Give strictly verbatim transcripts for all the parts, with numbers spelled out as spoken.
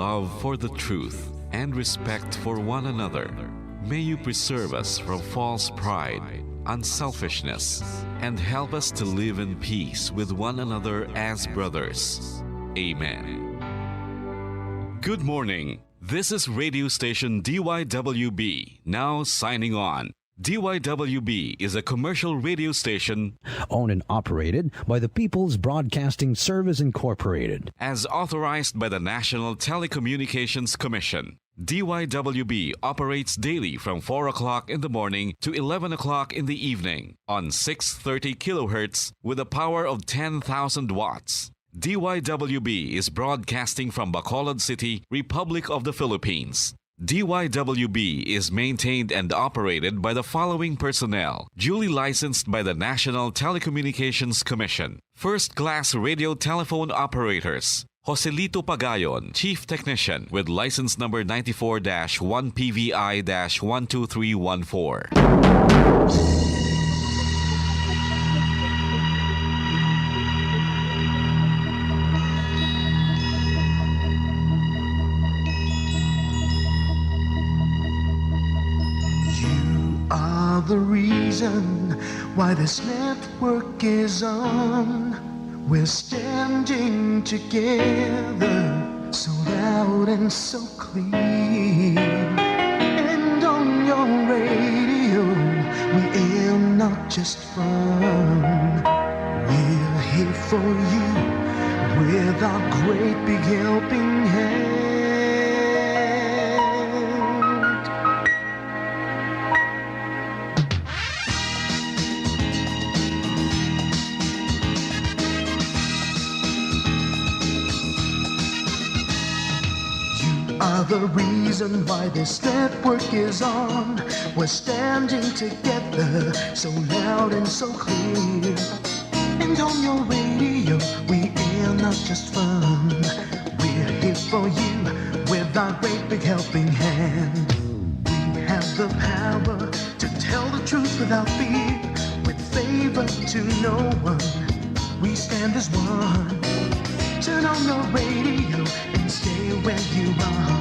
love for the truth, and respect for one another. May you preserve us from false pride, unselfishness, and help us to live in peace with one another as brothers. Amen. Good morning. This is radio station D Y W B, now signing on. D Y W B is a commercial radio station owned and operated by the People's Broadcasting Service Incorporated. As authorized by the National Telecommunications Commission. D Y W B operates daily from four o'clock in the morning to eleven o'clock in the evening on six thirty kilohertz with a power of ten thousand watts. D Y W B is broadcasting from Bacolod City, Republic of the Philippines. D Y W B is maintained and operated by the following personnel, duly licensed by the National Telecommunications Commission. First class radio telephone operators, Joselito Pagayon, Chief Technician, with license number ninety-four dash one P V I dash one two three one four. You are the reason why this network is on. We're standing together, so loud and so clear. And on your radio, we air not just fun. We're here for you with our great big helping hand. You are the reason why this network is on. We're standing together, so loud and so clear. And on your radio, we air not just fun. We're here for you with our great big helping hand. We have the power to tell the truth without fear, with favor to no one. We stand as one. Turn on your radio and stay where you are.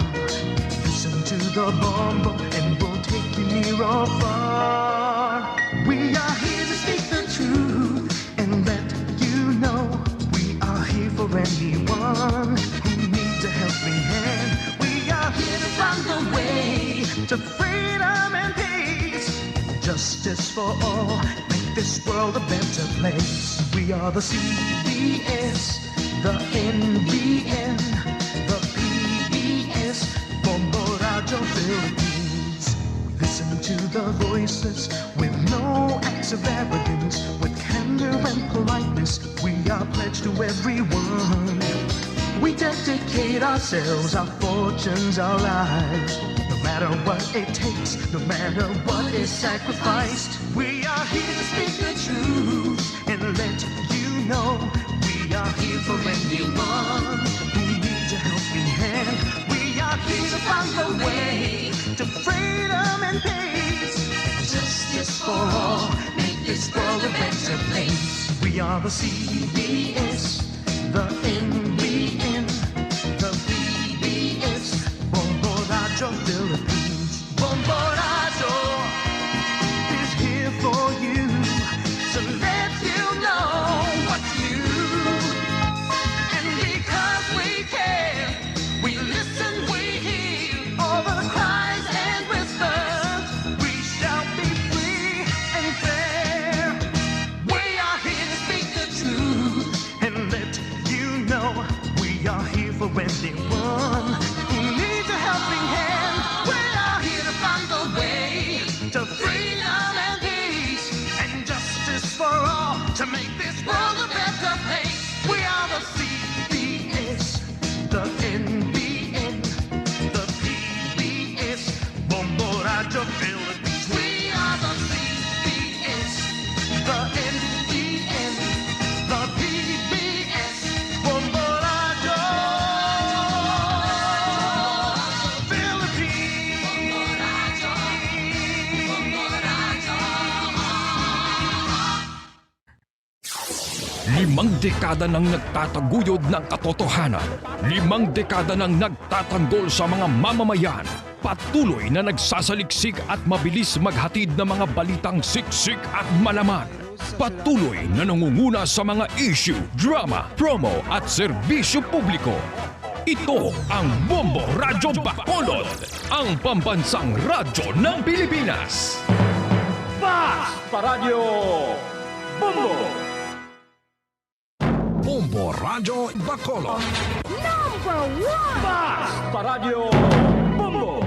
Listen to the Bombo and we'll take you near or far. We are here to speak the truth and let you know we are here for anyone who needs a helping hand. We are here to find the way to freedom and peace, justice for all, make this world a better place. We are the C B S, the N B N, the P B S, Bombo Radio Philippines. We listen to the voices with no acts of arrogance, with candor and politeness. We are pledged to everyone. We dedicate ourselves, our fortunes, our lives. No matter what it takes, no matter what is sacrificed, we are here to speak the truth and let you know we are here for anyone who needs a helping hand. We are here to find the way to freedom and peace. Justice for all, make this world a better place. We are the C B S, the N B N, the P B S, Bombo Radio Philippines. Bombo Radio is here for you to let you know what's new. And because we care, we listen, we hear all the cries and whispers. We shall be free and fair. We are here to speak the truth and let you know we are here for anyone who needs a helping hand. We are here to find the way to freedom and peace and justice for all to make this world a better place. We are the C B S, the N B N, the P B S, Bombo Radio Philippines. We are the C B S, the N B N, the P B S, Bombo Radio. Dekada nang nagtataguyod ng katotohanan. Limang dekada nang nagtatanggol sa mga mamamayan. Patuloy na nagsasaliksik at mabilis maghatid ng mga balitang siksik at malaman. Patuloy na nangunguna sa mga issue, drama, promo at serbisyo publiko. Ito ang Bombo Radyo Bacolod, ang pambansang radyo ng Pilipinas. Bas Paradyo Bombo! Bombo Radyo Bacolod. Number one! Bas Paradyo Bombo!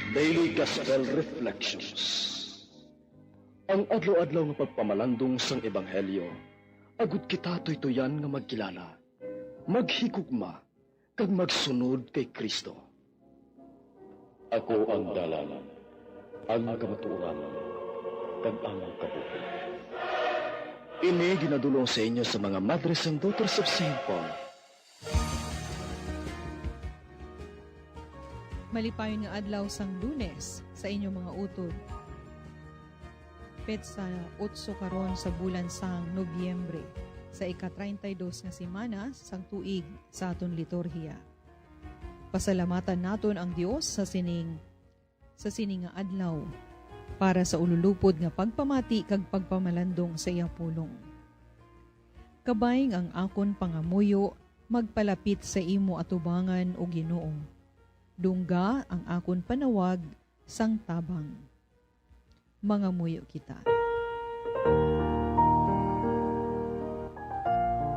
Daily Gospel Reflections. Ang adlaw-adlaw nga pagpamalandong sang Ebanghelyo, agud kita tuytuyan nga magkilala, maghigugma, kag magsunod kay Cristo. Ako ang dalan, ang kamatuoran, kag ang kabuhi. Ini ginadul-ong sa inyo sa mga Madres and Daughters of Saint Paul. Malipayon nga adlaw sang Lunes sa inyong mga utod. Petsa otso karon sa bulan sang Nobyembre, sa ika-treinta y dos nga semana sang tuig sa aton liturhiya. Pasalamatan naton ang Dios sa sining, sa sini nga adlaw, para sa ululupod nga pagpamati kag pagpamalandong sa iya pulong. Kabay nga ang akon pangamuyo magpalapit sa imo atubangan, O Ginoo. Dungga ang akon panawag sang tabang. Mangamuyo kita.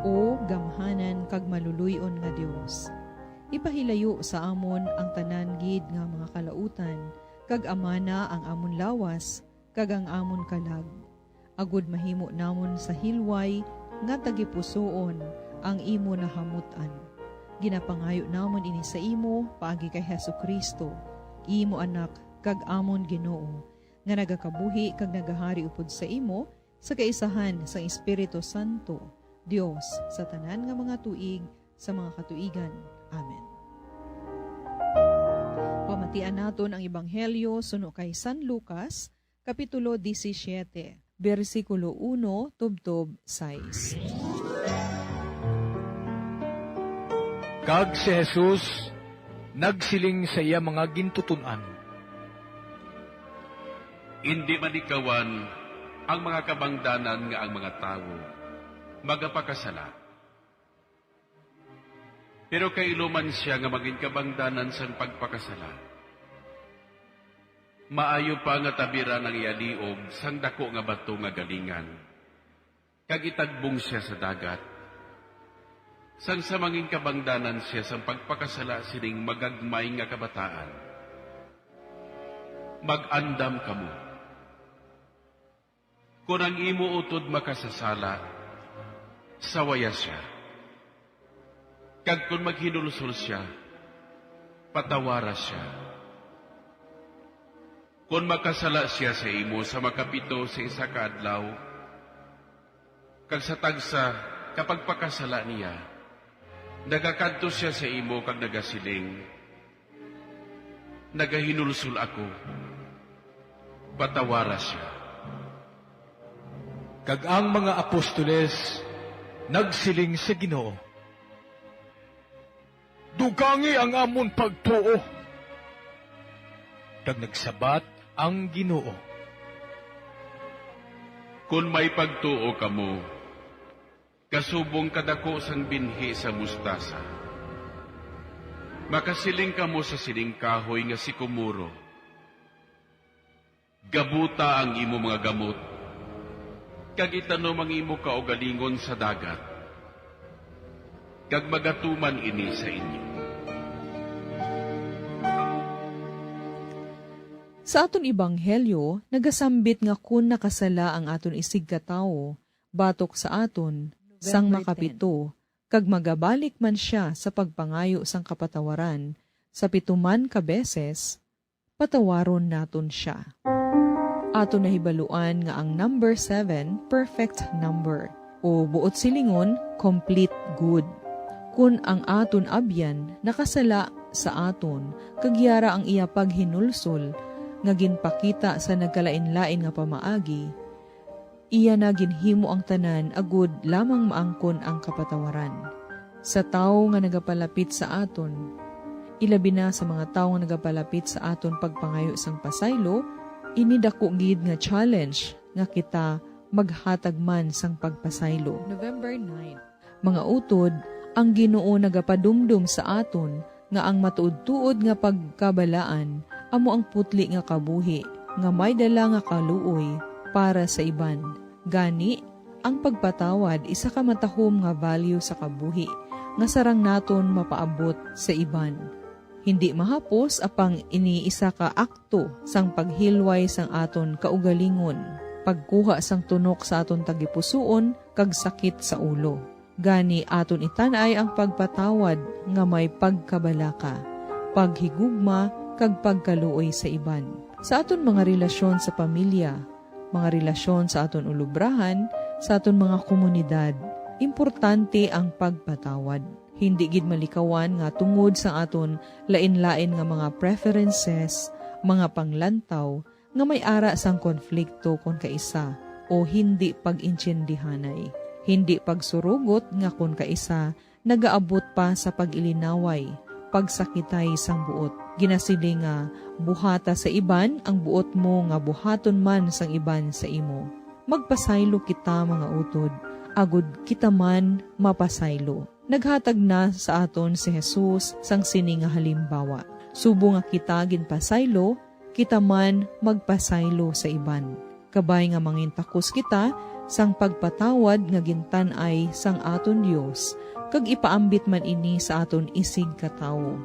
O gamhanan kag maluluy-on nga Dios, ipahilayo sa amon ang tanan gid nga mga kalautan, kag amana ang amon lawas kag ang amon kalag, agud mahimo namon sa hilway nga tagipusoon ang imo nahamut-an. Ginapangayo namon ini sa imo paagi kay Jesu-Cristo, imo Anak kag amon Ginoo, nga nagakabuhi kag nagahari upod sa imo sa kaisahan sang Espiritu Santo, Dios sa tanan nga mga tuig sa mga katuigan. Amen. Pamatian naton ang Ebanghelyo suno kay San Lucas, Kapitulo disisiete, bersikulo uno tubtob sais. Kag si Jesus nagsiling sa iya mga gintuton-an, "Indi malikawan ang mga kabangdanan nga ang mga tawo magapakasala. Pero kay ilo man sia nga magin kabangdanan sang pagpakasala, maayo pa nga tabiran ang iya liog sang daku nga bato nga galingan, kag itagbong sia sa dagat, sang sa mangin kabangdanan sia sang pagpakasala sining magagmay nga kabataan. Mag-andam kamo. Kon ang imo utod makasasala, sawaya sia. Kag kon maghinulsol sia, patawara sia. Kon makasala sia sa imo sa makapito sa isa ka adlaw, kag sa tagsa ka pagpakasala niya, nagakadto sia sa imo kag nagasiling, 'Nagahinulsol ako,' patawara sia." Kag ang mga apostoles nagsiling sa Ginoo, "Dugangi ang amon pagtuo." Kag nagsabat ang Ginoo, "Kon may pagtuo kamo, kasubong kadako sang binhi sa mustasa, makasiling kamo sa sining kahoy nga sikomoro, 'Gabuta ang imo mga gamot, kag itanom ang imo kaugalingon sa dagat,' kag magatuman ini sa inyo." Sa aton ebanghelyo, nagasambit nga kon nakasala ang aton isigkatawo batok sa aton sang makapito, kag magabalik man sia sa pagpangayo sang kapatawaran sa pituman ka beses, patawaron naton sia. Aton nahibaluan nga ang number seven perfect number, o buot silingon, complete good. Kon ang aton abyan nakasala sa aton, kag yara ang iya paghinulsol, nga ginpakita sa nagkalainlain nga pamaagi, iya na ginhimo ang tanan agud lamang maangkon ang kapatawaran. Sa tawo nga nagapalapit sa aton, ilabi na sa mga tawo nga nagapalapit sa aton pagpangayo sang pasaylo, ini dako gid nga challenge nga kita maghatag man sang pagpasaylo. November nine. Mga utod, ang Ginoo nagapadumdom sa aton nga ang matuod-tuod nga pagkabalaan amo ang putli nga kabuhi nga may dala nga kaluoy para sa iban. Gani, ang pagpatawad isa ka matahom nga value sa kabuhi nga sarang naton mapaabot sa iban. Hindi mahapos apang ini isa ka akto sang paghilway sang aton kaugalingon, pagkuha sang tunok sa aton tagipusoon kag sakit sa ulo. Gani aton itan-ay ang pagpatawad nga may pagkabalaka, paghigugma, kag pagkaluoy sa iban. Sa aton mga relasyon sa pamilya, mga relasyon sa aton ulubrahan, sa aton mga komunidad, importante ang pagpatawad. Hindi gid malikawan nga tungod sa aton lain-lain nga mga preferences, mga panglantaw, nga may ara sang konflikto kon kaisa o hindi pag-intiendihanay, hindi pagsurugot nga kon kaisa nagaabot pa sa pag-ilinaway, pagsakitay sang buot. Ginasiling nga buhata sa iban ang buot mo nga buhaton man sang iban sa imo. Magpasaylo kita, mga utod, agud kita man mapasaylo. Naghatag na sa aton si Jesus sang sini nga halimbawa. Subong nga kita ginpasaylo, kita man magpasaylo sa iban. Kabay nga mangintakos kita sang pagpatawad nga gintan-ay sang aton Dios, kag ipaambit man ini sa aton isigkatawo.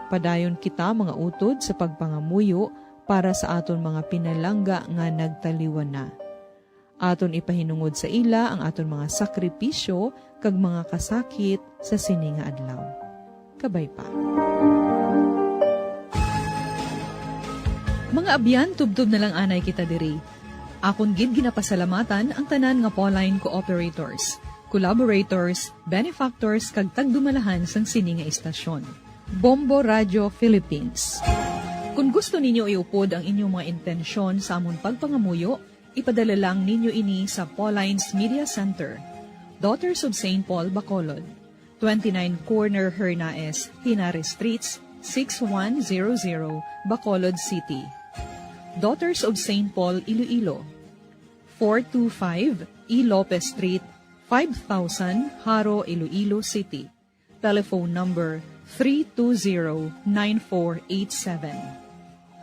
Padayon kita, mga utod, sa pagpangamuyo para sa aton mga pinalangga nga nagtaliwan na. Aton ipahinungod sa ila ang aton mga sakripisyo kag mga kasakit sa sini nga adlaw. Kabay pa. Mga abyan, tubtob na lang anay kita diri. Akon gid ginapasalamatan ang tanan nga Pauline cooperators, collaborators, benefactors, kag tagdumalahan sang sini nga istasyon. Bombo Radio Philippines. Kung gusto ninyo iupod ang inyong mga intensyon sa amon pagpangamuyo, ipadala lang ninyo ini sa Pauline's Media Center, Daughters of Saint Paul, Bacolod, twenty-nine Corner Hernaez, Henares Streets, six one zero zero, Bacolod City. Daughters of Saint Paul, Iloilo, four two five E Lopez Street, five thousand, Jaro, Iloilo City. Telephone number three two zero nine four eight seven.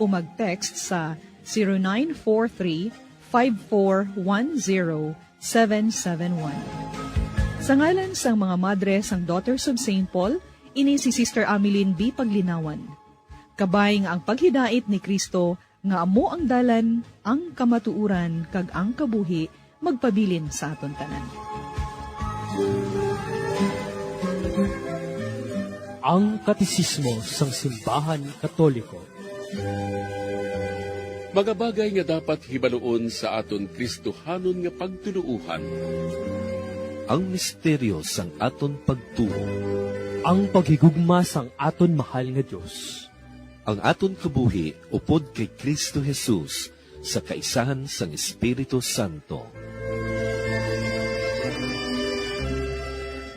O mag-text sa zero nine four three five four one zero seven seven one. Sa ngalan sang mga madre sang Daughters of Saint Paul, ini si Sister Ameline B. Paglinawan. Kabay nga ang paghidait ni Cristo nga amo ang dalan, ang kamatuoran, kag ang kabuhi magpabilin sa aton tanan. Ang Katesismo sang Simbahan Katoliko. Mga bagay nga dapat hibaluon sa aton Kristohanon nga pagtuloohan. Ang misteryo sang aton pagtuo. Ang paghigugma sang aton mahal nga Dios. Ang aton kabuhi upod kay Kristo Jesus sa kaisahan sang Espiritu Santo.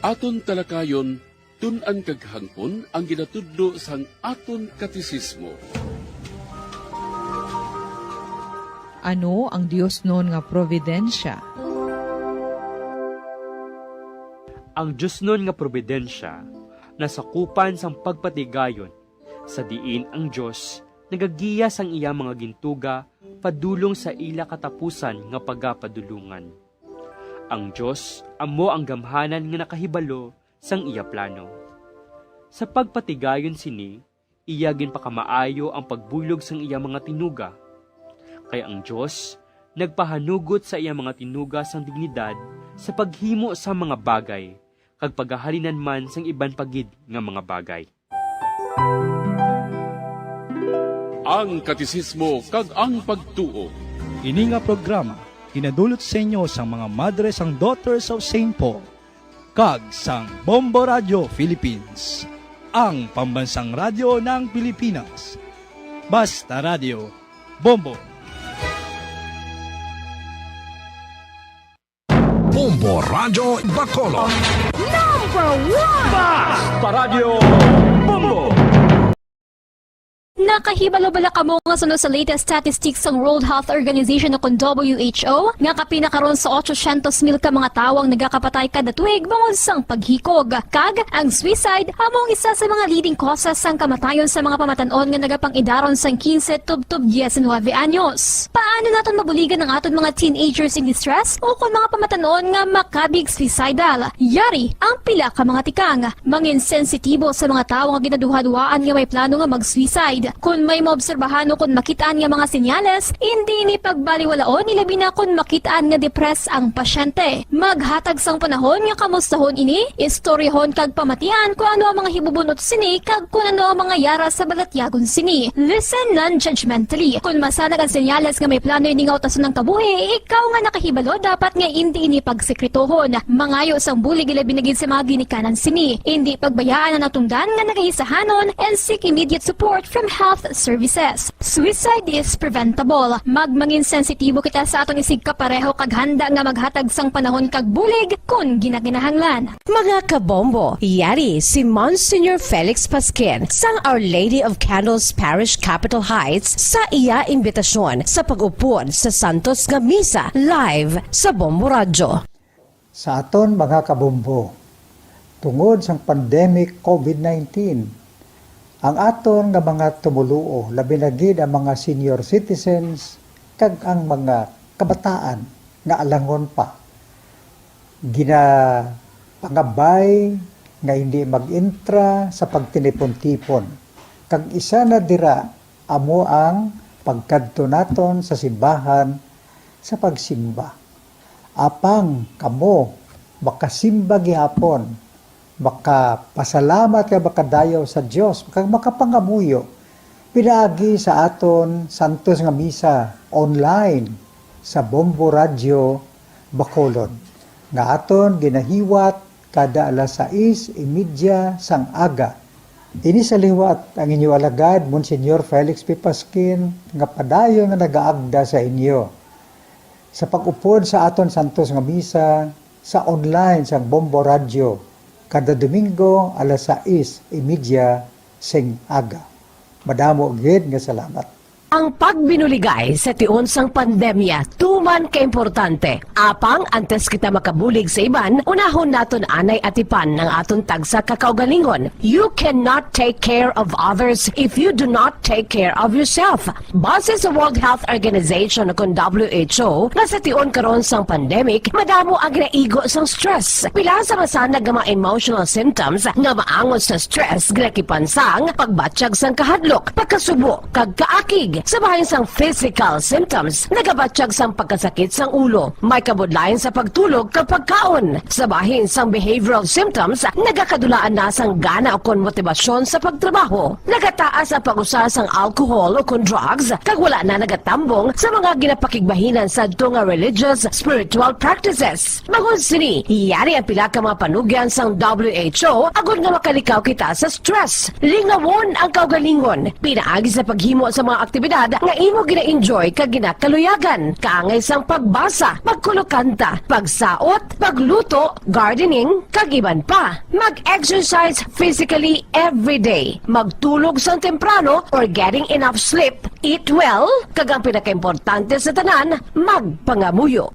Aton talakayon, tun-an kag hangpon ang ginatudlo sang aton katesismo. Ano ang diosnon nga probidensiya? Ang diosnon nga probidensiya nasakupan sang pagpatigayon, sa diin ang Dios nagagiya sang iya mga gintuga padulong sa ila katapusan nga pagapadulongan. Ang Dios amo ang gamhanan nga nakahibalo sang iya plano. Sa pagpatigayon sini, iya ginpakamaayo ang pagbuylog sang iya mga tinuga. Kay ang Dios nagpahanugot sa iya mga tinuga sang dignidad sa paghimo sang mga bagay, kag pagahalinan man sang iban pa gid nga mga bagay. Ang Katesismo kag ang Pagtuo. Ini nga programa ginadulot sa inyo sang mga madre sang Daughters of Saint Paul kag sang Bombo Radio Philippines, ang pambansang radyo ng Pilipinas. Basta Radio, Bombo. Bombo Radyo Bacolod. Number one! Basta Radyo Bombo! Nakahibalo bala kamo nga suno sa latest statistics sang World Health Organization o kon W H O, nga kapin na karon sa ochocientos mil ka mga tawo ang nagakapatay kada tuig bangod sang paghikog? Kag ang suicide amo ang isa sa mga leading causes sang kamatayon sa mga pamatan-on nga nagapang-idaron sang quince tubtob diecinuebe anyos. Paano naton mabuligan ang aton mga teenagers in distress o kon mga pamatan-on nga makabig suicidal? Yari ang pila ka mga tikang. Mangin sensitibo sa mga tawo nga ginaduhaduhaan nga may plano nga mag-suicide. Kon may maobserbahan o kon makit-an nga mga senyales, indi ini pagbaliwalaon, ilabi na kon makit-an nga depressed ang pasyente. Maghatag sang panahon nga kamustahon ini, istoryahon kag pamatian kon ano ang mga hibubunot sini kag kon ano ang mga yara sa balatyagon sini. Listen non-judgmentally. Kon masanag ang senyales nga may plano ini nga utason ang kabuhi, ikaw nga nakahibalo dapat nga indi ini pagsekretohon. Mangayo sang bulig, ilabi na gid sa mga ginikanan sini. Indi pagbayaan ang natungdan nga nagaisahanon and seek immediate support from health services. Suicide is preventable. Magmangin sensitibo kita sa aton isigkapareho kag handa nga maghatag sang panahon kag bulig kon ginakinahanglan. Mga kabombo, yari si Monsignor Felix Pasquin sang Our Lady of Candles Parish, Capitol Heights, sa iya imbitasyon sa pag-upod sa Santos nga Misa live sa Bombo Radyo. Sa aton mga kabombo, tungod sang pandemic covid nineteen, ang aton nga mga tumoluo, labi na gid ang mga senior citizens kag ang mga kabataan nga alangon pa, ginapangabay nga hindi mag-intra sa pagtinipon-tipon, kag isa na dira amo ang pagkadto naton sa simbahan sa pagsimba. Apang kamo makasimba gihapon, makapasalamat nga makadayaw sa Dios, kag makapangamuyo pinaagi sa aton santos nga misa online sa Bombo Radyo Bacolod, nga aton ginahiwat kada alas sais y media sang aga. Ini sa liwat ang inyo alagad, Monsignor Felix P. Pasquin, nga padayon nga nagaagda sa inyo sa pag-upod sa aton santos nga misa sa online sang Bombo Radyo kada Domingo alas sais y media sing aga. Madamo gid nga salamat. Ang pagbinuligay sa tion sang pandemya tuman kaimportante. Apang antes kita makabulig sa iban, unahon naton anay atipan ang aton tagsa ka kaugalingon. You cannot take care of others if you do not take care of yourself. Base sa World Health Organization, kon W H O, nga sa tion karon sang pandemic, madamo ang ginaigo sang stress. Pila sa masanag nga mga emotional symptoms nga maangot sa stress ginakipan sang pagbatyag sang kahadlok, pagkasubo, kag kaakig. Sa bahin sang physical symptoms, nagabatyag sang pagkasakit sang ulo, may kabudlayan sa pagtulog kag pagkaon. Sa bahin sang behavioral symptoms, nagakadulaan na sang gana ukon motibasyon sa pagtrabaho. Nagataas ang pag-usa sang alcohol ukon drugs, kag wala na nagatambong sa mga ginapakigbahinan sadto nga religious, spiritual practices. Bangod sini, yari ang pila ka mga panugyan sang W H O agod nga makalikaw kita sa stress. Lingawon ang kaugalingon pinaagi sa paghimo sa mga aktibidad nga imo gina-enjoy kag ginakaluyagan, kaangay sang pagbasa, pagkulokanta, pagsaot, pagluto, gardening, kag iban pa. Mag-exercise physically every day. Magtulog sang temprano or getting enough sleep. Eat well, kag ang pinakaimportante sa tanan, magpangamuyo.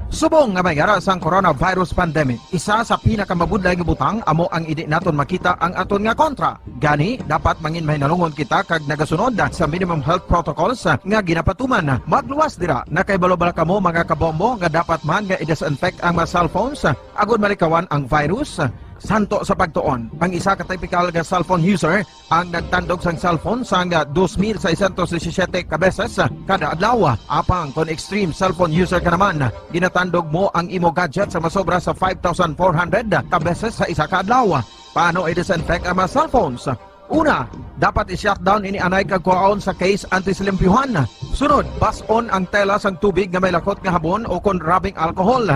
Subong nga may ara sang coronavirus pandemic, isa sa pinakamabudlay nga butang amo ang indi naton makita ang aton nga kontra. Gani, dapat mangin mahinalungon kita kag nagasunod sa minimum health protocols nga ginapatuman. Magluwas dira, nakahibalo bala kamo, mga kabombo, nga dapat man nga i-disinfect ang mga cellphones agud malikawan ang virus? Santo sa pagtuon, ang isa ka typical nga cellphone user ang nagtandog sang cellphone sang dos mil seiscientos disisiete ka beses kada adlaw. Apang kon extreme cellphone user ka naman, ginatandog mo ang imo gadget sa masobra sa five thousand four hundred ka beses sa isa ka adlaw. Paano i-disinfect ang mga cellphones? Una, dapat i-shutdown ini anay kag kuhaon sa case antes limpyuhan. Sunod, bas-on ang tela sang tubig nga may lakot nga habon o kon rubbing alcohol.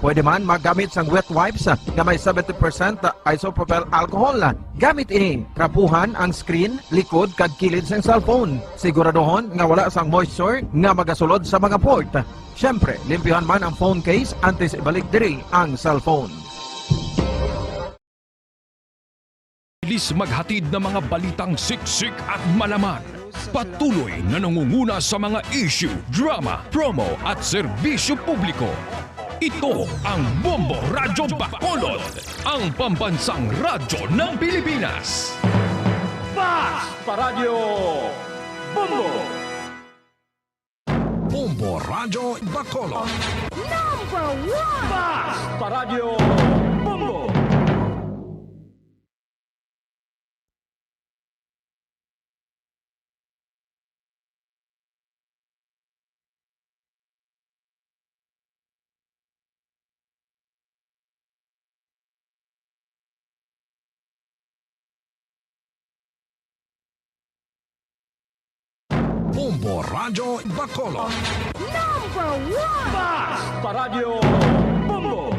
Pwede man maggamit sang wet wipes nga may seventy percent isopropyl alcohol. Gamit ini, trapuhan ang screen, likod, kag kilid sang cellphone. Siguraduhon nga wala sang moisture nga magasulod sa mga port. Siyempre, limpyuhan man ang phone case antes ibalik diri ang cellphone. Bilis maghatid ng mga balitang siksik at malaman. Patuloy na nangunguna sa mga issue, drama, promo at serbisyo publiko. Ito ang Bombo Radyo Bacolod, ang pambansang radyo ng Pilipinas. Fast Paradyo Bombo! Bombo Radyo Bacolod. Number one! Fast Paradyo Bombo! Bombo Radyo Bacolod. Number one! Fast Paradyo Bombo!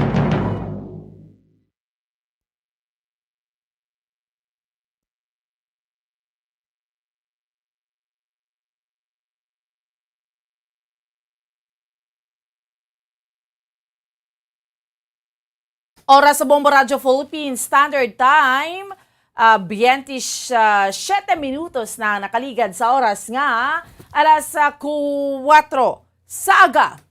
Oras sa Bombo Radyo Philippines Standard Time, ah, biyente siyete minutos na ang nakaligad sa oras nga alas, ah, kuwatro sa aga.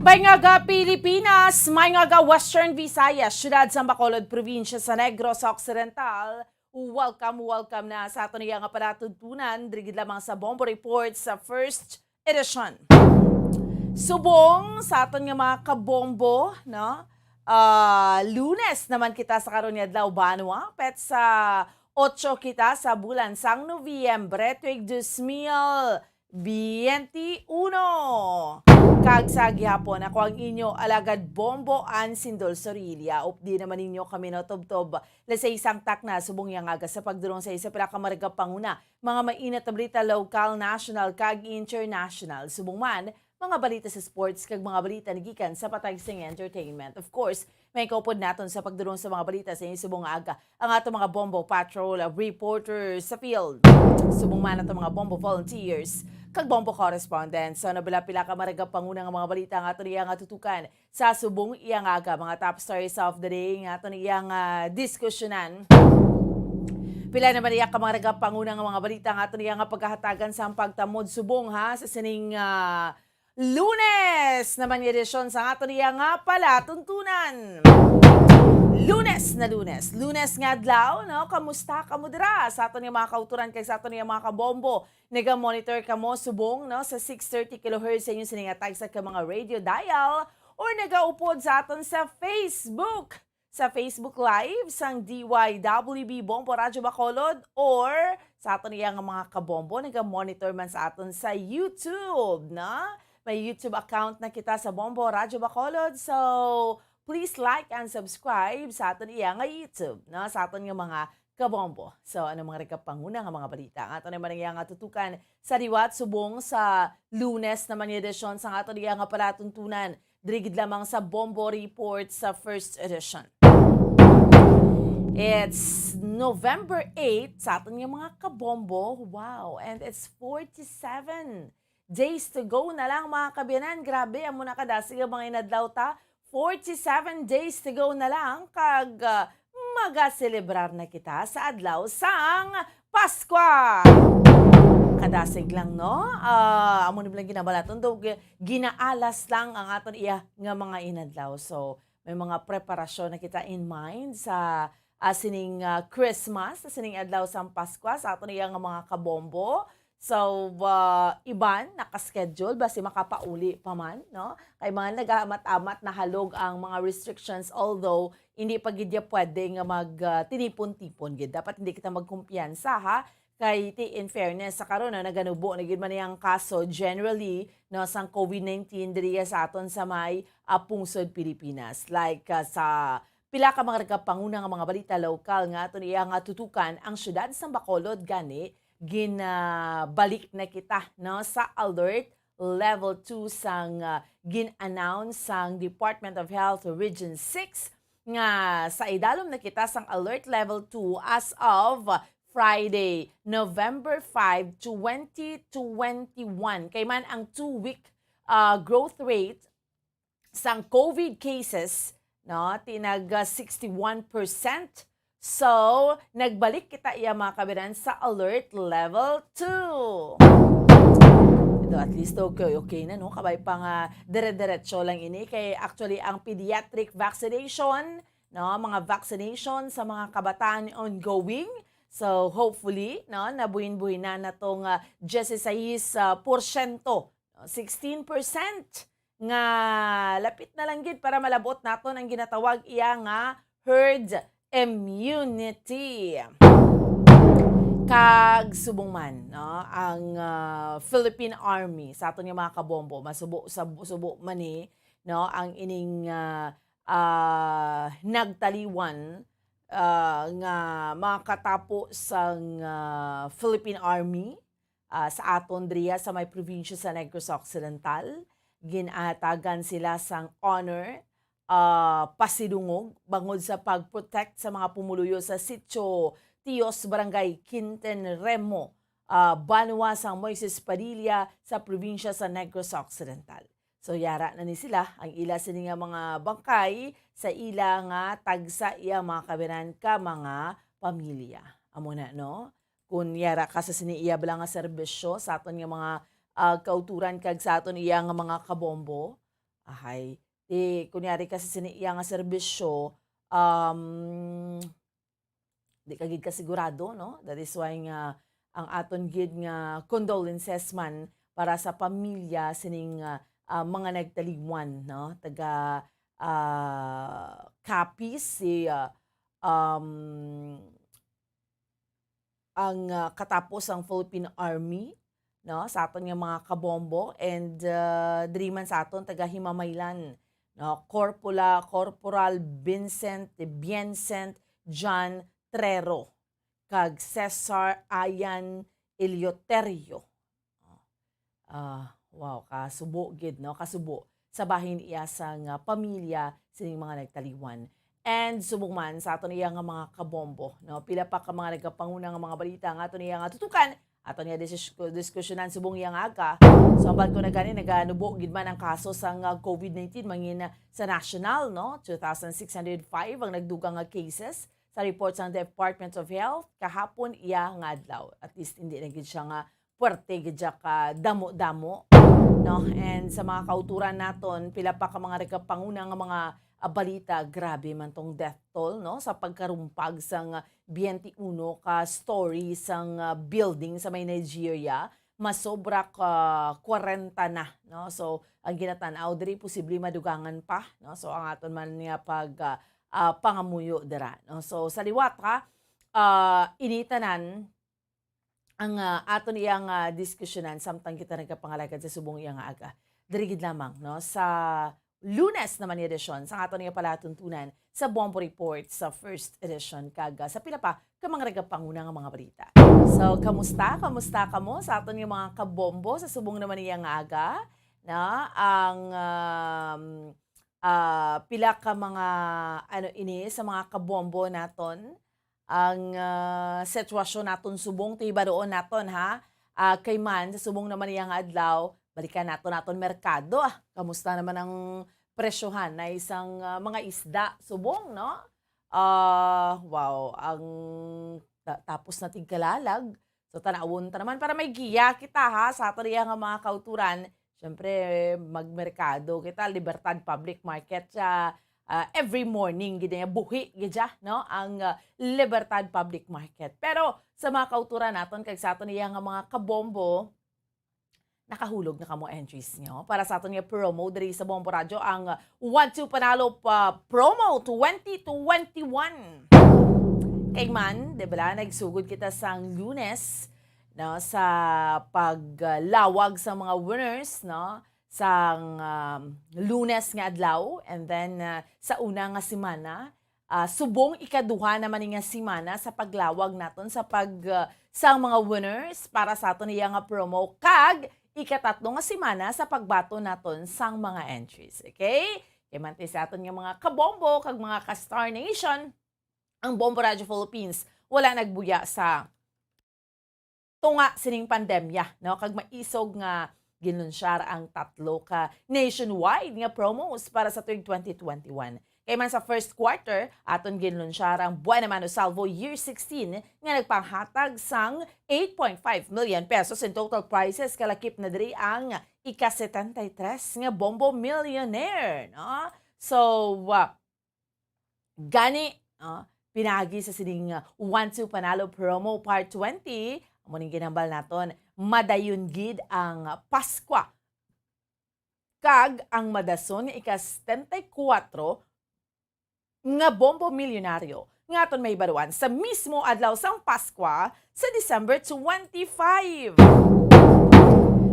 May nga ga Pilipinas, may nga ga Western Visayas, siyudad sa Bacolod, probinsya sa Negros Occidental. Welcome, welcome na sa aton iya nga palatuntunan, diri gid lamang sa Bombo Report sa first edition. Subong sa aton nga mga kabombo, no? Ah, Lunes naman kita sa karon nga adlaw, banwa, petsa otso kita sa bulan sang Nobyembre, tuig dos mil biyente uno. Kag sa gihapon, ako ang inyo alagad Bombo Ansindol Sorilla. Updi naman ninyo kami, no, tubtob lasay sang takna subong yang aga sa pagdulong sa isa pila ka maragapanguna, mga mainit na balita, lokal, national, kag international. Subong man, mga balita sa sports, kag mga balita nagikan sa patag sing entertainment. Of course, may kaupod naton sa pagdulong sa mga balita sa ining subong nga aga ang ato mga Bombo Patrol, uh, reporters sa field. Subong man ato mga Bombo volunteers, kag Bombo correspondents. So, nabila pila ka maragapanguna nga mga balita ang ato niya nga tutukan sa subong iya nga aga, mga top stories of the day nga aton iyang, ah, diskusyonan. Pila naman iya ka mga nagapanguna nga mga balita nga aton iya nga paghahatagan sa pagtamod subong, ha, sa sining, ah, Lunes naman nga edisyon sa aton iya nga palatuntunan. Lunes na Lunes, Lunes nga adlaw, no? Kamusta kamo dira sa aton nga mga kauturan kag sa aton nga mga kabombo? Naga-monitor kamo subong, no, sa six thirty kilohertz sa inyong sining nga tagsa ka mga radio dial, or nagaupod sa aton sa Facebook, sa Facebook Live sang D Y W B Bombo Radyo Bacolod, or sa aton iya nga mga kabombo, naga-monitor man sa aton sa YouTube, no? May YouTube account na kita sa Bombo Radyo Bacolod, so please like and subscribe sa aton iya nga YouTube, no? Sa aton nga mga kabombo. So, ano mga nagapanguna nga mga balita? Ang ato naman ang iya nga tutukan sa liwat subong sa Lunes naman nga edisyon sa aton iya nga palatuntunan. Diri gid lamang sa Bombo Report sa first edition. It's November eight sa aton nga mga kabombo. Wow! And it's forty-seven days to go na lang, mga kabiyanan. Grabe, amo na kadasig ang mga inadlaw ta. Forty-seven days to go na lang, kag, ah, magaselebrar na kita sa adlaw sang Paskwa. Kadasig lang, no? Ah, amo ni lang ginabalaton, do gi-, ginaalas lang ang aton iya nga mga inadlaw. So, may mga preparasyon na kita in mind sa, ah, sining, ah, Christmas, sa sining adlaw sang Paskwa, sa aton iya nga mga kabombo. So, ah, iban naka-schedule, basi makapauli pa man, no? Kay mga nagaamat-amat, nahalog ang mga restrictions, although hindi pa gid ya pwede nga mag, ah, tinipon-tipon gid. Dapat hindi kita magkumpiyansa, ha? Kay ti-, in fairness, sa karon, no, naganubo na gid man ang kaso generally, no, sang covid nineteen diri sa aton sa may, ah, pungsod Pilipinas. Like, ah, sa pila ka mga nagapanguna nga mga balita lokal nga aton iya nga tutukan, ang siyudad sang Bacolod gani ginabalik na kita, no, sa alert level two sang, ah, gin-announce sang Department of Health Region six, nga sa idalom na kita sang alert level two as of Friday, November five, twenty twenty-one. Kay man ang two-week, ah, growth rate sang COVID cases, no, tinag, ah, sixty-one percent. So, nagbalik kita iya, mga kabiran, sa alert level two. Ito, at least okay, okay na, no? Kabay pa nga dire-diretso lang ini. Kay actually, ang pediatric vaccination, no, mga vaccination sa mga kabataan ongoing. So, hopefully, no, nabuhin-buhin na natong, ah, dieciséis, ah, porsyento, no, sixteen percent nga lapit na lang gid para malabot naton ang ginatawag iya nga herd immunity. Kag subong man, no, ang, ah, Philippine Army sa aton nga mga kabombo, masubo sa subo man ni, no, ang ining, ah, ah, nagtaliwan, ah, nga makatapo sang, ah, Philippine Army, ah, sa aton diriya sa may probinsya sa Negros Occidental. Ginatagan sila sang honor, ah, pasidungog bangod sa pag-protect sa mga pumuluyo sa Sitio Tios, Barangay Quinten Remo, ah, banwa sang Moises Padilla sa probinsya sa Negros Occidental. So, yara na ni sila ang ila sini nga mga bangkay sa ila nga tagsa iya, mga kabiran, ka mga pamilya. Amo na, no? Kun yara ka sa sini iya bala nga serbisyo sa aton nga mga, ah, kauturan kag sa aton iya nga mga kabombo, ahay, di, kun yari ka sa sini iya nga serbisyo, um, di ka gid ka sigurado, no? That is why nga ang aton gid nga condolences man para sa pamilya sining, ah, ah, mga nagtaliwan, no? Taga, ah, Capiz, si, ah, um, ang, ah, katapo sang Philippine Army, no, sa aton nga mga kabombo, and, ah, diri man sa aton taga Himamaylan, no, Corpola-, Corporal Vincent Biencent John Trero kag Cesar Ayan Eleuterio. Ah, wow, kasubo gid, no? Kasubo sa bahin iya sang, ah, pamilya sining mga nagtaliwan. And subong man sa aton iya nga mga kabombo, no? Pila pa ka mga nagapanguna nga mga balita nga aton iya nga tutukan, aton iya dis-, diskusyonan subong iya nga aga. So, hambal ko na gani, naganubo gid man ang kaso sang, ah, COVID nineteen, mangin, ah, sa national, no? Two thousand six hundred five ang nagdugang nga cases sa report sang Department of Health kahapon iya nga adlaw. At least, hindi na gid siya nga puwerte gid siya ka damo-damo, no? And sa mga kauturan naton, pila pa ka mga nagapanguna nga mga, ah, balita, grabe man tong death toll, no? Sa pagkarumpag sang, ah, twenty-one ka story sang, ah, building sa may Nigeria, masobra ka kwarenta na, no? So, ang ginatan-aw diri, posible madugangan pa, no? So, ang aton man nga pag, ah, ah, pangamuyo dira, no? So, sa liwat, ha, ah, ini tanan, ang, ah, aton iya nga diskusyonan samtang kita nagapangalagad sa subong iya nga aga. Diri gid lamang, no, sa Lunes naman nga edisyon sa aton nga palatuntunan sa Bombo Report sa first edition kag, ah, sa pila pa ka mga nagapanguna nga mga balita. So, kamusta? Kamusta kamo sa aton nga mga kabombo sa subong naman iya nga aga? Na ang, um, ah, pila ka mga, ano ini, sa mga kabombo naton, ang, ah, sitwasyon naton subong, tihibaroon naton, ha. Ah, kay man, sa subong naman niya nga adlaw, balikan naton aton merkado, ah. Kamusta naman ang presyohan na isang, ah, mga isda subong, no? Ah, wow, ang ta-, tapos na tigkalalag. So, tanawon ta naman para may giya kita, ha, sa aton iya nga mga kauturan. Siyempre, magmerkado kita, Libertad Public Market siya, ah, every morning, gid niya, buhi gid siya, no? Ang, ah, Libertad Public Market. Pero sa mga kauturan naton kag sa aton iya nga mga kabombo, nakahulog na kamo entries nyo para sa aton nga promo diri sa Bombo Radyo, ang, ah, One Two Panalo pa Promo twenty twenty-one. Kay man, di ba, nagsugod kita sang Lunes, no, sa paglawag sa mga winners, no, sang, um, Lunes nga adlaw, and then, uh, sa una nga semana, ah, subong ikaduha naman ni nga semana sa paglawag naton sa pag, ah, sa mga winners para sa aton iya nga promo, kag ikatatlo nga semana sa pagbaton naton sang mga entries. Okay? Kay manti sa aton nga mga kabombo kag mga ka-Star Nation, ang Bombo Radio Philippines wala nagbuya sa tunga sining pandemya, no? Kag maisog nga ginlunsyar ang tatlo ka nationwide nga promos para sa tuig twenty twenty-one. Kay man sa first quarter, aton ginlunsyar ang Buena Mano Salvo Year sixteen nga nagpanghatag sang eight point five million pesos in total prizes. Kalakip na diri ang ika setenta y tres nga Bombo Millionaire, no? So, ah, gani, ah, pinagi sa sining, ah, One Two Panalo Promo Part twenty, amo ning ginhambal naton, madayon gid ang Paskwa kag ang madason nga ika setenta y kuwatro nga Bombo Milyonaryo nga aton mahibaluan sa mismo adlaw sang Paskwa sa December twenty-five.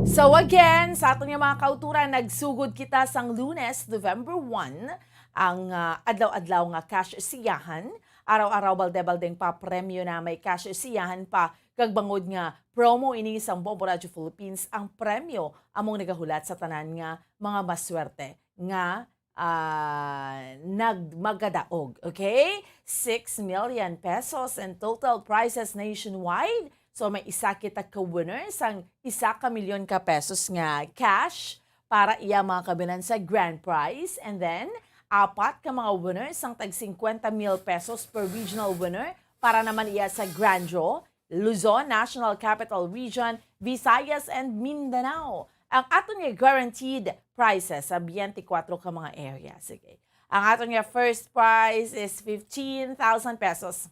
So again, sa aton nga mga kauturan, nagsugod kita sang Lunes, November one, ang, ah, adlaw-adlaw nga cash siyahan. Araw-araw balde-baldeng papremyo na may cash siyahan pa, kag bangod nga promo ini sang Bombo Radio Philippines, ang premyo among nagahulat sa tanan nga mga maswerte nga, ah, nagmagadaog, okay? Six million pesos in total prizes nationwide. So, may isa kita ka winner sang isa ka milyon ka pesos nga cash para iya mga kabinan sa grand prize. And then, apat ka mga winner sang tag cincuenta mil pesos per regional winner para naman iya sa grand draw, Luzon, National Capital Region, Visayas, and Mindanao. Ang aton nga guaranteed prizes sa twenty-four ka mga area. Sige. Ang aton nga first prize is fifteen thousand pesos.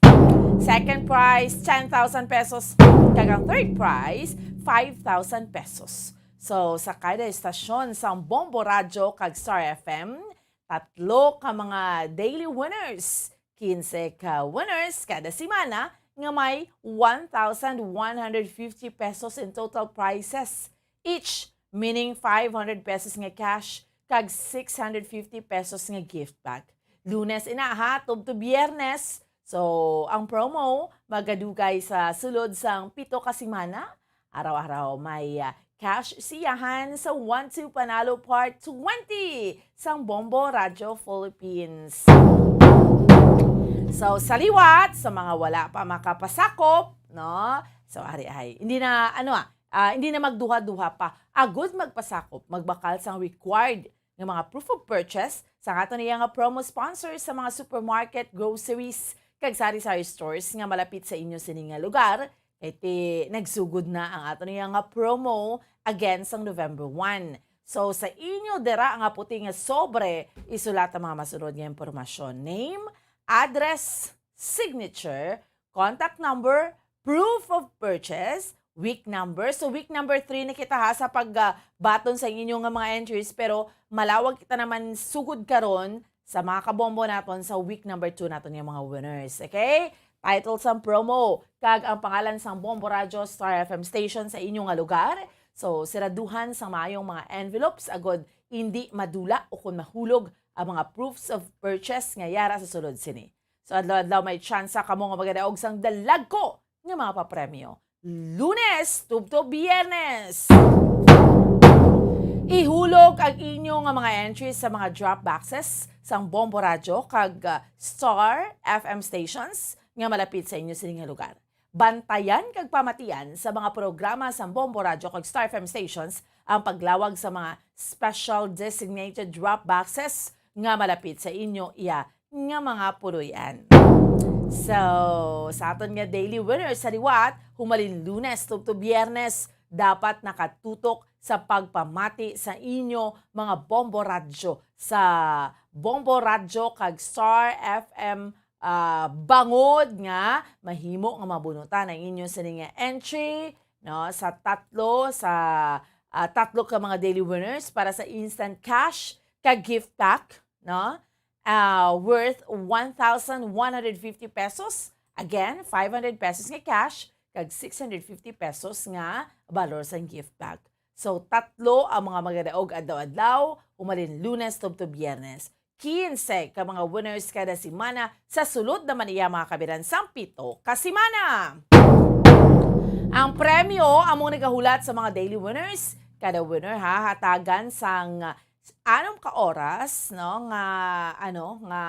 Second prize, ten thousand pesos. Kag ang third prize, five thousand pesos. So, sa kada estasyon sa Bombo Radyo kag Star F M, tatlo ka mga daily winners, quince ka winners kada semana nga may one thousand one hundred fifty pesos in total prizes each, meaning five hundred pesos nga cash kag six hundred fifty pesos nga gift bag. Lunes ina ha, tubtob Biyernes. So, ang promo magadugay sa sulod sang pito ka semana. Araw-araw may, ah, cash siyahan sa One Two Panalo Part twenty sang Bombo Radyo Philippines. So, sa liwat, sa mga wala pa makapasakop, no? So, ari ay, hindi na, ano ah, ah, hindi na magduha-duha pa. Agud magpasakop, magbakal sang required nga mga proof of purchase sa aton iya nga promo sponsors sa mga supermarket, groceries, kag sari-sari stores nga malapit sa inyo sini nga lugar, kay ti nagsugod na ang aton iya nga promo again sang November one. So, sa inyo dira nga puti nga sobre, isulat ang mga masunod nga impormasyon: name, address, signature, contact number, proof of purchase, week number. So, week number three na kita ha sa pagbaton sa inyo nga mga entries, pero malawag kita naman sugod karon sa mga kabombo naton sa week number two naton nga mga winners. Okay? Title sang promo kag ang pangalan sang Bombo Radyo Star F M station sa inyo nga lugar. So, siraduhan sang maayong mga envelopes agud hindi madula o kon mahulog ang mga proofs of purchase nga yara sa sulod sini. So, adlaw-adlaw may tsansa kamo nga magadaog sang dalagko nga mga papremyo. Lunes tubtob Biyernes. Ihulog ang inyo nga mga entries sa mga drop boxes sang Bombo Radyo kag, ah, Star F M stations nga malapit sa inyo sini nga lugar. Bantayan kag pamatian sa mga programa sang Bombo Radyo kag Star F M stations ang paglawag sa mga special designated drop boxes nga malapit sa inyo iya nga mga puloy-an. So, sa aton nga daily winner sa liwat, humalin Lunes tubtob Biyernes, dapat nakatutok sa pagpamati sa inyo mga Bombo Radyo sa Bombo Radyo kag Star F M, ah, bangod nga mahimo nga mabunutan ang inyo sini nga entry, no, sa tatlo, sa, ah, tatlo ka mga daily winners para sa instant cash kag gift pack, no, ah, worth one thousand one hundred fifty pesos. Again, five hundred pesos nga cash kag six hundred fifty pesos nga balor sang gift pack. So, tatlo ang mga magadaog adlaw-adlaw, humalin Lunes tubtob Biyernes. quince ka mga winners kada semana sa sulod naman iya, mga kabiran, sang pito ka semana. Ang premyo among nagahulat sa mga daily winners. Kada winner, ha, hatagan sang anom ka oras, no, nga, ano, nga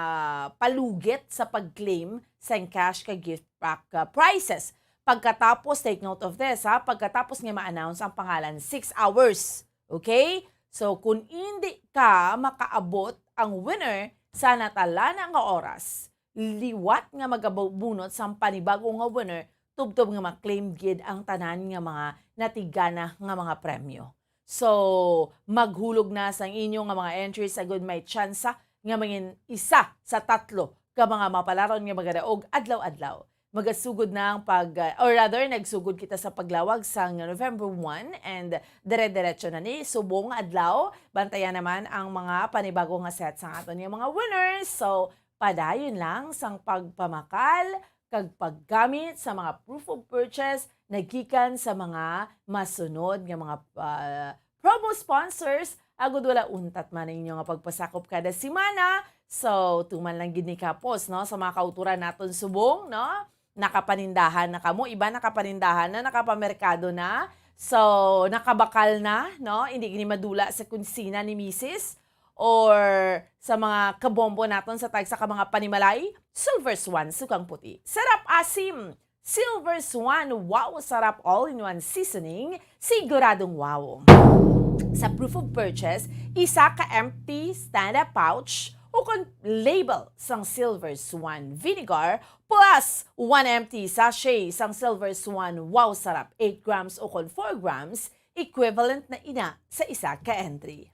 palugit sa pag-claim sang cash kag gift pack, uh, prizes. Pagkatapos, take note of this, ha, pagkatapos nga ma-announce ang pangalan, six hours. Okay? So, kung hindi ka makaabot ang winner sa natalana nga oras, liwat nga magabunot sang panibago nga winner, tubtob nga ma-claim gid ang tanan nga mga natigana nga mga premyo. So, maghulog na sang inyo nga mga entries agud may tsansa nga mangin isa sa tatlo ka mga mapalaron nga magadaog adlaw-adlaw. Magasugod na ang pag, or rather, nagsugod kita sa paglawag sang November one, and dire-diretso na ni subong adlaw. Bantayan naman ang mga panibago nga set sang aton nga mga winners. So, padayon lang sang pagpamakal kag paggamit sa mga proof of purchase nagikan sa mga masunod nga mga, ah, promo sponsors, agud wala untat man ang inyo nga pagpasakop kada semana. So, tuman lang gid ni kapos, no, sa mga kauturan naton subong, no? Nakapanindahan na kamo, iba nakapanindahan na, nakapamerkado na. So, nakabakal na, no? Hindi gini madula sa kusina ni misis or sa mga kabombo naton sa tagsa ka mga panimalay. Silver Swan, sukang puti. Sarap asim. Silver Swan, wow, sarap all-in-one seasoning, siguradong wow. Sa proof of purchase, isa ka empty stand-up pouch ukon label sang Silver Swan vinegar plus one empty sachet sang Silver Swan wow sarap eight grams ukon four grams, equivalent na ina sa isa ka entry.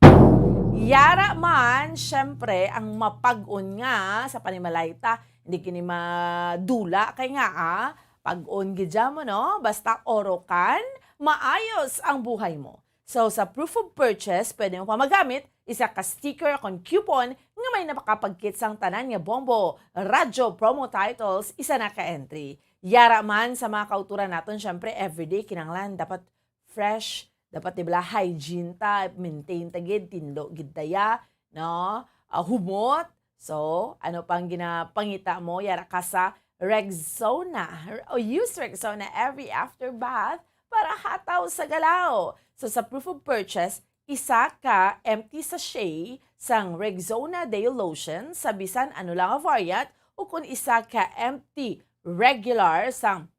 Yara man, syempre, ang mapag-on nga sa panimalay ta, hindi kini madula kay nga, ah, pag-on gid dyan mo, no? Basta orokan, maayos ang buhay mo. So, sa proof of purchase, pwede mo pa magamit isa ka sticker kon coupon nga may napakapagkit sang tanan nga bombo, radyo, promo titles, isa na ka entry. Yara man sa mga kauturan naton, syempre, everyday kinahanglan dapat fresh, dapat, di ba, hygiene ta, maintain ta gid, tinlo gid ta ya, no? Ah, humot. So, ano pang ginapangita mo? Yara ka sa Rexona. O, use Rexona every after bath para hataw sa galaw. So, sa proof of purchase, isa ka empty sachet sang Rexona Deo Lotion sa bisan ano lang nga variant, o kung isa ka empty regular sang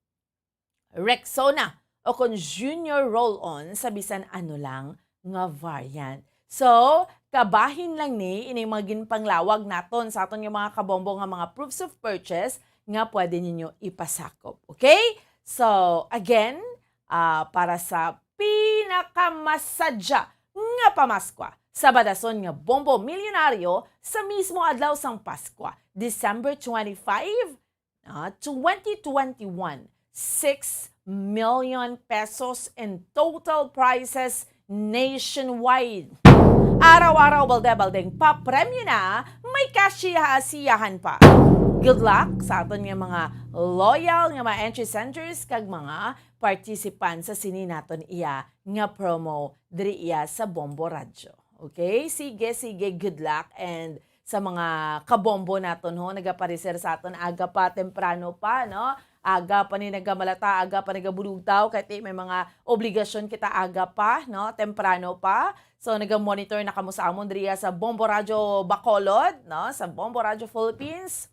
Rexona o kon Junior Roll-On sa bisan ano lang nga variant. So, kabahin lang ni ining mga ginpanglawag naton sa aton nga mga kabombo nga mga proofs of purchase nga pwede ninyo ipasakop. Okay? So, again, ah, para sa pinakamasadya nga pamaskwa, sabadason nga Bombo Milyonaryo sa mismo adlaw sang Paskwa, December twenty-five, ah, twenty twenty-one, six million pesos in total prizes nationwide. Araw-araw, balde-baldeng papremyo na, may kasiyahan pa. Good luck sa aton nga mga loyal nga mga entry senders kag mga participants sa sini naton iya nga promo diri iya sa Bombo Radyo. Okay? Sige, sige, good luck. And sa mga kabombo naton, ho, nagapareser sa aton aga pa, temprano pa, no? Aga pa ni nagamalata, aga pa nagabulugtaw, kay ti may mga obligasyon kita aga pa, no? Temprano pa. So, naga-monitor na kamo sa amon diriya sa Bombo Radyo Bacolod, no? Sa Bombo Radyo Philippines.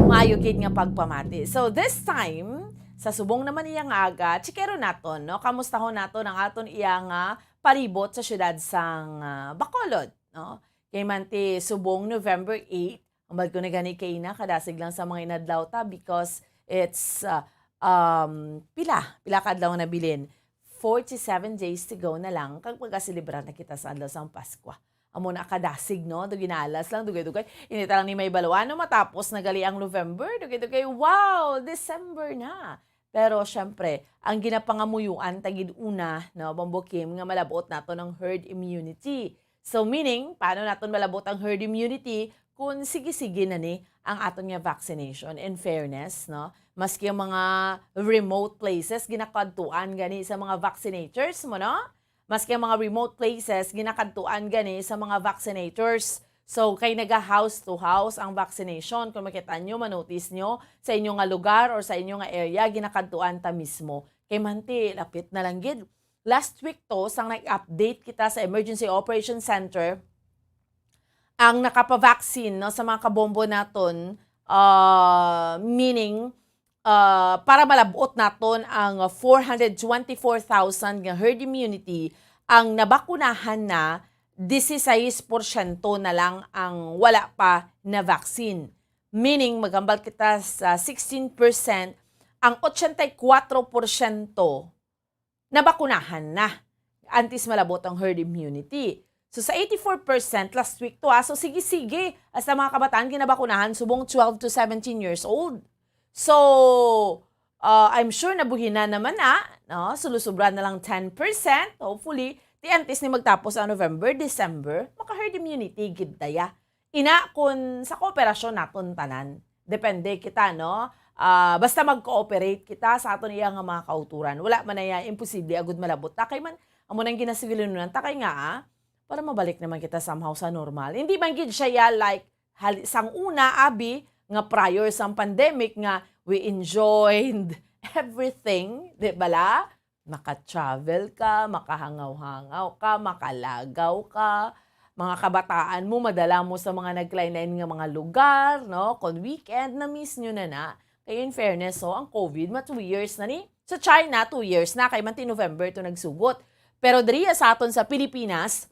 Maayo gid nga pagpamati. So, this time, sa subong naman niya nga aga, tsikero naton, no? Kamustahon naton ang aton iya nga palibot sa siyudad sang, ah, Bacolod, no? Kay man ti subong November eight, ambal ko na gani kaina, kadasig lang sa mga inadlaw ta because it's, ah, um, pila, pila ka adlaw na bilin. Forty-seven days to go na lang, kag magaselebrar na kita sa adlaw sang Paskwa. Amo na kadasig, no? Dugay na alas lang, dugay-dugay. Inita lang ni may baluan, no? Matapos na gali ang November, dugay-dugay, wow, December na. Pero, syempre, ang ginapangamuyuan ta gid una, no, Bombo Kim, nga malabot naton ang herd immunity. So, meaning, paano naton malabot ang herd immunity kung sige-sige na ni ang aton nga vaccination? In fairness, no, maski ang mga remote places, ginakadtuan gani sa mga vaccinators mo, no? Maski ang mga remote places, ginakadtuan gani sa mga vaccinators. So, kay naga house to house ang vaccination. Kung makita nyo, manotice nyo sa inyo nga lugar or sa inyo nga area, ginakadtuan ta mismo. Kay manti, lapit na lang gid. Last week to, sang nag-update kita sa Emergency Operation Center, ang nakapavaccine, no, sa mga kabombo naton, ah, meaning, ah, para malab-ot naton ang four hundred twenty-four thousand nga herd immunity, ang nabakunahan na, dieciséis porsyento na lang ang wala pa na vaccine. Meaning, maghambal kita sa sixteen percent, ang ochenta y kuwatro porsyento nabakunahan na antes malabot ang herd immunity. So, sa eighty-four percent last week to, ah. So, sige-sige, hasta mga kabataan ginabakunahan subong twelve to seventeen years old. So, uh, I'm sure nabuhi na naman na, no? Sulusubra na lang ten percent, hopefully, ti antes ni magtapos ang November, December, maka-herd immunity gid daya. Ina, kun sa kooperasyon naton tanan, depende kita, no? Ah, basta mag-cooperate kita sa aton iya nga mga kauturan, wala man na iya imposible agud malabot ta. Kay man, amo nang ginasigilunan ta kay nga, ah, para mabalik naman kita somehow sa normal. Hindi man gid siya ya, like, hal-, sang una, abi, nga prior sang pandemic nga we enjoyed everything, di bala? Maka-travel ka, makahangaw-hangaw ka, makalagaw ka. Mga kabataan mo, madala mo sa mga nagkalain-lain nga mga lugar, no? Kon weekend, na-miss nyo na na. Kay in fairness, so, ang COVID, ma two years na ni. Sa China, two years na. Kay man ti November to nagsugot. Pero diri sa aton sa Pilipinas,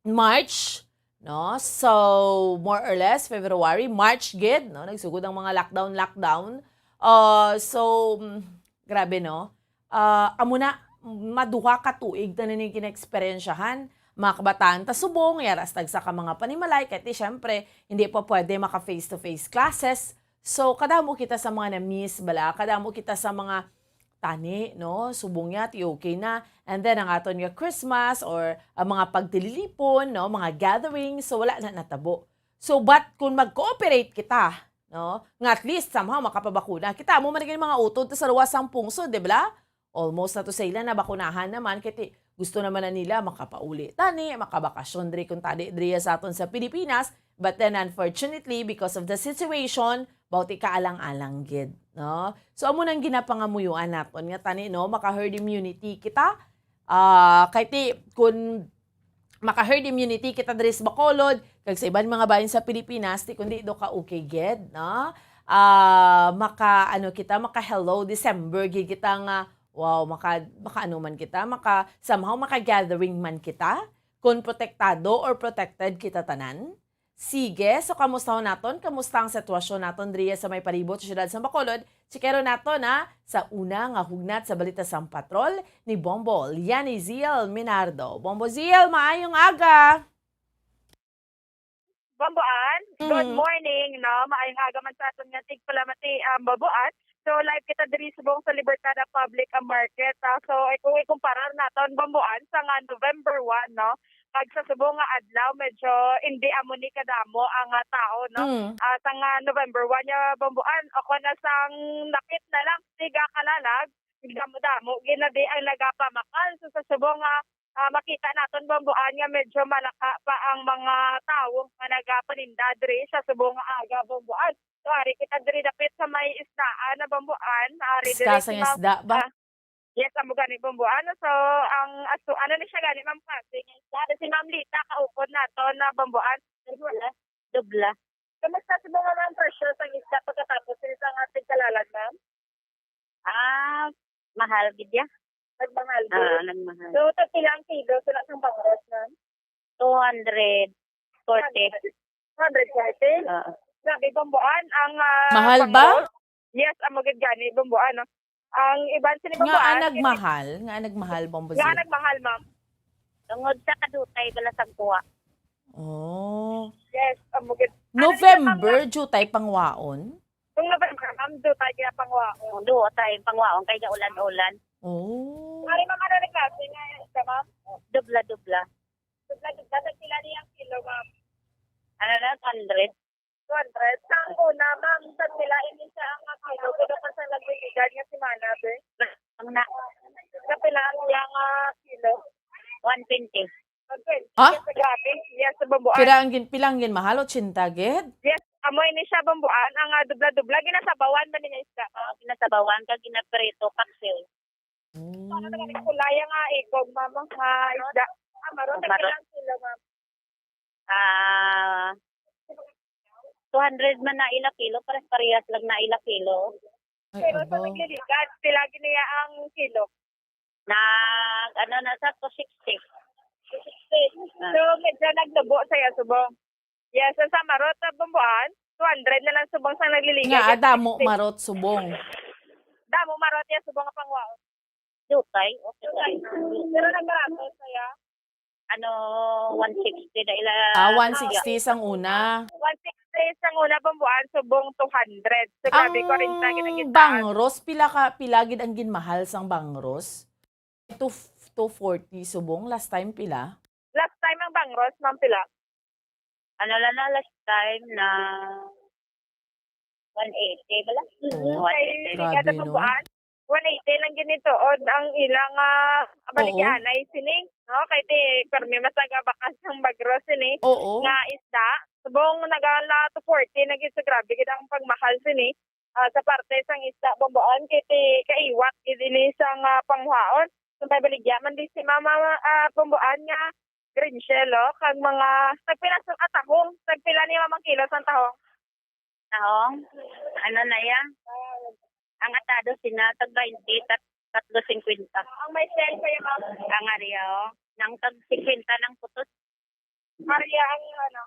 March, no? So, more or less, February, March gid, no? Nagsugod ang mga lockdown, lockdown. Uh, so, mm, grabe, no? Uh, amo na, maduha ka tuig na ning gina-eksperyensyahan. Mga kabataan ta subong, yara sa tagsa ka mga panimalay, kay ti, syempre, hindi pa pwede maka face-to-face classes. So, kadamo kita sa mga na-miss, bala, kadamo kita sa mga tani, no? Subong niya, ti okay na. And then, ang aton nga Christmas or ang mga pagtililipon, no? Mga gatherings, so wala na natabo. So, but kung mag-cooperate kita, no? Nga at least somehow makapabakuna kita. Amo man ang mga utod ta sa luwas sang pungsod, di ba? Almost na to sa ila, nabakunahan naman. Kay ti, gusto naman na nila makapauli tani, makabakasyon diri kung tani diri sa aton sa Pilipinas. But then, unfortunately, because of the situation, bawti kaalang-alang gid, no? So, amo nang ginapangamuyuan naton nga tani, no, maka-herd immunity kita. Ah, kay ti, kun maka-herd immunity kita diri sa Bacolod, kag sa iban mga bahin sa Pilipinas, ti kundi do ka okay gid, no? Ah, maka, ano kita, maka-hello December gid kita nga, wow, maka, maka ano man kita, maka, somehow maka-gathering man kita, kun protektado or protected kita tanan. Sige, so kamusta naton? Kamusta ang sitwasyon naton diri sa may palibot sa siyudad sa Bacolod? Chikero naton, ha, sa una nga hugnat sa balita sang patrol ni Bombo Lianiziel Minardo. Bombo Ziel, maayong aga! Bomboan, good Mm. morning, no? Maayong aga man sa aton nga tigpalamati, um, Bomboan. So, live kita diri subong sa Libertad Public, ah, Market, ah. So, i-, kung ikumparar naton, Bomboan, sa nga November one, no? Kag sa subong nga adlaw, medyo hindi amo ni kadamo ang, ah, tao, no? Mm. Ah, sa nga November one, ya, Bomboan, ako na sang napit na lang, tiga kalalag, damo-damo, gid na di ang nagapamakal. So, sa subong nga, ah, makita naton, Bomboan, nga medyo malaka pa ang mga tawo nga nagapaninda diri sa subong nga aga, Bomboan. So, ari kita diri dapit sa may isdaan na, Bomboan. Ari diri Isda si sang Ma'am, isda ba? ah, yes, amo gani, Bomboan. So, ang aso, ano ni siya gani, Ma'am Cassie? Ari si Ma'am Lita, kaupod naton na, Bomboan. Dubla. Dubla. Kamusta sa mga, ma'am, presyo sang isda pagkatapos sa isang ating kalalag, ma'am? Ah, mahal gid ya. Nagmahal gid? Ah, nagmahal. So, tagpila ang kilo sa lasang pangros, ma'am? Two hundred forty. Two hundred forty? Oo. Grabe, Bomboan, ang, ah, Mahal ba? pangros. Yes, amo gid gani, Bomboan, no? Ang iban sini, Bomboan, nagmahal? Nga nagmahal, Bombo Nga Zee? nagmahal, ma'am. Tungod sa kadutay bala sang kuha. Oh. Yes, amo gid. Ano ni, ma'am, November, nga jutay pangwaon? Kung November, ma'am, jutay kaya pangwaon. Jutay pangwaon kay gaulan-ulan. Oh. Ari, ma'am, ano ni klase nga isda, ma'am? Dubla-dubla. Dubla-dubla, tagpila ni ang kilo, ma'am? Ano na, hundred? Two hundred. Sa una, ma'am, tagpila ini siya ang kilo, pero pa sa nagbibigay nga semana, be? Ang na. Tagpila ang iya nga kilo? One twenty. Ha? Yes, sa grabe. Yes, sa bambuan. Pila ang gin-, pila ang ginmahal? Ochenta gid? Yes, amo ini siya, bambuan. Ang, ah, dubla-dubla, ginasabawan ba ninyo isda? Ah, ginasabawan, kag ginaprito, paksiw. Mm. Ano naman ang kulaya nga ikog, mama, nga isda? Ah, marot, Marot. Ang kilo, ma'am. Ah, two hundred man na ila kilo, pares-parehas lang na ila kilo. Ay, Pero sa aba. Nagliligat, pila gid niya ang kilo? Nag, ano na sa two sixty. Ah. So, medyo nagtubo sa iya subong. Yes, ang sa marot na bambuan, two hundred na lang subong sa nagliligat. Nga, Yes, adamo sixty. Marot subong. Damo marot iya subong ang pangwaon. Dutay, okay. Dutay. Pero nagbarato sa iya. Ano, one sixty na ila. Ah, one sixty sang una. One sixty sang una, bambuan, subong two hundred. So, grabe, Ang kwarenta gid ang gintaas. Bangros, pila ka, pila gid ang ginmahal sang bangros? Two, two forty subong, last time pila? Last time ang bangros, ma'am, pila? Ano lang na, last time na one eighty bala? Oo. One eighty. Kay Grabe, kada no? Bambuan, one eighty lang gid ni tuod ang ilang, ah, Oo. Baligyanay sini, no? Kay ti, permi mas nagabakas ang bagro sini Oo. Nga isda. Subong nagala two forty na gid, so grabe gid ang pagmahal sini. Ah, sa parte sang isda, bambuan, kay ti kaiwat gid ini sang, ah, panghuhaon. Kung may baligya man di si mama, ah, bambuan nga green shell, oh, kag mga tagpila sa, ah, tahong, tagpila ni mama ang kilo sang tahong? Tahong? Ano na yan? Ang atado sina, tag twenty, tat-, tatlo cinquenta. Ang may shell kayo, ma'am? Ang ari, oh. Nang tag cinquenta ng putos. Ari ang, ano?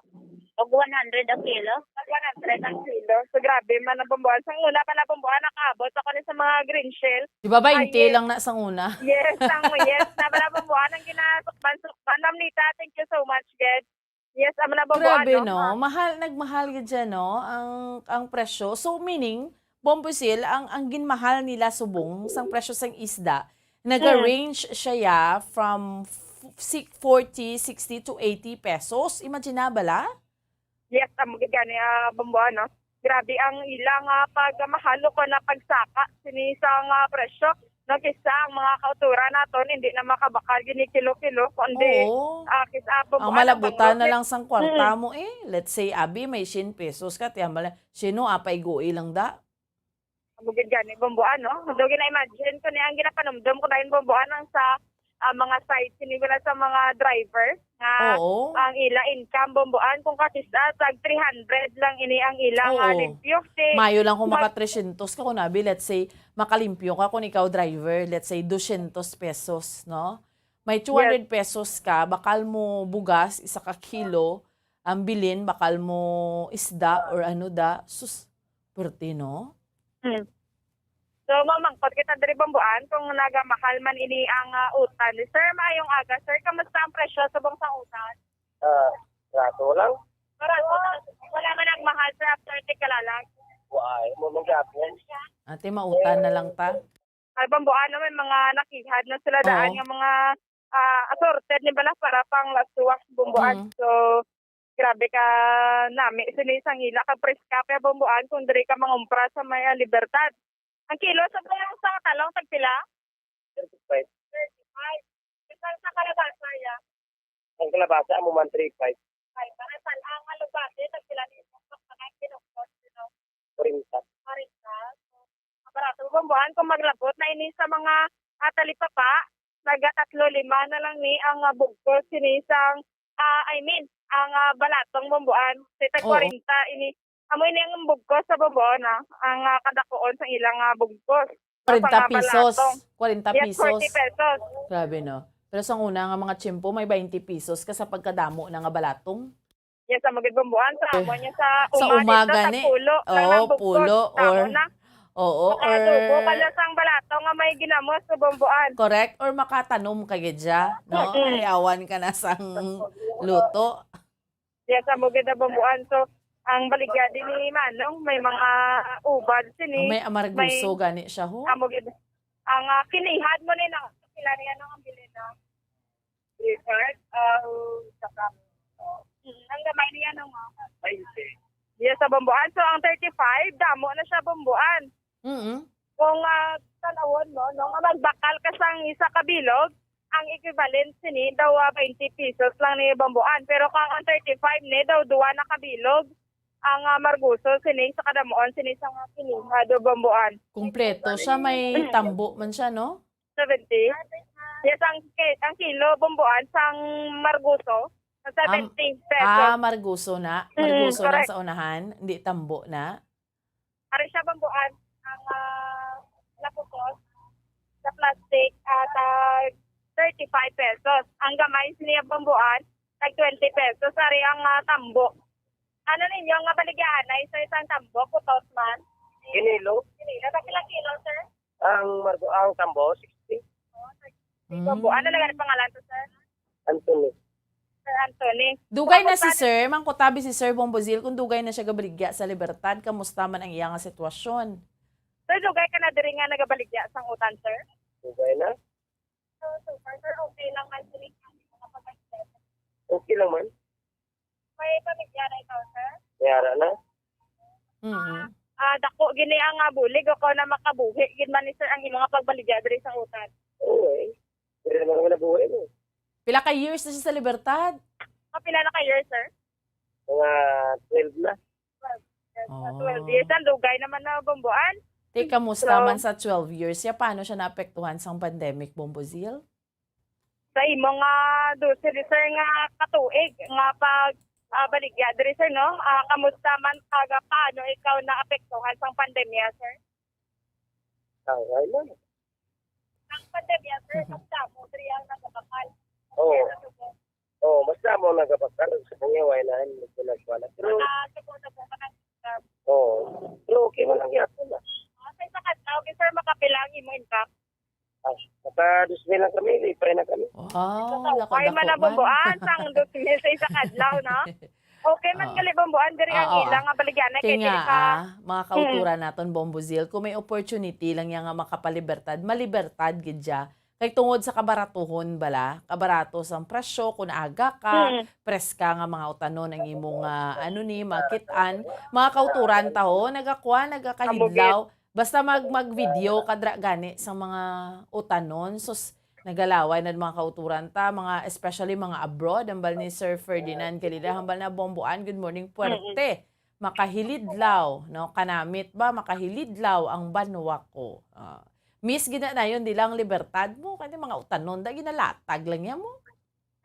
Og one hundred ang kilo. Tag one hundred ang kilo. So, grabe man ang bambuan. Sang una pa na bambuan, nakaabot ako ni sa mga green shell. Di ba, bainte Ay, yes. Lang na sang una? Yes, ang, yes. Na pala bambuan ang ginasukban-sukban. Ma'am Nita, thank you so much, gid. Yes, amo na bambuan, Grabe, no? No? Mahal, nagmahal gid siya, no? Ang, ang presyo. So, meaning, Bombosil, ang, ang ginmahal nila subong sang presyo sang isda, Mm. Naga-range siya ya from f-, si-, forty, sixty to eighty pesos. Imagine na bala? Yes, amo gid gani, ah, bambuan, no? Grabe ang ilang, ah, pagmahal o kon na pagsaka sini sang, ah, presyo. No, kisa ang mga kauturan naton hindi na makabakal gini kilo-kilo, kundi, Oo. Ah, kisa ang bambuan ang malabutan na bangko. Lang sang kwarta Mm. Mo, eh. Let's say, abi, may syen pesos ka, tiyan bala, sino, apay gui lang da? Amo gid gani, bambuan, no? Do gina-imagine ko ni ang ginapanumdom ko dahil bambuan ang sa, ah, mga side sini wala sa mga driver nga Oo. Ang ila income bambuan kung kakis-a tag three hundred lang ini ang ila nga Oo. Limpyo. Si Mayo lang kung mag- maka tresyentos ka, kung abi, let's say, makalimpyo ka kung ikaw driver, let's say, dosyentos pesos, no? May Yes. Two hundred pesos ka, bakal mo bugas, isa ka kilo, ang bilin, bakal mo isda or ano da, sus, pwerte, no? Hmm. So, mamangkot kita diri, bambuan, kung nagamahal man ini ang, ah, utan. Sir, maayong aga, sir. Kamusta ang presyo subong sang utan? Ah, rato lang. Para wala man nagmahal, sir, after ti kalalag. Why? Mo man gapon. Ate, mautan na lang ta. Ay, bambuan, no, may mga nakihad na sila daan Oo. Nga mga, ah, assorted ni bala para pang lasuwak, bambuan. Mm. So, grabe ka nami sini sang ila ka preska kay bambuan kung diri ka mangumpra sa may, ah, Libertad. Ang kilo sa, sa talong tagpila? Thirty-five. Thirty-five. Bisan sa kalabasa, ya? Ang kalabasa, amo man, three five. Ay, para sa ang alugbati, tagpila ni sa mga kinukot, you know? Kwarenta. Kwarenta. So, barato, bambuan, kung maglabot na ini sa mga, ah, talipapa, naga tatlo lima na lang ni ang, ah, bugkos sini sang, ah, I mean, ang, ah, balatong bambuan, sa tag Oo. Kwarenta ini. Amo ini ang bugkos sa bambuan, ah, ang, ah, kadakuon sa ilang, ah, bugkos. Kwarenta Sa mga pesos. Balatong. Kwarenta Yes, pesos. Forty pesos. Grabe, no? Pero sa una nga mga tiyempo, may twenty pesos ka sa pagkadamo na nga balatong. Yes, ang magid bambuan sa Eh, amo niya sa sa uma umaga dito, sa ni. Pulo, Oo, nang bugkos, pulo tamo or na. Oo, Makalubo or ka na sang balato nga may ginamos sa bambuan. Correct, or makatanom ka gid siya, no? Mm-mm. Ayawan ka na sang luto. Yes, amo gid na bambuan. So, ang baligya din ni Manong, may mga ubad sini. May amargoso May gani siya, ho? Amo gid. Ang, ah, kinihad mo ni na, pila niya nang ang bilin na? Record, ah, saka, oh. Mm, ang gamay niya nung, ah, Twenty. Yes, sa bambuan. So, ang thirty-five, damo na siya bambuan. Mm-mm. Kung, ah, tanawon mo, no, nga magbakal ka sang isa ka bilog, ang equivalent sini daw, ah, twenty pesos lang ni Bambuan. Pero kung ang thirty-five ni daw, duwa na ka bilog ang, ah, Margoso sini sa kadamuon sini sa mga kiniha do Bambuan. Kompleto siya, may tambo man siya, no? Seventy? Yes, ang ki-, ang kilo Bambuan sang Margoso, sa Am-, seventy pesos. Ah, Margoso na. Mm, Margoso na correct. Sa unahan, hindi tambo na. Ari siya Bambuan, ang, ah, naputos sa plastic, ah, tag thirty-five pesos. Ang gamay niya Bambuan, tag twenty pesos. Ari ang, ah, tambo. Ano ninyo nga baligyaanay sa isang tambo, putos man? Kinilo? Kinilo. Sa pila kilo, sir? Ang margo-, ang tambo, sixty. Oh, sixty. Mm. Bambuan, ano lang ang pangalan to, sir? Anthony. Sir Anthony. Dugay na si Kamusta? Sir, mangkutabi si Sir Bombozil kung dugay na siya gabaligya sa Libertad. Kamusta man ang iya nga sitwasyon? Sir, dugay ka na diri nga nagabaligya sang utan, sir? Dugay na. So, so far, sir, okay lang man sila ang mga pagkakitaan. Okay lang man. May pamilya na ikaw, sir? May ara na. Mm. Ah, dako gini ang, ah, bulig o kung na makabuhi gid man ni sir ang imo nga pagbaligya diri sa utan. Oo, eh. Diri naman kami nabuhi, eh. Pila ka years na siya sa Libertad? Ah, pila na ka years, sir? Mga twelve na. Twelve. Yes, ah, Oh. twelve years. Ang dugay naman na Bambuan. Te, kamusta So, man sa twelve years siya? Paano siya naapektuhan sang pandemic, Bombozil? Sa imo nga dose, sir, nga katuig nga pag, ah, baligya diri, sir, no? Ah, kamusta man, taga, paano ikaw naapektuhan sang pandemya, sir? Tawag lang. Ang pandemya, sir, Mhm. mas damo diri ang nagabakal. Oo. Kaya sa Subo. Oo, mas damo ang nagabakal. Sa kanya, wala na, hindi ko nagwala. Pero Mga Subo, Subo, mga Oo. Pero okay man lang yapon, ah. Ah, sa isa ka adlaw, sir, makapila ang imo income? Ah, naka dos mil lang kami, lipay na kami. Wow, Ito, lako, okay man dako na man. Bambuan, sang dos mil sa isa ka adlaw, no? Okay man Oo. gali Bambuan, diri ang Oo, ilang ah. nga baligyan na Kay kay nga, diri ka. ah, mga Mm. kauturan naton, Bombo Zil, kung may opportunity lang yan nga makapalibertad, malibertad gid siya. Kay tungod sa kabaratuhon bala, kabarato sang presyo, kung aga ka, Mm. preska nga mga utanon ang imong, ah, ano ni, makit-an, mga kauturan ta ho, nagakwa, nagakahidlaw. Basta mag, mag-video ka dra gani sa mga utanon, sus, nagalaway na mga kauturan ta, mga, especially mga abroad, hambal ni Sir Ferdinand Galida, hambal na Bomboan, good morning, Mm-mm. puwerte, makahilidlaw, no? Kanamit ba, makahilidlaw ang banwa ko. Ah, miss gid na nayon, di lang libertad mo, kani mga utanon, da ginalatag lang niya mo.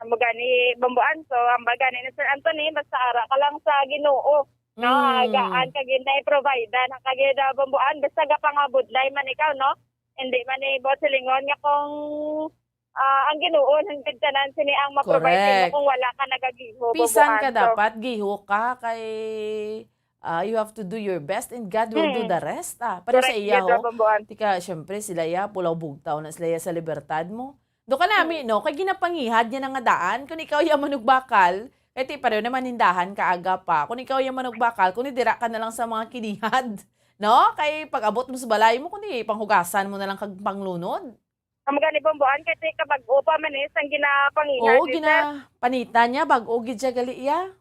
Amo gani, Bomboan. So, ang ba gani ni Sir Anthony, basta ara ka lang sa Ginoo, no? Mm. Agaan ka gid na i-provide na ka gid, ah, Bomboan. Basta gapangabudlay man ikaw, no? Hindi man ni buot silingon nga kung, ah, ang Ginoo nang tanan sini ang ma-provide nimo Correct. kung wala ka nagagiho, Bisan Bomboan. ka So, dapat giho ka kay, ah, you have to do your best and God will do Mm. the rest, ah. Pareho sa Correct, iya, gid, ho. Bomboan. Tika, syempre, sila ya, pulaw bugtaw na sila ya sa libertad mo. Do ka nami, Mm. no? Kay ginapangihad niya na nga daan. Kung ikaw ya manugbakal, kay ti pareho naman hindahan ka aga pa. Kung ikaw ya manugbakal, kung dira ka na lang sa mga kinihad, no? Kay pag-abot mo sa balay mo, kung di, panghugasan mo na lang kag panglunod. Amo gani, Bomboan, kay ti kabag-o pa man, eh, sang ginapangihad Oo, ni sir. gina-, panita niya, bag-o gid siya gali iya.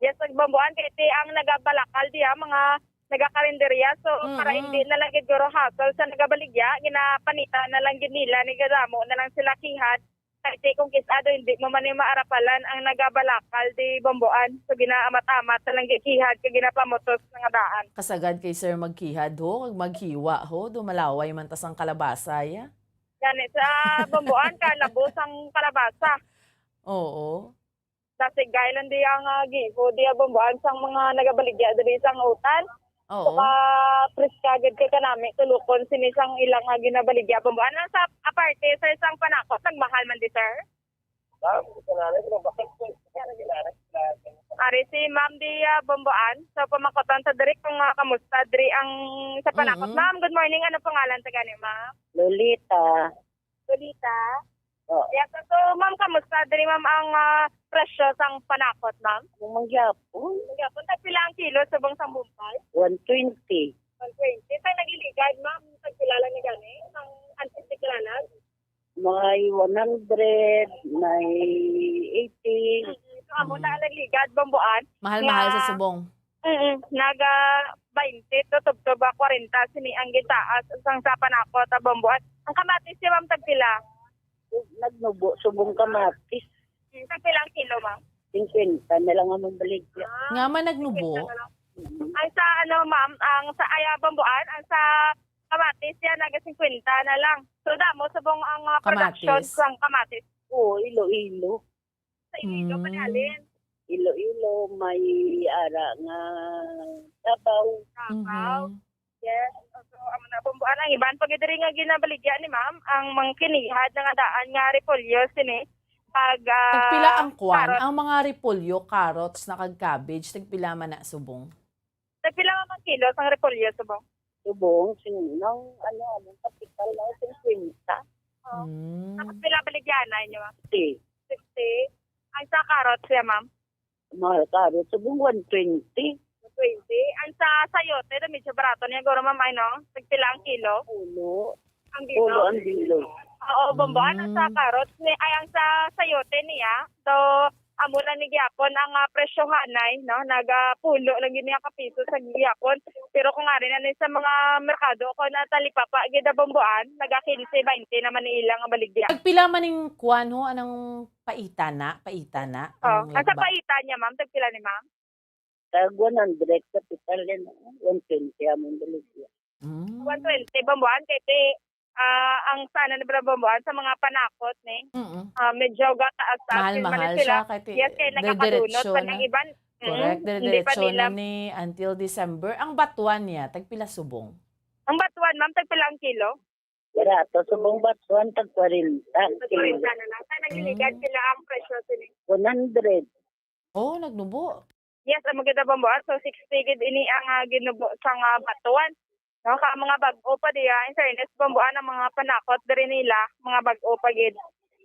Yes, nagbambuan kay ti ang nagabalakal diha, mga nagakarinderya. So, para Mm-mm. hindi na lang gid guro hassle sa nagabaligya, ginapanitan na lang gid nila, ni gadamo na lang sila kihad. Kay ti kung kis-a do, hindi mo man ni maarapalan ang nagabalakal di bambuan. So, ginaamat-amat na lang gid kihad kay ginapamutos na nga daan. Kasagad kay sir magkihad ho, kag maghiwa ho, do malaway man tas ang kalabasa, ya. Gani sa bambuan, kalabos ang kalabasa. Oo. Dasigay lang di ang, ah, giho, di ang bambuan sang mga nagabaligya diri sang utan. Oo. Saka preska gid kay kanami tulokon sini sang ilang, ah, ginabaligya bambuan. Ang sa aparte, sir, sang panakot, nagmahal man di, sir? Ma'am, ito na, ano, bakit po? Kaya nagkilala sila. Ari si Ma'am di, ah, bambuan. So, pamakoton sa diri kung, ah, kamusta diri ang sa panakot. Mm-mm. Ma'am, good morning. Ano pangalan ta gani, ma'am? Lolita. Lolita? Oh. Yes, so, ma'am, kamusta diri, ma'am, ang, ah, presyo sang panakot, ma'am? Ang mangyapon? Mangyapon, tagpila ang kilo subong sang bumpay? One twenty. One twenty. Sa nagliligad, ma'am, tagpila lang ni gani? Ang antes ni kilalag? May one hundred, may eighty. Mm-mm. So, amo na Mm. ang nagligad, bambuan. Mahal-mahal sa Nga subong. Mm, naga baynte to tubtob a kwarenta sini ang gitaas sang sa panakot a bambuan. Ang kamatis niya, ma'am, tagpila? Nagnubo, subong kamatis. Hmm, tagpila ang kilo, ma'am? Singkwenta na lang among baligya. Ah, Nga man nagnubo? singkwenta na lang. Mm. Ay, sa ano, ma'am, ang sa, ay, ah, Bambuan, ang sa kamatis yan, naga singkwenta na lang. So, damo subong ang, ah, production Kamatis. sang kamatis. Oo, Iloilo. Sa Iloilo, Mm. panalin. Iloilo, may ara nga Davao. Davao. Mhm. Yes. So, amo na, Bambuan, ang iban pa gid diri nga ginabaligya ni ma'am, ang mga kinihad na nga daan nga repolyo sini. Pag, ah, Tagpila ang kwan? carrot. Ang mga repolyo, carrots, na kag cabbage, tagpila man na subong? Tagpila man ang kilo sang repolyo subong? Subong, sing-, nang, ano, among kapital na singkwenta. Oh. Mm. Tapos pila baligya na inyo, ma'am? Sixty. Sixty. Ang sa carrots siya, ma'am? Mahal ka, ro, subong one twenty. Twenty. Ang sa sayote, na medyo barato niya, guro, ma'am, ay, no? Tagpila ang kilo? Pulo. Ang bilog? Pulo ang bilog. Oo, Bambuan, ang sa Mm. carrots, ni, ay, ang sa sayote niya, so, amo lang ni gihapon ang, ah, presyohanay, no? Nagapulo lang gid niya ka piso sa gihapon. Pero kung ari na ni sa mga merkado, kung na talipapa gid, ah, Bambuan, naga quince, twenty naman ni ilang baligya. Tagpila man ning kuwan, ho? Anong paita na? Paita na? Oh, Anong ang sa lagba? paita niya, ma'am, tagpila ni ma'am? Tag one hundred kapital yan, ah. One twenty among baligya. Mm. One twenty, Bambuan, kay ti, ah, ang sana ni Bambuan sa mga panakot ni, Mm. ah, medyo gataas-taas Mahal-mahal sila. siya, kay ti, Yes, kay nakakadunot diretso pa ng na. iban. Mm, Correct, hindi pa dire-diretso nila na ni until December. Ang batuan niya, tagpila subong? Ang batuan, ma'am, tagpila ang kilo? Barato, subong batuan, tag kwarenta. Tag kwarenta na lang. Sa nagligad Mm. sila ang presyo sini. One hundred. Oh, nagnubo. Yes, ang maganda, Bambuan. So, sixty gid ini ang, ah, ginubo sang, ah, batuan. No, ka mga bag-o pa diya. In fairness, Bambuan, ang mga panakot diri nila, mga bag-o pa gid.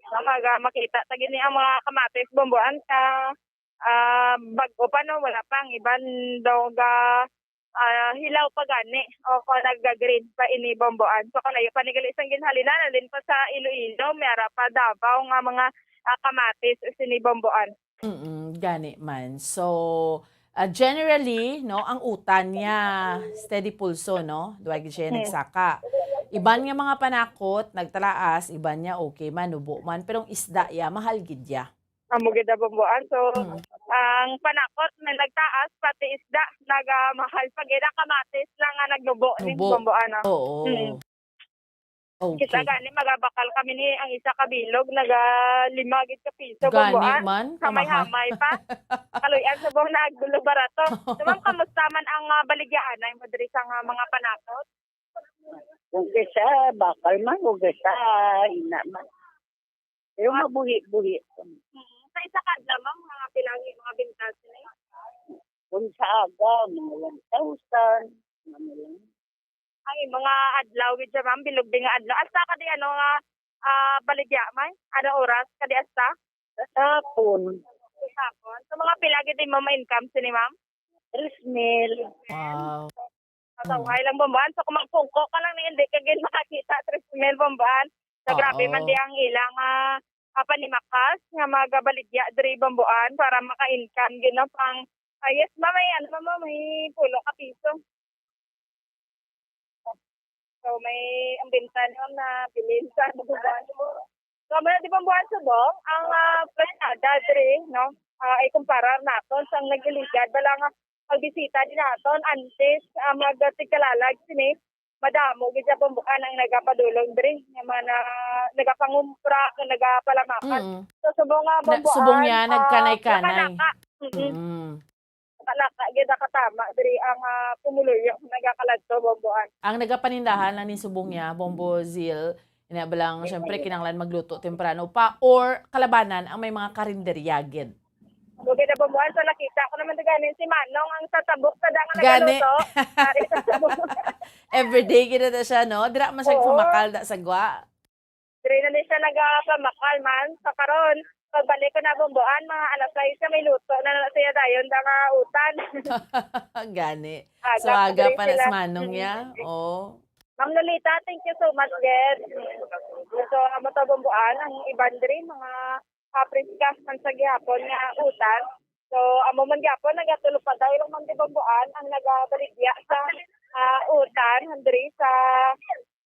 No, kag, ah, makita ta gid ni ang mga kamatis, Bambuan, ka, ah, bag-o pa, no, wala pa ang iban daw ga, ah, hilaw pa gani o kung naga-green pa ini, Bambuan. So, kalayo pa ni gali sang ginhalinan, alin pa sa Iloilo, may ara pa Davao nga mga, ah, kamatis sini, Bambuan. Mm, gani man. So, ah, generally, no, ang utan niya steady pulso, no? Duwa gid siya Hmm. nagsaka. Iban nga mga panakot, nagtalaas, iban niya okay man, nubo man. Pero ang isda, ya, mahal gid ya. Amo gid ang Bambuan. So, Mm. ang panakot na nagtaas, pati isda, nagamahal pa gid. Ang kamatis lang nga nagnubo ni Nubo. Bambuan, ah. Oo. Mm. Okay. Kita gani, magabakal kami ni ang isa ka bilog, naga lima gid ka piso, Gani Bambuan. man, kamahal. Hamay-hamay pa. Kaluy-an subong na agdulo barato. So, ma'am, kamusta man ang, ah, baligyaanay mo diri sa nga mga panakot? Kung kisa, bakal man, kung kisa, ina man. Pero Ah. mabuhi-buhi. Mm. Sa isa ka adlaw, ma'am, mga pila ang mga bintas ni? Kung sa aga, mga one thousand, ano lang. Ay, mga adlaw, gid siya, ma'am, bilog din nga adlaw. Hasta ka di, ano, nga, ah, baligya, may? Ano oras ka di hasta? Sa hapon. Sa hapon. So, mga pila gid mo ma-income sini, ma'am? Tres mil. Wow. Sa Mm. Hawaii lang, Bambuan. So, kung magpungko ka lang ni, hindi ka gid makakita, tres mil, Bambuan. So, grabe man Oo. di ang ilang, ah, ah, panimakas nga magabaligya diri, Bambuan, para maka-income gid, no, pang, ah, yes, ma'am, may ano, ma'am, may pulo ka piso. So, may ang benta ni ma'am na bilin sa Bambuan. So, amo na di, Bambuan, subong ang, ah, plasada diri, no? Ah, ikumparar naton sang nagligad, bala nga pagbisita din naton antes, ah, magtigkalalag sini, madamo gid sa Bambuan ang nagapadulong diri, nga mga na, nagapangumpra, nagapalamakan. Mm. So, subong nga Na, Bambuan, subong niya, ah, nagkanay-kanay. Nakalaka. Mm-mm. Mm. Nakalaka gid, nakatama diri ang, ah, pumuluyo, nagakaladto, Bambuan. Ang nagapanindahan lang ni subong niya, Bombo Zil, ina ba lang, syempre, kinahanglan magluto temprano pa, or kalabanan ang may mga karinderya gid. Okay na, Bambuan. So, nakita ko naman na ganin si Manong ang sa tabok sa dang Gani. nagaluto. Ari sa tabok. Everyday gid na siya, no? Dira man siya Oo. pumakal da sa gwa. Diri na ni siya nagapamakal man. Sa karon, pagbalik ko na, Bambuan, mga alas sais na may luto na na siya dayon da nga utan. Gani. Aga So, pa aga diri pa na sila. si Manong Mm. niya. Oh. Ma'am Lolita, thank you so much, gid. So, amo to, Bambuan, ang iban diri, mga, ah, preska man sa gihapon nga utan. So, amo man gihapon, nagatulo pa daw ilang man di, Bambuan, ang nagabaligya sa, ah, utan diri sa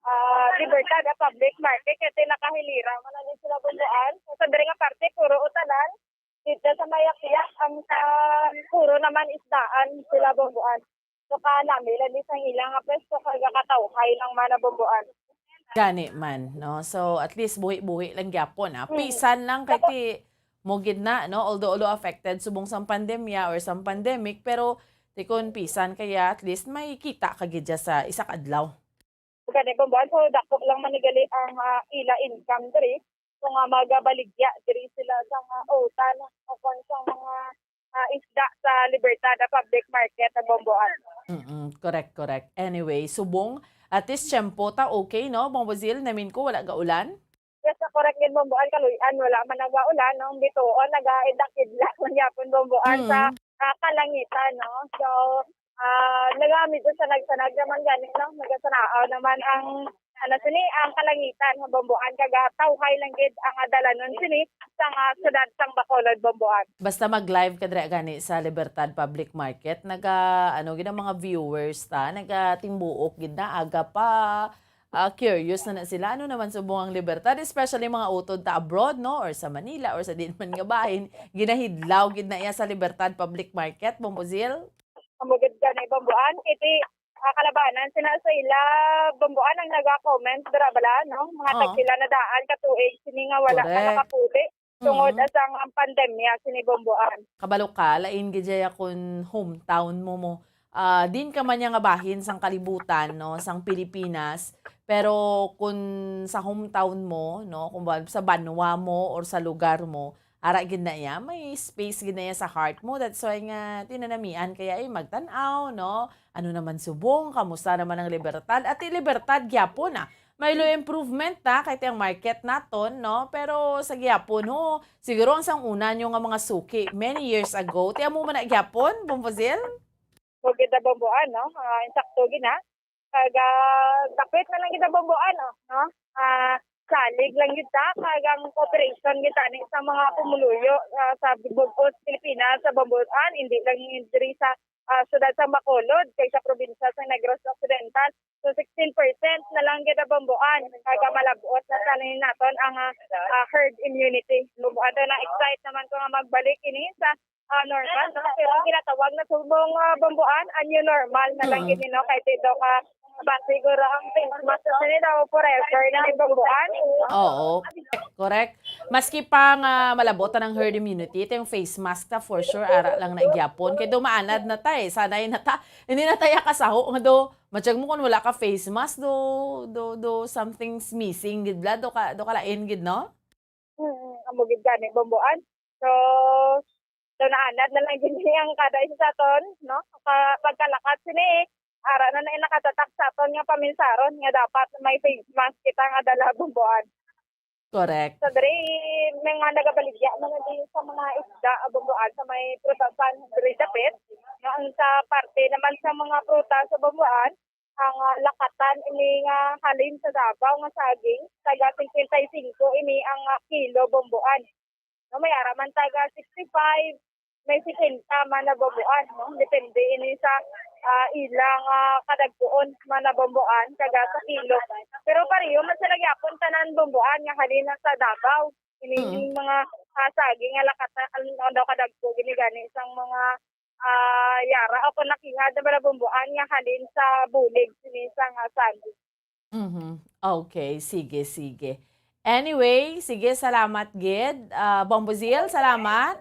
ah, Libertad, ah, public market, kay nakahilira man na sila, Bomboan. So, sa diri nga parte, puro utanan. Dito sa Mayapiyak, ang sa puro naman isdaan sila, Bomboan. So, kanami lang di sang ilang nga pwesto, kay gatawhay lang man na, Bomboan. Gani man, no? So, at least buhi-buhi lang gyapon, ah. Mm. Pisan lang kay Dapat ti mo gid na, no? Although, although affected subong sang pandemya or sang pandemic, pero ti kun pisan kaya at least may kita ka gid dya sa isa ka adlaw. Gani, Bomboan, so dako lang man ni gali ang, ah, ila income diri. So nga magabaligya diri sila sa mga utan o kon sa mga, ah, isda sa Libertad, ah, public market na, Bomboan. Mm-mm, correct, correct. Anyway, subong, at least tiyempo ta, okay, no? Bombo Zil, namin ko, wala gaulan? Yes, sa correct gid, Bomboan, kaluy-an, wala man nagaulan, no? Ang bituon, nagaidakidlak lang yapon, Bomboan, sa, Mm. ah, kalangitan, no? So, ah, nagamit sa nagsanag naman gani, no? Nagasanaaw naman ang, ano, sini, ang kalangitan, Bomboan, kaga tawhay lang gid ang adalanon sini sa nga syudad sang Bacolod, Bomboan. Basta mag-live ka dira gani sa Libertad Public Market, naga, ano, gid ang mga viewers ta, nagatimbuok gid na, aga pa, ah, curious na na sila. Ano naman subong ang Libertad, especially mga utod ta abroad, no? Or sa Manila, or sa diin man nga bahin, ginahidlaw gid na iya sa Libertad Public Market, Bombo Zil? Amo gid gani, Bomboan, iti, ah, kalabanan sina sa ila, Bomboan, ang naga-comment dira bala, no? Mga Oo. tagpila na daan ka tuig sini nga wala ka Correct. nakapuli. Tungod Mm. sa ang pandemya sini, Bomboan. Kabalo ka, lain gid jaya kun hometown mo mo. Ah, din ka man niya nga bahin sang kalibutan, no, sang Pilipinas. Pero kun sa hometown mo, no, kung ba, sa banwa mo or sa lugar mo, ara gid na iya, may space gid na iya sa heart mo. That's why nga tinanamian kaya, eh, magtan-aw, no? Ano naman subong, kamusta naman ang Libertad? At ti Libertad gyapon, ah. May lo improvement na kay ti ang market naton, no? Pero sa gyapon, ho, siguro ang sang una nyo nga mga suki many years ago, ti amo man na gyapon, Bombosil? Huwag kita, Bomboan, no? Ah, insakto gid na. Kag, ah, dapit na lang kita, Bomboan, no? No? Ah, salig lang gid ta, kag ang cooperation gid tani sa mga pumuluyo, ah, sa bug-os Pilipinas, sa Bomboan, hindi lang diri sa, ah, siyudad sa Bacolod, kay sa probinsya sa Negros Occidental. So, sixteen percent na lang gid ang Bomboan, kag malab-ot na tani naton ang, ah, ah, herd immunity. Bomboan, na-excite naman ko nga magbalik ini sa ah, normal, no? Pero ang ginatawag na subong, ah, Bomboan, a new normal na lang Mm. gid, no? Kay ti daw ka, ba, siguro ang face mask sa sini daw forever na ni Bomboan. Oo, correct. Maski pa nga malab-ot ang herd immunity, ito yung face mask ta for sure, ara lang na gyapon. Kay do maanad na ta eh, sanay na ta. Hindi na tayo kasaho nga do, matyag mo kung wala ka face mask, do, do, do something's missing gid bla, do ka, do kalain gid, no? Mm, amo gid gani, Bomboan. So, so naanad na lang gid ni ang kada isa sa aton, no? Ka-, pagkalakat sini, ara na na nakatatak sa aton nga paminsaron nga dapat may face mask kita nga dala, Bomboan. Correct. So, diri, may nga nagabaligya man na din sa mga isda, Bomboan, sa may prutasan, diri dapit. No, ang sa parte naman sa mga prutas sa Bomboan, ang, ah, lakatan ini nga halin sa Davao nga saging, taga singkwenta y singko ini ang, ah, kilo, Bomboan. No, may ara man taga sixty-five, may sesenta man na, Bomboan, no? Depende ini sa, ah, ilang, ah, kadagkoon man na, Bomboan, taga sa kilo. Pero pareho man sila gyapon tanan, Bomboan, nga halin na sa Davao. Ini Mm. mga, ah, saging nga lakatan, ano daw kadagko gini gani sang mga ah, yara o kung nakihad na bala, Bomboan, nga halin sa bulig sini sa nga saging. Mhm. Okay, sige, sige. Anyway, sige, salamat gid. Ah, Bombo Zil, salamat.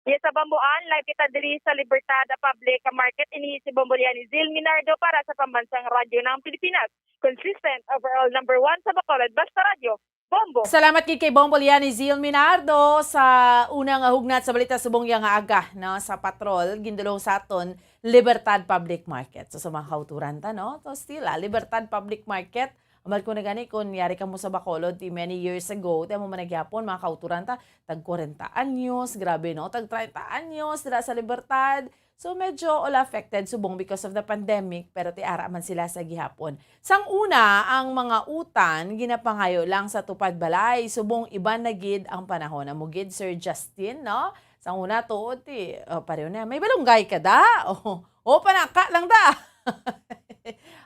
Yes, sa Bomboan, live kita diri sa Libertad Public Market. Ini si Bombo Liani Zil Minardo para sa Pambansang Radyo ng Pilipinas. Consistent, overall number one sa Bacolod, Basta Radyo. Bombo. Salamat gid kay Bombo Liani Zil Minardo sa unang hugnat sa balita subong iya nga aga, no, sa patrol, gindulong sa aton Libertad Public Market. So, sa mga kauturan ta, no, to still, ah, Libertad Public Market, amal ko na gani, kung yari ka mo sa Bacolod, ti many years ago, ti amo man na gyapon, mga kauturan ta, tag kwarenta anyos, grabe, no, tag treinta anyos, dira sa Libertad, So, medyo all affected subong because of the pandemic, pero ti ara man sila sa gihapon. Sang una, ang mga utan ginapangayo lang sa tupad balay, subong iban na gid ang panahon. Amo gid, Sir Justin, no? Sang una, tuod ti, oh, pareho na. May balunggay ka da? Oh, oh, panaka lang da.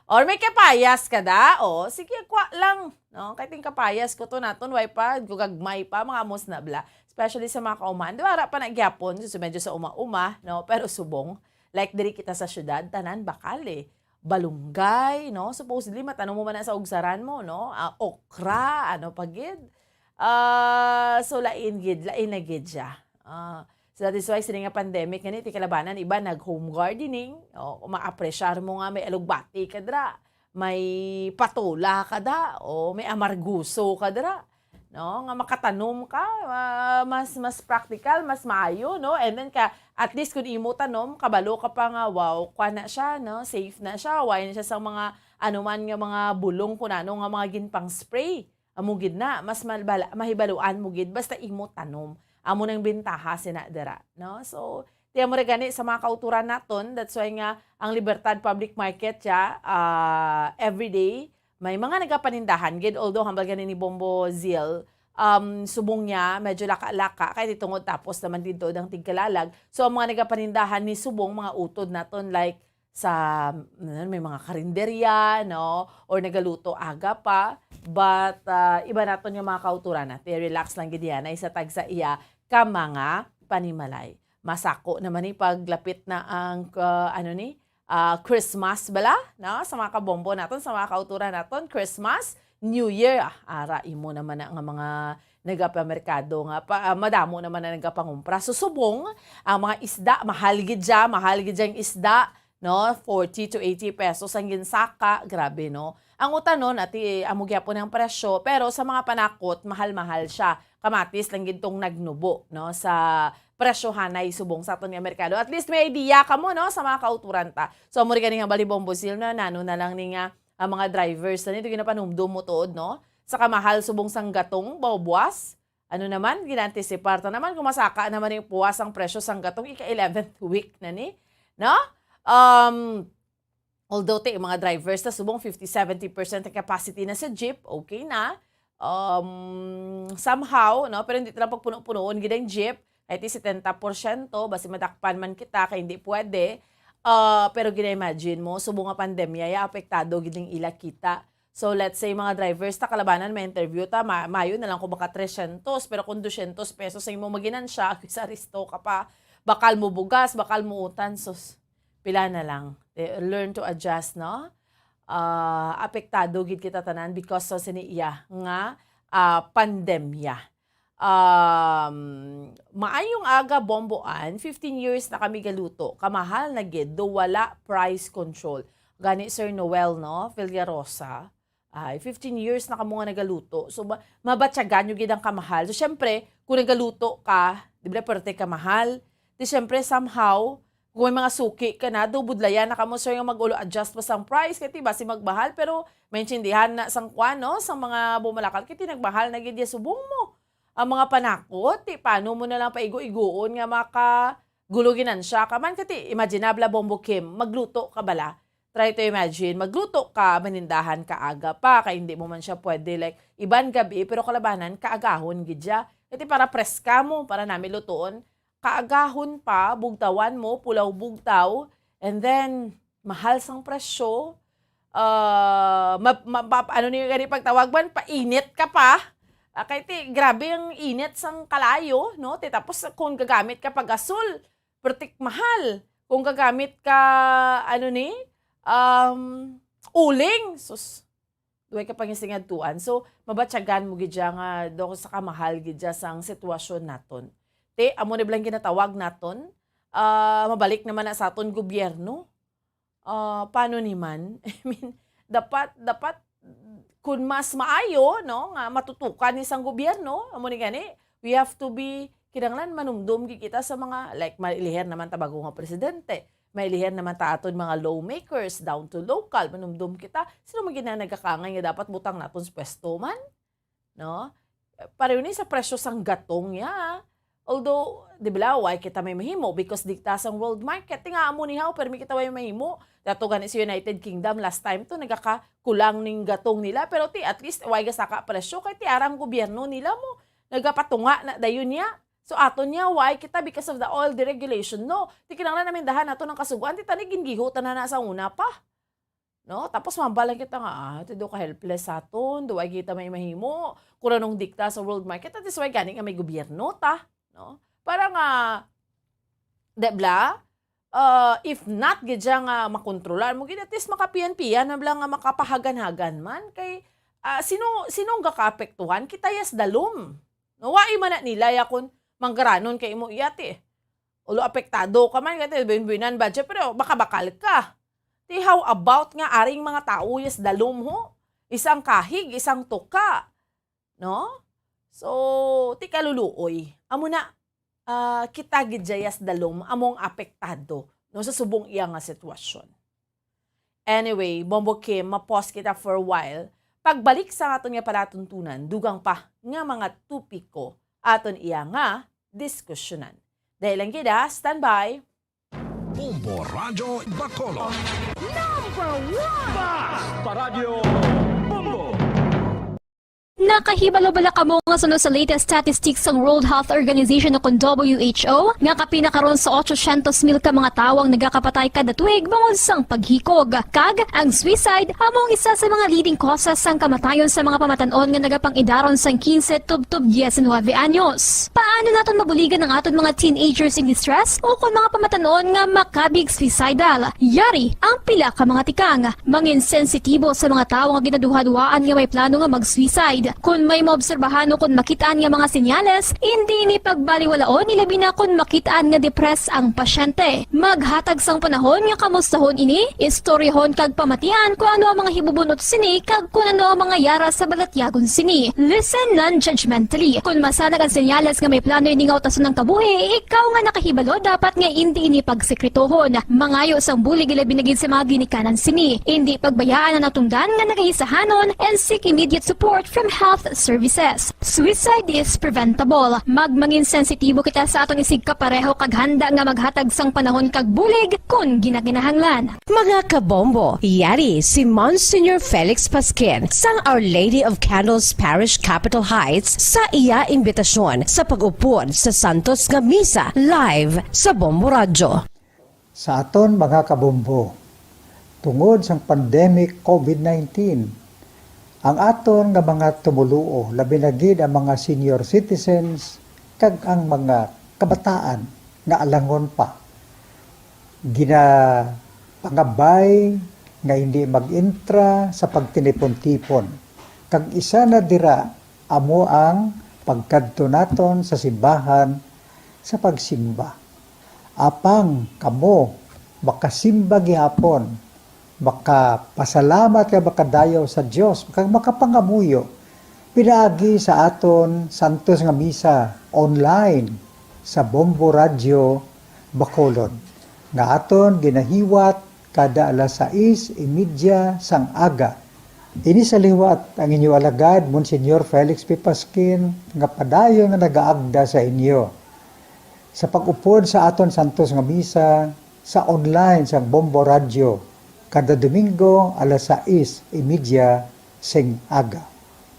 Or may kapayas ka da? O, sige, kwa lang. No? Kay ting kapayas ko to naton, way pa, gagmay pa, mga amos na bla. Especially sa mga kaumahan. Di ba, ara pa na gyapon, so medyo sa uma-uma, no? Pero subong, like diri kita sa syudad, tanan bakal eh. Balunggay, no? Supposedly, matanom mo man na sa ugsaran mo, no? Ah, okra, ano pa gid? Ah, so, lain gid, lain na gid siya. Ah, so, that is why, sini nga pandemic, gani, ti kalabanan, iba nag-home gardening, o, maapresyar mo nga may alugbati ka dira, may patola ka da, o may amarguso ka dira, no? Nga makatanom ka, ah, mas, mas practical, mas maayo, no? And then ka, at least kung imo tanom, kabalo ka pa nga, wow, kwa na siya, no? Safe na siya, way na siya sa mga, ano man nga mga bulong kung ano nga mga ginpang-spray. Amo gid na, mas malbala-, mahibaluan mo gid basta imo tanom. Amo nang bintaha sina dira, no? So, ti amo ra gani sa mga kauturan naton, that's why nga ang Libertad Public Market siya, ah, everyday may mga nagapanindahan gid, although hambal gani ni Bombo Zil, um, subong niya, medyo laka-laka, kay tungod tapos naman dito ang tigkalalag. So, ang mga nagapanindahan ni subong, mga utod naton, like, sa, ano, may mga karinderya, no? Or nagaluto aga pa. But, ah, iba naton nga mga kauturan na. Ti relax lang gid yan, ay sa tagsa iya ka mga panimalay. Masako naman ni paglapit na ang, ah, ano ni, ah, Christmas bala, no? Sa mga kabombo naton, sa mga kauturan naton, Christmas, New Year, ah, ara imo naman na nga mga nagapamerkado nga pa, ah, madamo naman na nagapangumpra. So, subong, ang mga isda, mahal gid siya, mahal gid siyang isda, no? Forty to eighty pesos ang ginsaka, grabe, no? Ang utanon, ati, amo gyapon ang presyo, pero sa mga panakot, mahal-mahal siya. Kamatis lang gid tong nagnubo, no? Sa presyohanay subong sa aton nga merkado. At least may idea kamo, no? Sa mga kauturan ta. So, amo rin ganing hambal ni Bombo Zil na nano na lang ni nga ang mga drivers na nito ginapanumdum mo tuod, no? Sa kamahal subong sang gatong, bawbuas, ano naman, ginaantisipar ta naman kung masaka naman yung puwas ang presyo sang gatong ika-eleventh week na ni, no? Um, although, ti, yung mga drivers na subong fifty, seventy percent ang capacity na sa jeep, okay na. Um, somehow, no? Pero hindi ta lang pagpuno-punoon gid ang jeep. Kahit yung setenta porsyento, basi madakpan man kita, kay hindi pwede. Ah, pero gina-imagine mo, subong nga pandemya, ya apektado gid ang ila kita. So, let's say, mga drivers ta, kalabanan, may interview ta, ma-, mayo na lang kung baka tresyentos, pero kung dosyentos pesos ang imo maginansya, sa resto ka pa, bakal mo bugas, bakal mo utan, sus, pila na lang. Eh, learn to adjust, no? Ah, apektado gid kita tanan because sa sini iya nga, ah, pandemya. Um, maayong aga, Bomboan. Fifteen years na kami galuto. Kamahal na gid, do wala price control. Gani, Sir Noel, no? Villarosa. Ay, fifteen years na kamo nga nagaluto. So, ma-, mabatyagan nyo gid ang kamahal. So, syempre, kung nagaluto ka, di ba, perte kamahal. Di, syempre, somehow, kung may mga suki ka na, do budlayan na kamo, sir, nga mag-ulo adjust pa sang price. Kay, di ba, si magmahal, pero maintindihan na sang kwan, no? Sang mga bumalakal. Kay, di nagmahal na gid ya subong mo. Ang mga panakot, di, paano mo na lang paigo-igoon nga maka gulo ginansya ka man? Kay, di, imagine na, bla, Bombo Kim, magluto ka bala? Try to imagine, magluto ka, manindahan ka aga pa, kay hindi mo man siya pwede, like, iban gabi, pero kalabanan, kaagahon gid siya. Kay para preska mo, para nami lutuon, kaagahon pa, bugtawan mo, pulaw bugtaw, and then, mahal sang presyo, ah, ma-, ma-, ma-, ano niyo gani pagtawag man, painit ka pa. Ah, kay ti, grabe ang init sang kalayo, no? Ti, tapos kung gagamit ka pa gasol, pertik mahal. Kung gagamit ka, ano ni, um, uling, sus, duway ka pangisingadtuan. So, mabatyagan mo gid siya nga do sa kamahal gid siya sang sitwasyon naton. Te, amo ni blang ginatawag naton, ah, mabalik naman na sa aton gobyerno. Ah, paano ni man? I mean, dapat, dapat, kun mas maayo, no, nga matutukan ni sang gobyerno, amo ni gani, we have to be, kinahanglan manumdom gid kita sa mga, like, mailihir naman ta bago nga presidente, mailihir naman ta aton mga lawmakers, down to local, manumdom kita, sino man gid na nagakangay nga dapat butang naton sa pwesto man? No? Pareho ni sa presyo sang gatong niya. Although, di ba, why kita may mahimo? Because di ta sang world market. Ti nga amo ni haw, permi kita way mahimo. Dato gani sa United Kingdom, last time to, nagakakulang ning gatong nila. Pero ti, at least, why ga saka presyo? Kay ti arang gobyerno nila mo. Nagapatunga na dayon niya. So, aton niya, why kita? Because of the oil deregulation, no? Ti kinahanglan namin dahan nato ng kasuguan. Ti tani, gingiho ta na na sa una pa. no? Tapos mabal lang kita nga, ah, ti do ka helpless sa aton, do ay kita may mahimo, kung anong dikta sa world market, that is why gani nga may gobyerno ta, no? Para nga, di bla? Ah, if not gid siya nga makontrolar mo gid, at least makapiyan-piyan na bla nga makapahagan-hagan man kay, ah, sino, sino ang gakaapektuhan? Kita yas dalom. No, wai man na nila ya kung manggaranon kay imo iyat eh. Ulo apektado ka man, kaya buin-buinan budget, pero makabakal ka. Di, how about nga aring mga tao yas dalom ho? Isang kahig, isang tuka. No? So, ti kaluluoy. Amo na, ah, kita gid dya yas dalom among apektado, no, sa subong iya nga sitwasyon. Anyway, Bombo Kim, ma-pause kita for a while. Pagbalik sa aton nga palatuntunan, dugang pa nga mga topiko aton iya nga diskusyonan. Dahil lang gid, ah, standby. Bombo Radyo Bacolod. Number one! Paradyo Bombo! Nakahibalo bala kamo nga suno sa latest statistics sang World Health Organization o kon W H O nga kapin na karon sa otsosyentos mil ka mga tawo ang nagakapatay kada tuig bangod sang paghikog, kag ang suicide amo ang isa sa mga leading causes sang kamatayon sa mga pamatan-on nga nagapangidaron sang kinse tubtob diecinuebe anyos. Paano naton mabuligan ang aton mga teenagers in distress o kon mga pamatan-on nga makabig suicidal? Yari ang pila ka mga tikang. Mangin sensitibo sa mga tawo nga ginaduhaduhaan nga may plano nga mag-suicide. Kon may maobserbahan o kon makit-an nga mga senyales, indi ini pagbaliwalaon, ilabi na kon makit-an nga depressed ang pasyente. Maghatag sang panahon nga kamustahon ini, istoryahon kag pamatian kon ano ang mga hibubunot sini kag kon ano ang mga yara sa balatyagon sini. Listen non-judgmentally. Kon masanag ang senyales nga may plano ini nga utason ang kabuhi, ikaw nga nakahibalo dapat nga indi ini pagsekretohon. Mangayo sang bulig ilabi na gid sa mga ginikanan sini. Indi pagbayaan ang natungdan nga nagaisahanon and seek immediate support from health services. Suicide is preventable. Magmangin sensitibo kita sa aton isigkapareho kag handa nga maghatag sang panahon kag bulig kon ginakinahanglan. Mga kabombo, yari si Monsignor Felix Pasquin sang Our Lady of Candles Parish, Capitol Heights, sa iya imbitasyon sa pag-upod sa santos nga misa live sa Bombo Radyo. Sa aton mga kabombo, tungod sang pandemic COVID nineteen, ang aton nga mga tumoluo, labi na gid ang mga senior citizens kag ang mga kabataan nga alangon pa, ginapangabay nga hindi mag-intra sa pagtinipon-tipon, kag isa na dira amo ang pagkadto naton sa simbahan sa pagsimba. Apang kamo makasimba gihapon, makapasalamat kag makadayaw sa Dios, kag makapangamuyo pinaagi sa aton santos nga misa online sa Bombo Radyo Bacolod, nga aton ginahiwat kada alas sais y media sang aga. Ini sa liwat ang inyo alagad, Monsignor Felix P. Pasquin, nga padayon nga nagaagda sa inyo sa pag-upod sa aton santos nga misa sa online sang Bombo Radyo kada Domingo alas sais y media sing aga.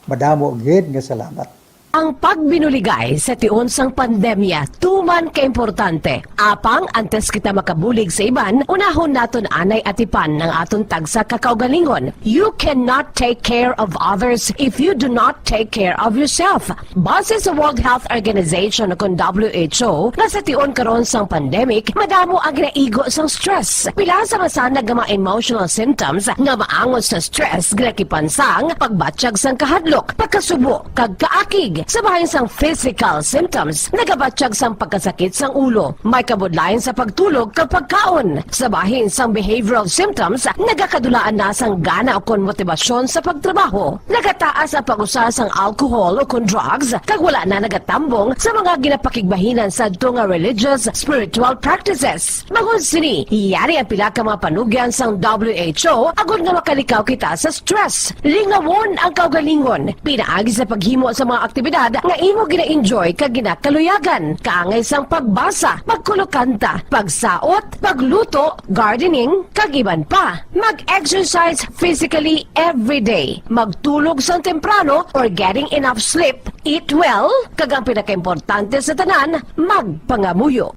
Madamo gid nga salamat. Ang pagbinuligay sa tion sang pandemya tuman ka importante. Apang antes kita makabulig sa iban, unahon naton anay atipan ang aton tagsa ka kaugalingon. You cannot take care of others if you do not take care of yourself. Base sa World Health Organization o kon W H O, nga sa tion karon sang pandemic, madamo ang ginaigo sang stress. Pila sa masanag nga mga emotional symptoms nga maangot sa stress ginakipan sang pagbatyag sang kahadlok, pagkasubo, kag kaakig. Sa bahin sang physical symptoms, nagabatyag sang pagkasakit sang ulo, may kabudlayan sa pagtulog kag pagkaon. Sa bahin sang behavioral symptoms, nagakadulaan na sang gana ukon motibasyon sa pagtrabaho. Nagataas ang pag-usar sang alcohol ukon drugs, kag wala na nagatambong sa mga ginapakigbahinan sadto nga religious, spiritual practices. Bangod sini, yari ang pila ka mga panugyan sang W H O agod nga makalikaw kita sa stress. Lingawon ang kaugalingon pinaagi sa paghimo sa mga aktibidad nga imo gina-enjoy kag ginakaluyagan, kaangay sang pagbasa, pagkulokanta, pagsaot, pagluto, gardening, kag iban pa. Mag-exercise physically every day. Magtulog sang temprano or getting enough sleep. Eat well, kag ang pinakaimportante sa tanan, magpangamuyo.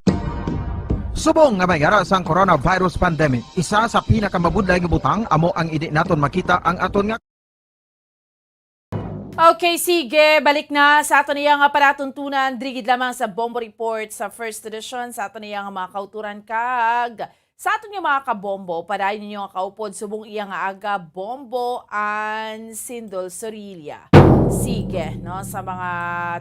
Subong nga may ara sang coronavirus pandemic, isa sa pinakamabudlay nga butang amo ang hindi naton makita ang aton nga Okay, sige, balik na sa aton iya nga palatuntunan, diri gid lamang sa Bombo Report sa First Edition, sa aton iya nga mga kauturan kag sa aton nga mga kabombo, padayon ninyo nga kaupod subong iya nga aga, Bombo and Sindol Sorilla. Sige, no, sa mga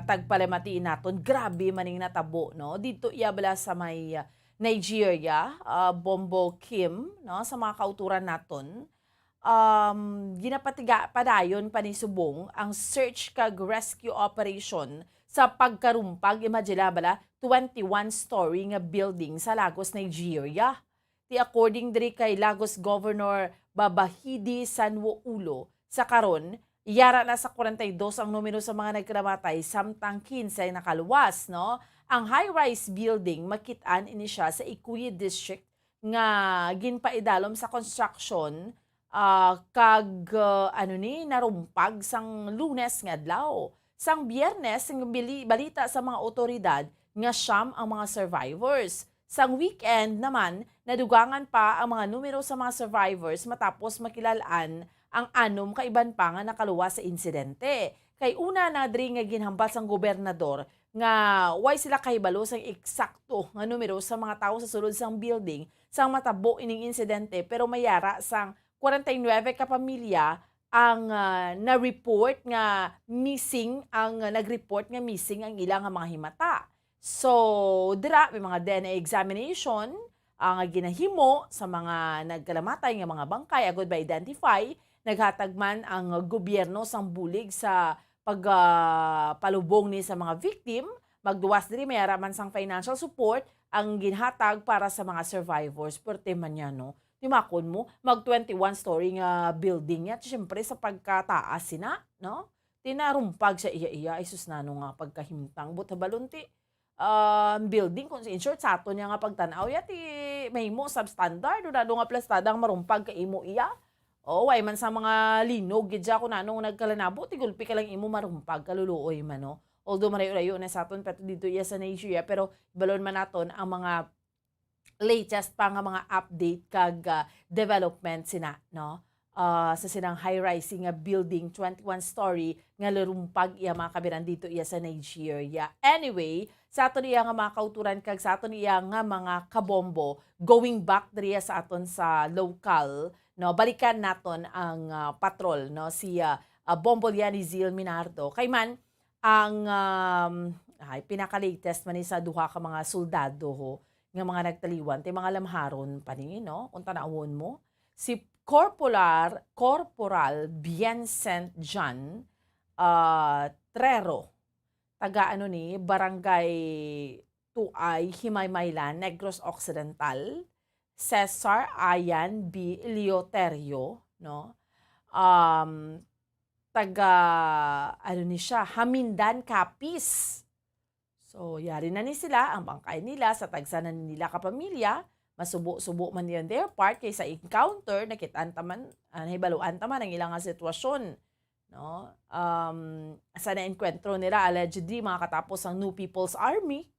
tagpalamati naton, grabe man ning natabo, no? Didto iya bala sa may, uh, Nigeria, uh, Bombo Kim, no, sa mga kauturan naton. Um, ginapatiga padayon pa ni subong ang search kag rescue operation sa pagkarumpag, imagine bala, twenty-one story nga building sa Lagos, Nigeria. Ti according diri kay Lagos Governor Babajide Sanwo-Olu, sa karon, yara na sa kwarenta y dos ang numero sa mga nagkalamatay, samtang kinse nakaluwas, no? Ang high-rise building, makit-an ini siya sa Ikoyi District nga ginpaidalom sa construction, ah, kag, ah, ano ni, narumpag sang Lunes nga adlaw. Sang Biyernes, ang bili-, balita sa mga awtoridad nga siyam ang mga survivors. Sang weekend naman, nadugangan pa ang mga numero sa mga survivors matapos makilal-an ang anom ka iban pa nga nakaluwas sa insidente. Kay una na diri nga ginhambal sang gobernador nga way sila kahibalo sang eksakto nga numero sa mga tawo sa sulod sang building sang matabo ining insidente, pero may yara sang kwarenta y nuebe ka pamilya ang, ah, na-report nga missing, ang, ah, nag-report nga missing ang ila nga mga himata. So, dira may mga D N A examination, ah, nga ginahimo sa mga nagkalamatay nga mga bangkay agod ma-identify. Naghatag man ang gobyerno sang bulig sa pag, ah, palubong ni sa mga victim. Magluwas diri, may ara man sang financial support ang ginhatag para sa mga survivors. Pwerte man niya, no? Timakon mo, mag twenty-one story nga building niya. Siyempre, sa pagkataas sina, no? Tinarumpag siya iya-iya. Ay, sus, nano nga pagkahimtang. Buta balon ti, ah, building, kung in short, sa ato niya nga pagtanaw, ya, ti, mahimo substandard, o nano nga plastada ang marumpag ka imo iya. O, way man sa mga linog, gid siya, kung nano nga nagkalanabo, ti gulpi ka lang imo marumpag, kaluluoy man, no? Although, marayo-rayo na sa aton, pero dito iya sa Nigeria, pero balon man naton ang mga latest pa nga mga update kag, ah, development sina, no? Ah, sa sinang high-rising nga building, twenty-one story, nga larumpag iya mga kabiran dito iya sa Nigeria. Anyway, sa aton iya nga mga kauturan kag sa aton iya nga mga kabombo, going back diriya sa aton sa local, no? Balikan naton ang, ah, patrol, no? Si, ah, ah, Bombo Liani Zil Minardo. Kay man, ang, um, ay, pinaka-latest man ni sa duha ka mga soldado, ho, nga mga nagtaliwan, ti mga lamharon pa ni, no? Kung tanawon mo, si Corporal, Corporal Vincent John, ah, Trero, taga ano ni, Barangay Tuay, Himaymaylan, Negros Occidental, Cesar Ayan B. Leoterio, no? Um, taga, ano ni siya, Hamindan, Capiz. So, yari na ni sila, ang bangkay nila sa tagsa na nila ka pamilya, masubo-subo man yun their part, kay sa encounter, nakitaan ta man, ah, nahibaluan ta man ang ilang nga sitwasyon, no? Um, sa naengkwentro nila, allegedly, mga katapos ang New People's Army.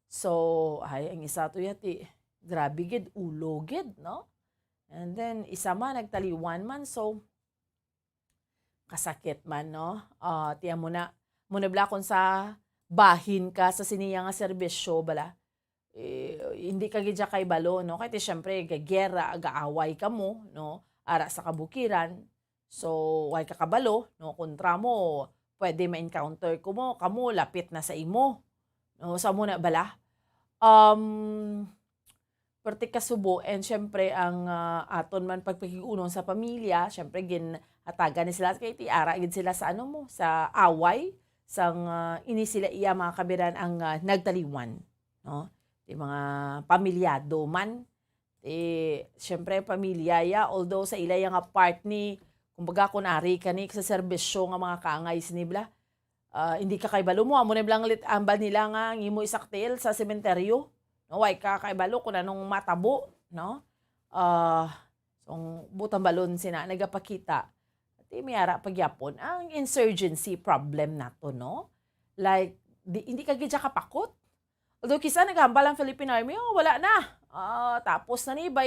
So, ay, ang isa to yati, grabe gid, ulo gid, no? And then, isa man, nagtaliwan man, so, kasakit man, no? Ah, tiyan mo na, mo na bala kung sa bahin ka sa siniya nga serbisyo, bala, eh, hindi ka gid siya kay balo, no? Kay ti, syempre, gagera, gaaway ka mo, no? Ara sa kabukiran. So, way ka kabalo, no? Kontra mo, pwede ma-encounter ko mo, kamo, lapit na sa imo. No? Sa mo na bala. Um, Perti ka subo, and syempre, ang, ah, aton man pagpakig-unon sa pamilya, syempre, ginhatagan ni sila, kay ti ara gid sila sa, ano mo, sa away, sang, ah, ini sila iya mga kabiran ang, ah, nagtaliwan, no? Ti mga pamilyado man, ti, syempre, pamilya ya, although sa ila ya nga part ni, kumbaga, kung ari ka ni sa serbisyo nga mga kaangay sini bala, ah, hindi ka kaibalo mo, amo na lang lit ambal nila nga ang imo isaktil sa sementeryo. No, way ka kaibalo kung anong matabo, no? Ah, so, butang balon sina nagapakita. Ti may ara pagyapon ang insurgency problem nato, no? Like, di, hindi ka gid siya kapakot. Although kisa naghambal ang Philippine Army, "Oh, wala na. Ah, tapos na ni by,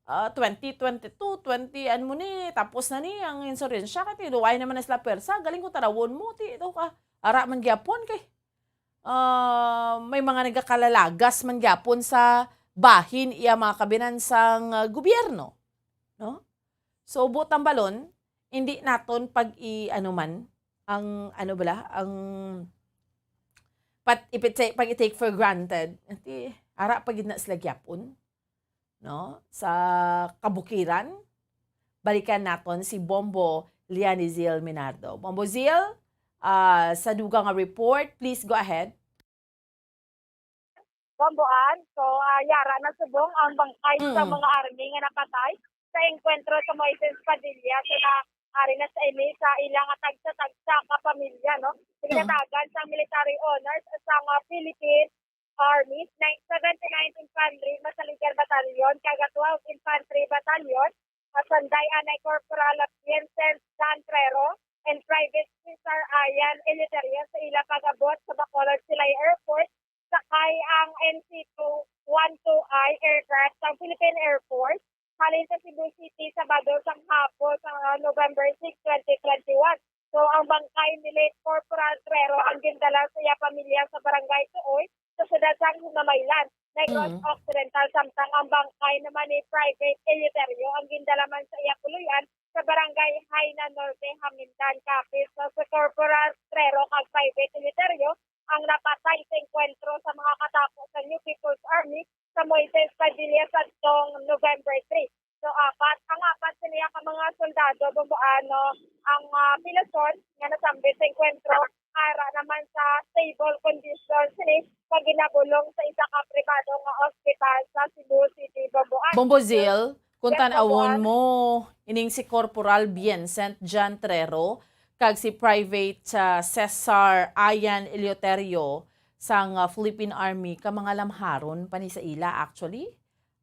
ah, twenty twenty-two, twenty, ano mo ni, tapos na ni ang insurhensya, kay tinuway naman na sila pwersa." Galing ko tarawon mo, ti, ito ka. Ara man gyapon kay, ah, may mga nagakalalagas man gyapon sa bahin iya mga kabinansang, ah, gobyerno, no? So, buot ang balon, hindi naton pag i-, ano man, ang, ano bala, ang pat-, ipit-, pag i-take for granted, ati, ara pa gid na sila gyapon, no? Sa kabukiran, balikan naton si Bombo Lianizil Minardo. Bombo Zil, ah, sa dugang nga report, please go ahead. Bomboan. So, ah, yara na subong ang bangkay sa Mm. mga army nga napatay sa engkwentro sa Moises Padilla. So, na, ari na sa ini sa ilang tagsa-tagsa ka pamilya, no? Mm. Ginatagan sang military honors sang, ah, Philippine Army, nine, seventy-ninth Infantry Masaligan Battalion, kag twelve Infantry Battalion, at sanday anay Corporal Vincent Dantrero and Private Cesar Ian Eleuterio sa ila pag-abot sa Bacolod Silay Airport, sakay ang N C two one two I aircraft sang Philippine Air Force halin sa Cebu City, Sabado sang hapon sa November six, twenty twenty-one. So, ang bangkay ni late Corporal Trero ang gindala sa iya pamilya sa Barangay Tuoy, sa siyudad sang Himamaylan, Negros Mm. Occidental, samtang ang bangkay naman ni Private Eleuterio ang gindala man sa iya puloy-an sa Barangay Haina Norte, Hamindan, Capiz. So, si Corporal Trero kag Private Eleuterio ang napatay sa engkwentro sa mga katako sa New People's Army sa Moises Padilla sadtong November three. So, apat, ang apat sini ka mga soldado, Bomboan, ang, ah, piloson nga nasambit sa engkwentro, ara naman sa stable condition sini nga ginabulong sa isa ka pribado nga ospital sa Cebu City, Bomboan. Bombo Zil, kung Yes, tan-awon Bomboan. mo, ining si Corporal Vincent John Trero kag si Private, ah, Cesar Ayan Eleuterio sang, ah, Philippine Army, ka mga lamharon pa ni sa ila, actually.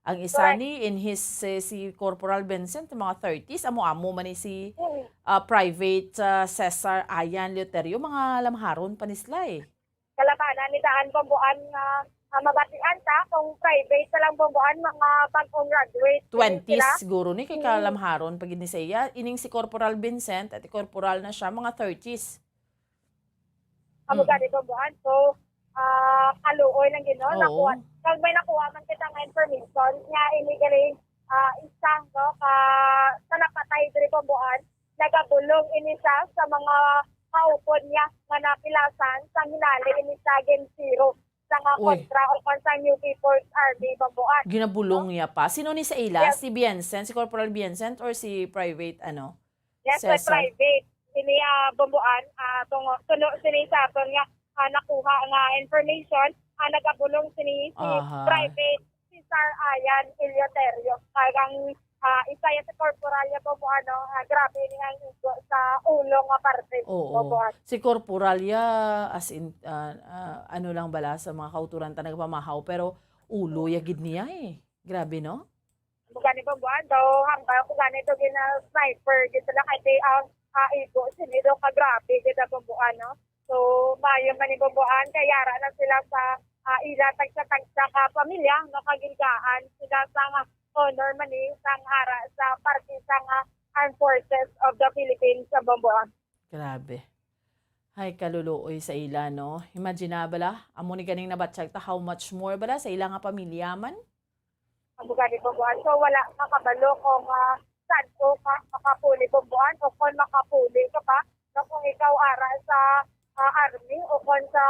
Ang isa Correct. ni in his, eh, si Corporal Vincent, mga thirties, amo-amo man ni si, Mm. ah, Private, ah, Cesar Ayan Eleuterio, mga lamharon pa ni sila, eh. Kalabanan ni daan, Bomboan, nga, ah, mabatian ta kung private na lang, Bomboan, mga bag-ong graduate. Twenties Sila. siguro ni, kay Mm. kalamharon pa gid ni sa iya. Ining si Corporal Vincent, at corporal na siya, mga thirties. Amo Mm. gani, Bomboan. So, ah, kaluoy lang gid, no? Oo. Nakuha, kag may nakuha man kita nga information nga ini galing, ah, isa, no, ka, sa napatay diri, Bomboan, nagabulong ini siya sa mga kaupod niya nga napilasan sa hinali ini sa Gen Zero sa nga Uy. kontra o kon sa New People's Army, Bomboan. Ginabulong No? niya pa. Sino ni sa ila? Yes. Si Vincent, si Corporal Vincent, or si Private, ano? Yes, may Cesar. private. Ini, ah, Bomboan, ah, tungo, tulo sini sa aton nga, ah, nakuha nga information, ah, nagabulong sini si Aha. Private Cesar Ayan Eleuterio. Kag ang, ah, isa ya sa corporal ya, Bomboan, no, ah, grabe ni ang igo sa ulo nga parte, Oo. Bomboan. Si corporal ya, as in, ah, ah, ano lang bala sa mga kauturan ta nagpamahaw, pero ulo ya gid niya eh. Grabe, no? Amo gani, Bomboan, daw hambal ko gani daw gina-sniper gid sila kay di ang, ah, igo sini daw kagrabe gid ang, Bomboan, no? So, maayo man ni, Bomboan, kay yara na sila sa, ah, ila tagsa-tagsa ka pamilya, no, kag gingaan sila sa nga honor man ni sang ara sa parte sa nga Armed Forces of the Philippines sa, Bomboan. Grabe. Ay, kaluluoy sa ila, no? Imagine na bala, amo ni ganing nabatsyag ta, how much more bala sa ila nga pamilya man? Amo gani, Bomboan. So, wala makabalo kung, ah, saan ko ka makapuli, Bomboan, o kung makapuli ka pa, no, kung ikaw ara sa, ah, army o kung sa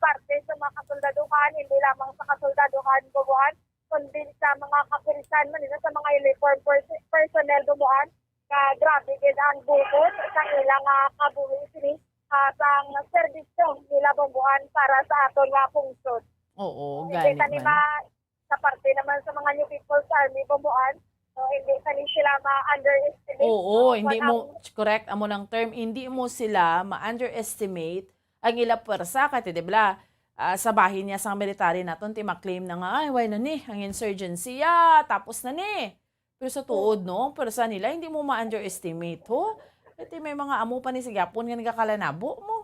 parte sa mga kasoldaduhan, hindi lamang sa kasoldaduhan, Bomboan, kundi sa mga kapulisan man nila, sa mga uniform pers-, personnel, Bomboan, nga grabe gid ang buhos sa ilang, ah, kabuhi sini, ah, sang serbisyo nila, Bomboan, para sa aton nga pungsod. Oo, Hindi gani kani man. ma-, sa parte naman sa mga New People's Army, Bomboan, so, hindi kani sila ma-underestimate, Oo, no? hindi Kung mo, ang correct, amo nang term, hindi mo sila ma-underestimate ang ila pwersa, kay, di ba, ah, sa bahin niya sang military naton, ti ma-claim na nga, "Ay, way na ni, ang insurgency, ah, tapos na ni." Pero sa tuod, no, pwersa nila, hindi mo ma-underestimate, ho? Iti may mga amo pa ni sa Japon nga nagakalanabo mo.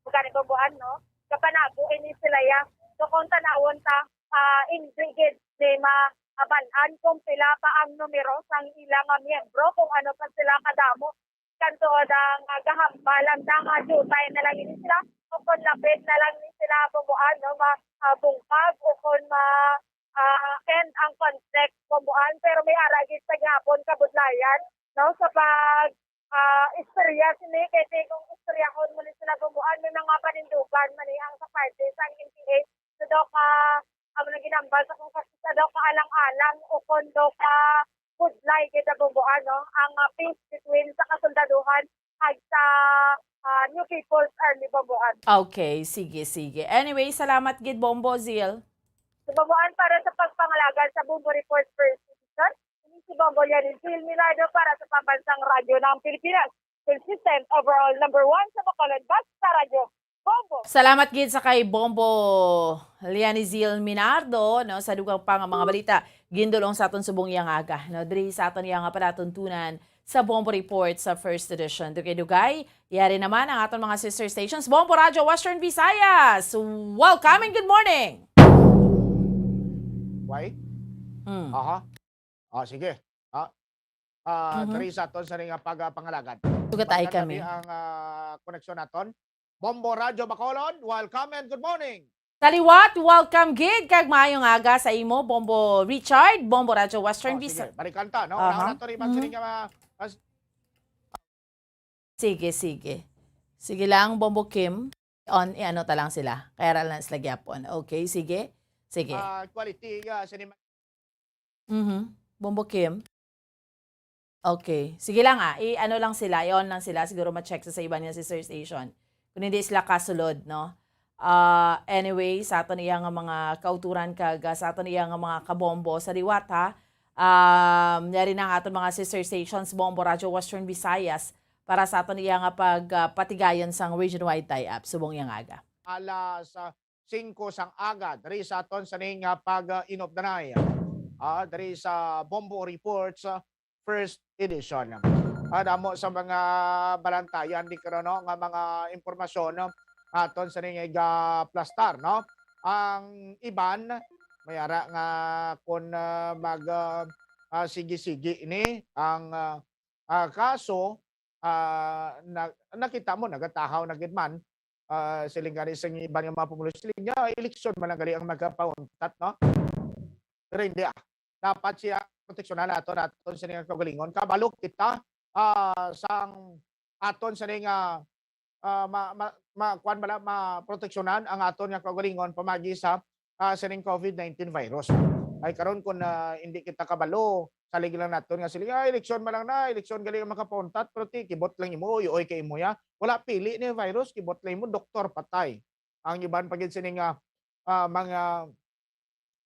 Bukan ni, Bomboan, no? Kapanabo ini sila ya, So kung tanawon ta, ah, hindi gid ni maabal-an kung pila pa ang numero sang ila nga miyembro, kung ano pa sila kadamo. Kanto ang, ah, gahambal, ang nga diutay na lang ini sila, o kon lapit na lang ni sila bumbuan, no, ma-, ah, bungkag, o kon ma-, ah, end ang conflict bumbuan. Pero may ara gid sa gihapon kabudlayan, no, sa pag, ah, istorya sini, kay ti kung istoryahon mo ni sila bumbuan, may mga panindugan man ni ang sa parte sang N P A. So, daw ka, amo na ginambal sa kung sa, sa daw ka alang-alang o kon daw ka budlay gid na bumbuan, no, ang, ah, peace between sa kasuldaduhan kag sa, ah, New People's Army bumbuan. Okay, sige, sige. Anyway, salamat gid, Bombo Zil. So, bumbuan, para sa pagpangalagan sa Bombo Report First Edition, ini si Bombo Lianizil Minardo para sa Pambansang Radyo ng Pilipinas. Consistent, overall number one sa Bacolod, basta Radyo Bombo. Salamat gid sa kay Bombo Lianizil Minardo, no, sa dugang pa nga mga balita gindulong sa aton subong iyang aga, no, diri sa aton iyang palatuntunan sa Bombo Report sa First Edition. Dugay-dugay, yari naman ang aton mga sister stations, Bombo Radyo Western Visayas. Welcome and good morning. Why? Hmm. Aha. Ah, sige. Ah, ah, Mhm. Diri sa aton sa nga pagpangalagad. Sugatay Balikan kami. Ang ah, koneksyon naton. Bombo Radyo Bacolod, welcome and good morning. Sa liwat, welcome gid kag maayong aga sa imo, Bombo Richard, Bombo Radyo Western Oh, Visa. Sige, balikan ta, no? Aha. Una-una to, Riman, Mhm. sining, ah, mas- Sige, sige. Sige lang, Bombo Kim. On, i-ano ta lang sila. Kaya ra lang sila gyapon. Okay, sige. Sige. ah, quality, ah, sining Mhm. Bombo Kim. Okay. Sige lang ah. I-ano lang sila, i-on lang sila. Siguro ma-check sa, sa iban nga sister station. Kung hindi sila kasulod, no? Ah, anyway, sa aton iya nga mga kauturan kag, ah, sa aton iya nga mga kabombo sa liwat, ha. Um, yari na ang aton mga sister stations, Bombo Radyo Western Visayas, para sa aton iya nga pag, ah, patigayon sang region-wide tie-up subong yang aga. Alas ah, singko sang aga, diri sa aton sa ning ah, pag ah, inop danay. Ah, diri sa Bombo Reports ah, first edition. Ah, damo sa mga balantayan di karon, no, nga mga impormasyon, no, aton sa ning igaplastar, no. Ang iban may ara nga kun ah, mag ah, ah, sige-sige ini ang ah, ah, kaso ah, na, nakita mo nagatahaw na gid man ah, siling gani sa iban nga mga pumulo, siling niya, eleksyon man lang gali ang nagapauntat, no? Pero hindi ah. Dapat siya proteksyonan nato naton sa nga kaugalingon. Kabalo kita ah, sang aton sa nga ah, ma, ma, ma, kuwan bala, maproteksyonan ang aton nga kaugalingon pamagi sa ah, sining COVID nineteen virus. Ay karon kung ah, hindi kita kabalo, salig lang naton nga sila, ah, eleksyon man lang na, eleksyon gali ang makapauntat, pero ti, kibot lang imo, uy, uy, kay imo ya. Wala pili ni virus, kibot lang imo, doktor, patay. Ang iban pa gid sini nga ah, mga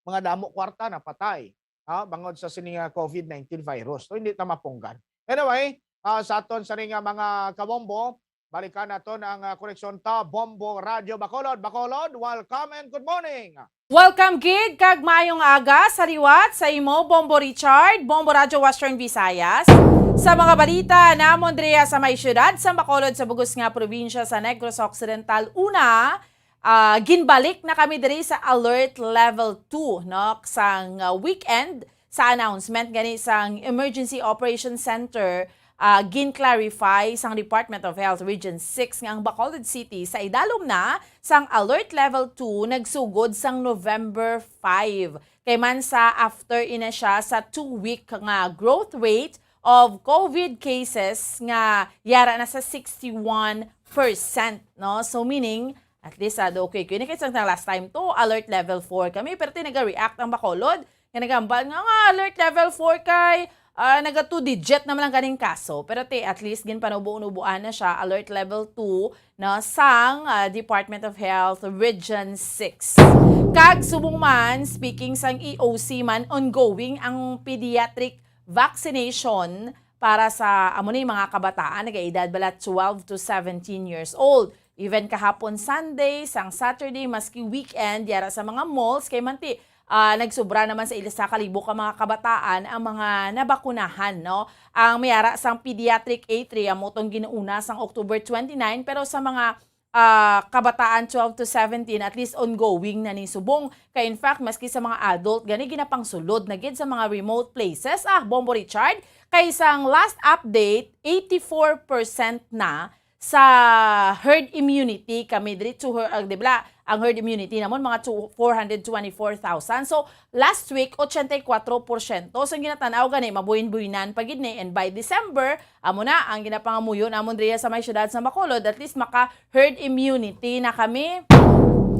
mga damo kwarta na patay, ha, bangod sa sini nga COVID nineteen virus. So hindi ta mapunggan. Anyway, ah, sa aton sa nga mga kabombo, balikan naton ang ah, koneksyon ta, Bombo Radyo Bacolod. Bacolod, welcome and good morning. Welcome gid kag maayong aga sa liwat sa imo, Bombo Richard, Bombo Radyo Western Visayas. Sa mga balita namon diriya sa may siyudad sa Bacolod sa bugos nga probinsya sa Negros Occidental, una, ah, ginbalik na kami diri sa Alert Level two, no, sang ah, weekend sa announcement gani sang Emergency Operations Center, ah, gin-clarify sang Department of Health Region six nga ang Bacolod City sa idalom na sang Alert Level two nagsugod sang November five. Kay man sa after ina siya sa two-week nga growth rate of COVID cases nga yara na sa sixty-one percent, no? So meaning, at least, ah, do okay. Kini kay sang last time to, alert level four kami, pero ti naga-react ang Bacolod nga nagambal nga, nga alert level four kay ah, naga two digit naman ang ganing kaso. Pero ti, at least ginpanubo-unubuan na siya, alert level two, no, sang ah, Department of Health Region six. Kag subong man, speaking sang E O C man, ongoing ang pediatric vaccination para sa amo ni mga kabataan nagaedad bala twelve to seventeen years old. Even kahapon Sunday, sang Saturday, maski weekend, yara sa mga malls, kay man ti, ah, nagsobra naman sa ila sa kalibo ka mga kabataan ang mga nabakunahan, no? Ang mayara sang pediatric A three, amo tong ginuuna sang October twenty-nine, pero sa mga ah, kabataan twelve to seventeen, at least ongoing na ni subong. Kay in fact, maski sa mga adult, gani ginapangsulod na gid sa mga remote places, ah, Bombo Richard, kay sang last update, eighty-four percent na sa herd immunity kami diri to her, ah, di ba, ang herd immunity namon mga two, four hundred twenty-four thousand. So, last week, eighty-four percent. So, ang ginatanaw gani, mabuhin-buhinan pa gid ni. And by December, amo na ang ginapangamuyo namon diri sa may syudad sa Bacolod, at least maka herd immunity na kami.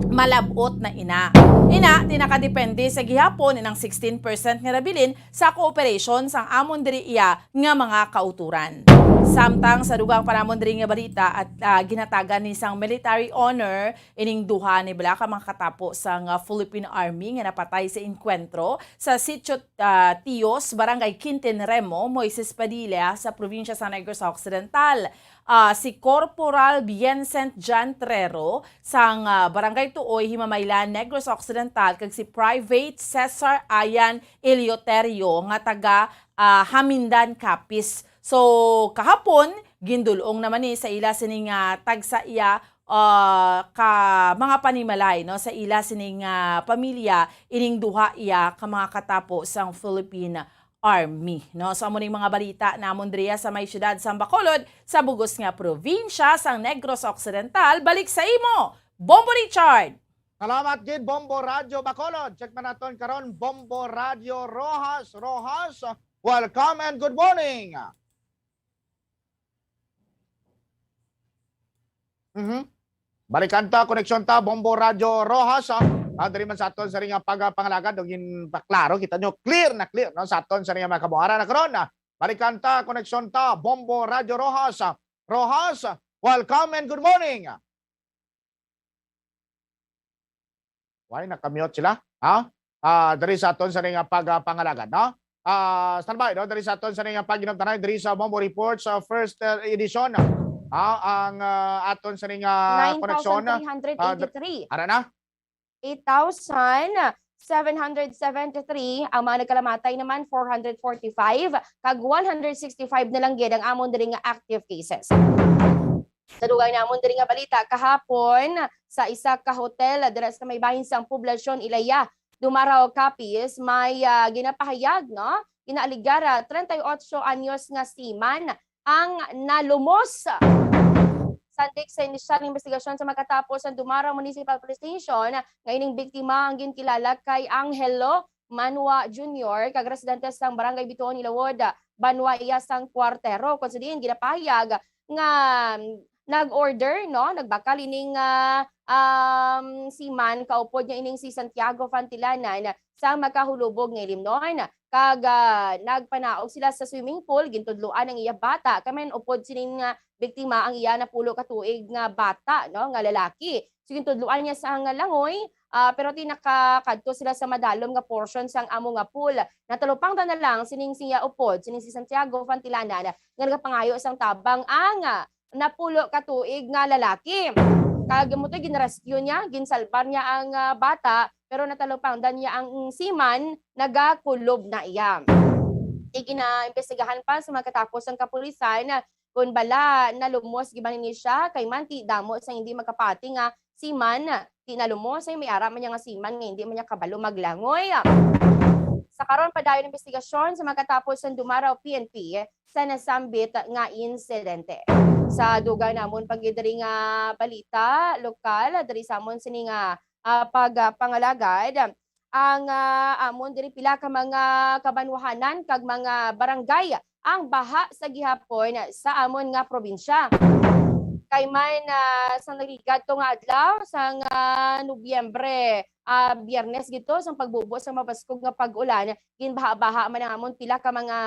Malabot na ina. Ina, di nakadepende sa gihapon inang sixteen percent nga nabilin sa cooperation sang amon diri iya nga mga kauturan. Samtang sa dugang pa namon diri nga balita, at, ah, ginatagan ni sang military honor ining duha ni bala ka mga katapo sang, ah, Philippine Army nga napatay sa enkwentro sa Sitio, ah, Tios, Barangay Quintin Remo, Moises Padilla, sa probinsya sa Negros Occidental. Ah, si Corporal Vincent Jantrero sang, ah, Barangay Tuoy, Himamaylan, Negros Occidental, kag si Private Cesar Ayan Eleuterio nga taga, ah, Hamindan, Capiz. So, kahapon, gindul-ong naman ni sa ila sining, ah, tagsa iya, ah, ka mga panimalay, no, sa ila sining, ah, pamilya ining duha iya ka mga katapo sang Philippine Army, no? So, amo ning mga balita namon diriya sa may siyudad sang Bacolod, sa bugos nga probinsya sang Negros Occidental. Balik sa imo, Bombo Richard! Salamat gid, Bombo Radyo Bacolod. Check man naton karon, Bombo Radyo Roxas. Roxas, welcome and good morning. Mhm. Balikan ta, koneksyon ta, Bombo Radyo Roxas, ah. Ah, diri man sa aton sa ring, ah, pag-, ah, pangalagad, no, gin-, paklaro, kita nyo, clear na clear, no, sa aton sa ring, ah, mga kabuharan na karon, ah. Balikan ta, koneksyon ta, Bombo Radyo Roxas, ah. Roxas, welcome and good morning. Why, nakamute sila? Ha? Ah, diri sa aton sa ning, ah, pag, ah, pangalagad, no? Ah, standby, no? Diri sa aton sa ning, ah, pag-inumtanay, diri sa Bombo Report sa first, ah, edition. Ha? Ang, ah, aton sa ning, ah, koneksyon, ah, Nine thousand three hundred eighty-three. Ara na? Eight thousand seven hundred seventy-three, ang mga nagkalamatay naman, four hundred forty-five, kag one hundred sixty-five na lang gid ang amon diri nga active cases. Sa dugay namon diri nga balita, kahapon, sa isa ka hotel dira sa may bahin sang poblasyon Ilaya, Dumarao, Capiz, may, ah, ginapahayag, no? Ginaalegara, treinta y ocho anyos nga seaman ang nalumos. Sandik sa inisyal nga investigasyon sa makatapos ang Dumarao Municipal Police Station, nga ining biktima ang ginkilala kay Angelo Manwa Junior, kag residente sang Barangay Bituon, Ilawod, banwa iya sang Cuartero, kon sa diin ginapahayag nga nag-order, no, nagbakal ining, ah, um, seaman kaupod niya ining si Santiago Fantilanan sa makahulubog nga ilimnon. Kag, ah, nagpanaog sila sa swimming pool, gintudloan ang iya bata, kay man upod sining, ah, biktima ang iya napulo ka tuig nga bata, no, nga lalaki. So, gintudloan niya sa nga langoy, ah, pero ti nakakadto sila sa madalom nga portion sang amo nga pool. Natalupangdan na lang sining siya upod, sining si Santiago Fantilanan, nga nagapangayo sang tabang ang, ah, napulo ka tuig nga lalaki. Kag mo to, ginrescue niya, ginsalbar niya ang, ah, bata, pero natalupangdan niya ang seaman, nagakulob na iya. Igina-imbestigahan pa sa mga katapos ang kapulisan kung bala nalumos gid ba ni siya, kay man ti damo sa hindi magkapati nga seaman, ti nalumos, ay may ara man niya nga seaman nga hindi man niya kabalo maglangoy. Sa karon, padayon ang investigasyon sa makatapos ang Dumarao P N P sa nasambit nga insidente. Sa dugang namon pa gid diri nga balita lokal, diri sa amon sini nga, ah, pag, ah, pangalagad, ang, ah, amon diri pila ka mga kabanwahanan kag mga barangay ang baha sa gihapon sa amon nga probinsya. Kay man, ah, sa nagligad to nga adlaw, sang, ah, Nobyembre, ah, Biyernes gito, sang pagbubo sa mabaskog nga pag-ulan, ginbaha-baha man ang amon pila ka mga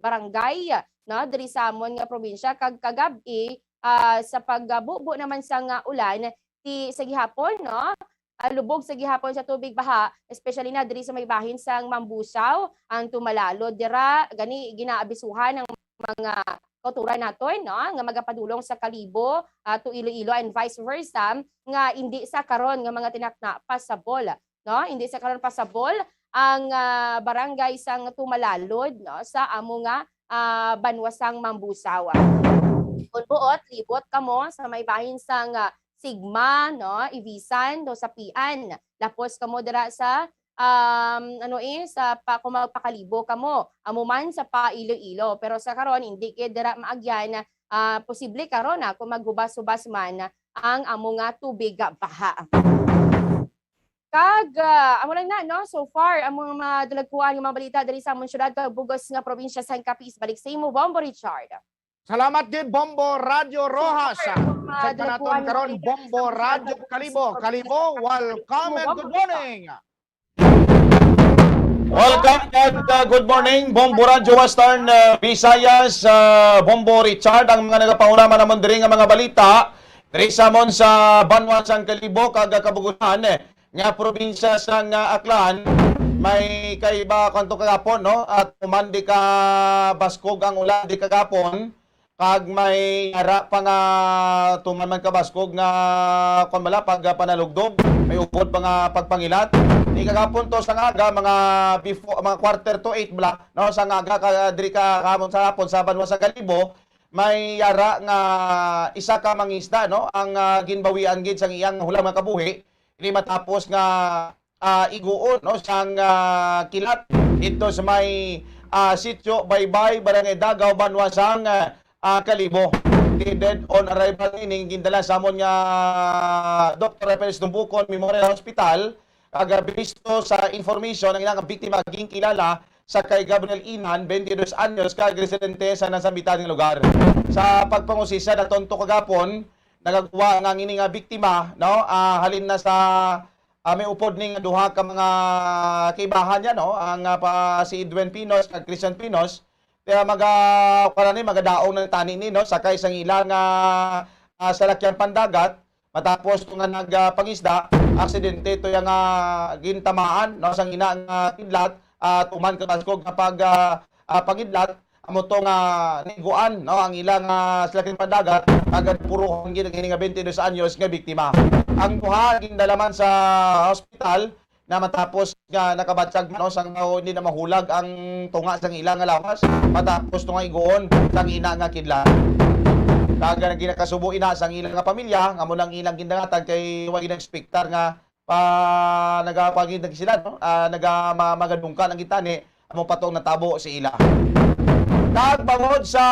barangay, no, diri sa amon nga probinsya, kag kagab-i, ah, sa pagbubo naman sang, ah, ulan, ti sa gihapon, no, ah, lubog sa gihapon sa tubig baha, especially na diri sa may bahin sang Mambusaw, ang Tumalalod dira, gani ginaabisuhan ang mga kauturan naton, no, nga magapadulong sa Kalibo, ah, to Iloilo and vice versa, nga indi sa karon nga mga tinakna pasabol, no, indi sa karon pasabol ang, ah, barangay sang Tumalalod, no, sa amo nga, ah, banwa sang Mambusaw. Kon buot, libot kamo sa may bahin sang, ah, Sigma, no, Ivisan, no, sa Pian. Lapos kamo dira sa, um, ano eh, sa pa, kung magpakalibo kamo, amo man sa pa Iloilo. Pero sa karon, hindi gid dira maagyan, ah, posible karon, ah, kung maghubas-hubas man ang amo nga tubig, ah, baha. Kag, ah, amo lang na, no? So far, ang mga madulagkuan nga mga balita diri sa among syudad, kag bug-os nga probinsya sang Capiz. Balik sa imo, Bombo Richard. Salamat gid, Bombo Radyo Rojas. Check pa naton karon, Bombo Radyo Kalibo. Kalibo, welcome and good morning. Welcome and, uh, good morning, Bombo Radyo Western, uh, Visayas, uh, Bombo Richard, ang mga nagapauna man namon diri nga mga balita diri sa amon sa banwa sang Kalibo kag Kabugusan, eh, nga probinsya sang, ah, Aklan. May kaiba kanto kagapon, no? At tuman di ka baskog ang ulan di kagapon, kag may ara pa nga tuman man ka baskog nga, kwan bala, pag, ah, panalugdog, may upod pa nga pagpangilat. Di kagapon to sa nga aga, mga before, mga quarter to eight bala, no? Sa nga aga, ka, diri ka, kahapon sa hapon, sa banwa sa Kalibo, may yara nga isa ka mangisda, no, ang, ah, ginbawian gid sang iyang hulam nga kabuhi, ini matapos nga, ah, iguon, no, sang, ah, kilat dito sa may, ah, Sitio Baybay, Barangay Dagaw, banwa sang, ah, ah, Kalibo. Di dead on arrival ini gindala sa amon nga Doctor Rafael Tumbukon Memorial Hospital. Kag, ah, based to sa information, ang ilang biktima ginkilala sa kay Gabriel Inan, twenty-dos anyos, kag residente sa nasambitan nga lugar. Sa pagpangusisa naton to kagapon, nagagwa nga ang ini nga biktima, no, ah, halin na sa, ah, may upod ni nga duha ka mga kaibahan niya, no, ang, ah, pa, si Edwin Pinos kag Christian Pinos, kaya maga, kuwan ni, magadaong na tani ni, no, sakay sang ila nga, ah, salakyan pandagat, matapos to nga nag, ah, pangisda, aksidente to yang, ah, gintamaan, no, sang ina nga kidlat, ah, tuman ka baskog nga pag, ah, ah, pangidlat, amo to nga niguan, no, ang ilang, ah, salakyan pandagat, agad puruhan gid ang ini nga twenty-dos anyos nga biktima. Ang duha gindala man sa hospital, na matapos nga nakabatyag man, no, sang, oh, hindi na mahulag ang tunga sang ila nga lawas, matapos to nga iguon sang ina nga kidlat. Kag ang ginakasubo ina sang ila nga pamilya, nga amo nang ilang gindangatan kay wa gid nag-expectar nga pa nagapangid sila, no? Ah, naga-, ma-, magadungkan ang gitani, amo pa tong natabo sa ila. Kag bangod sa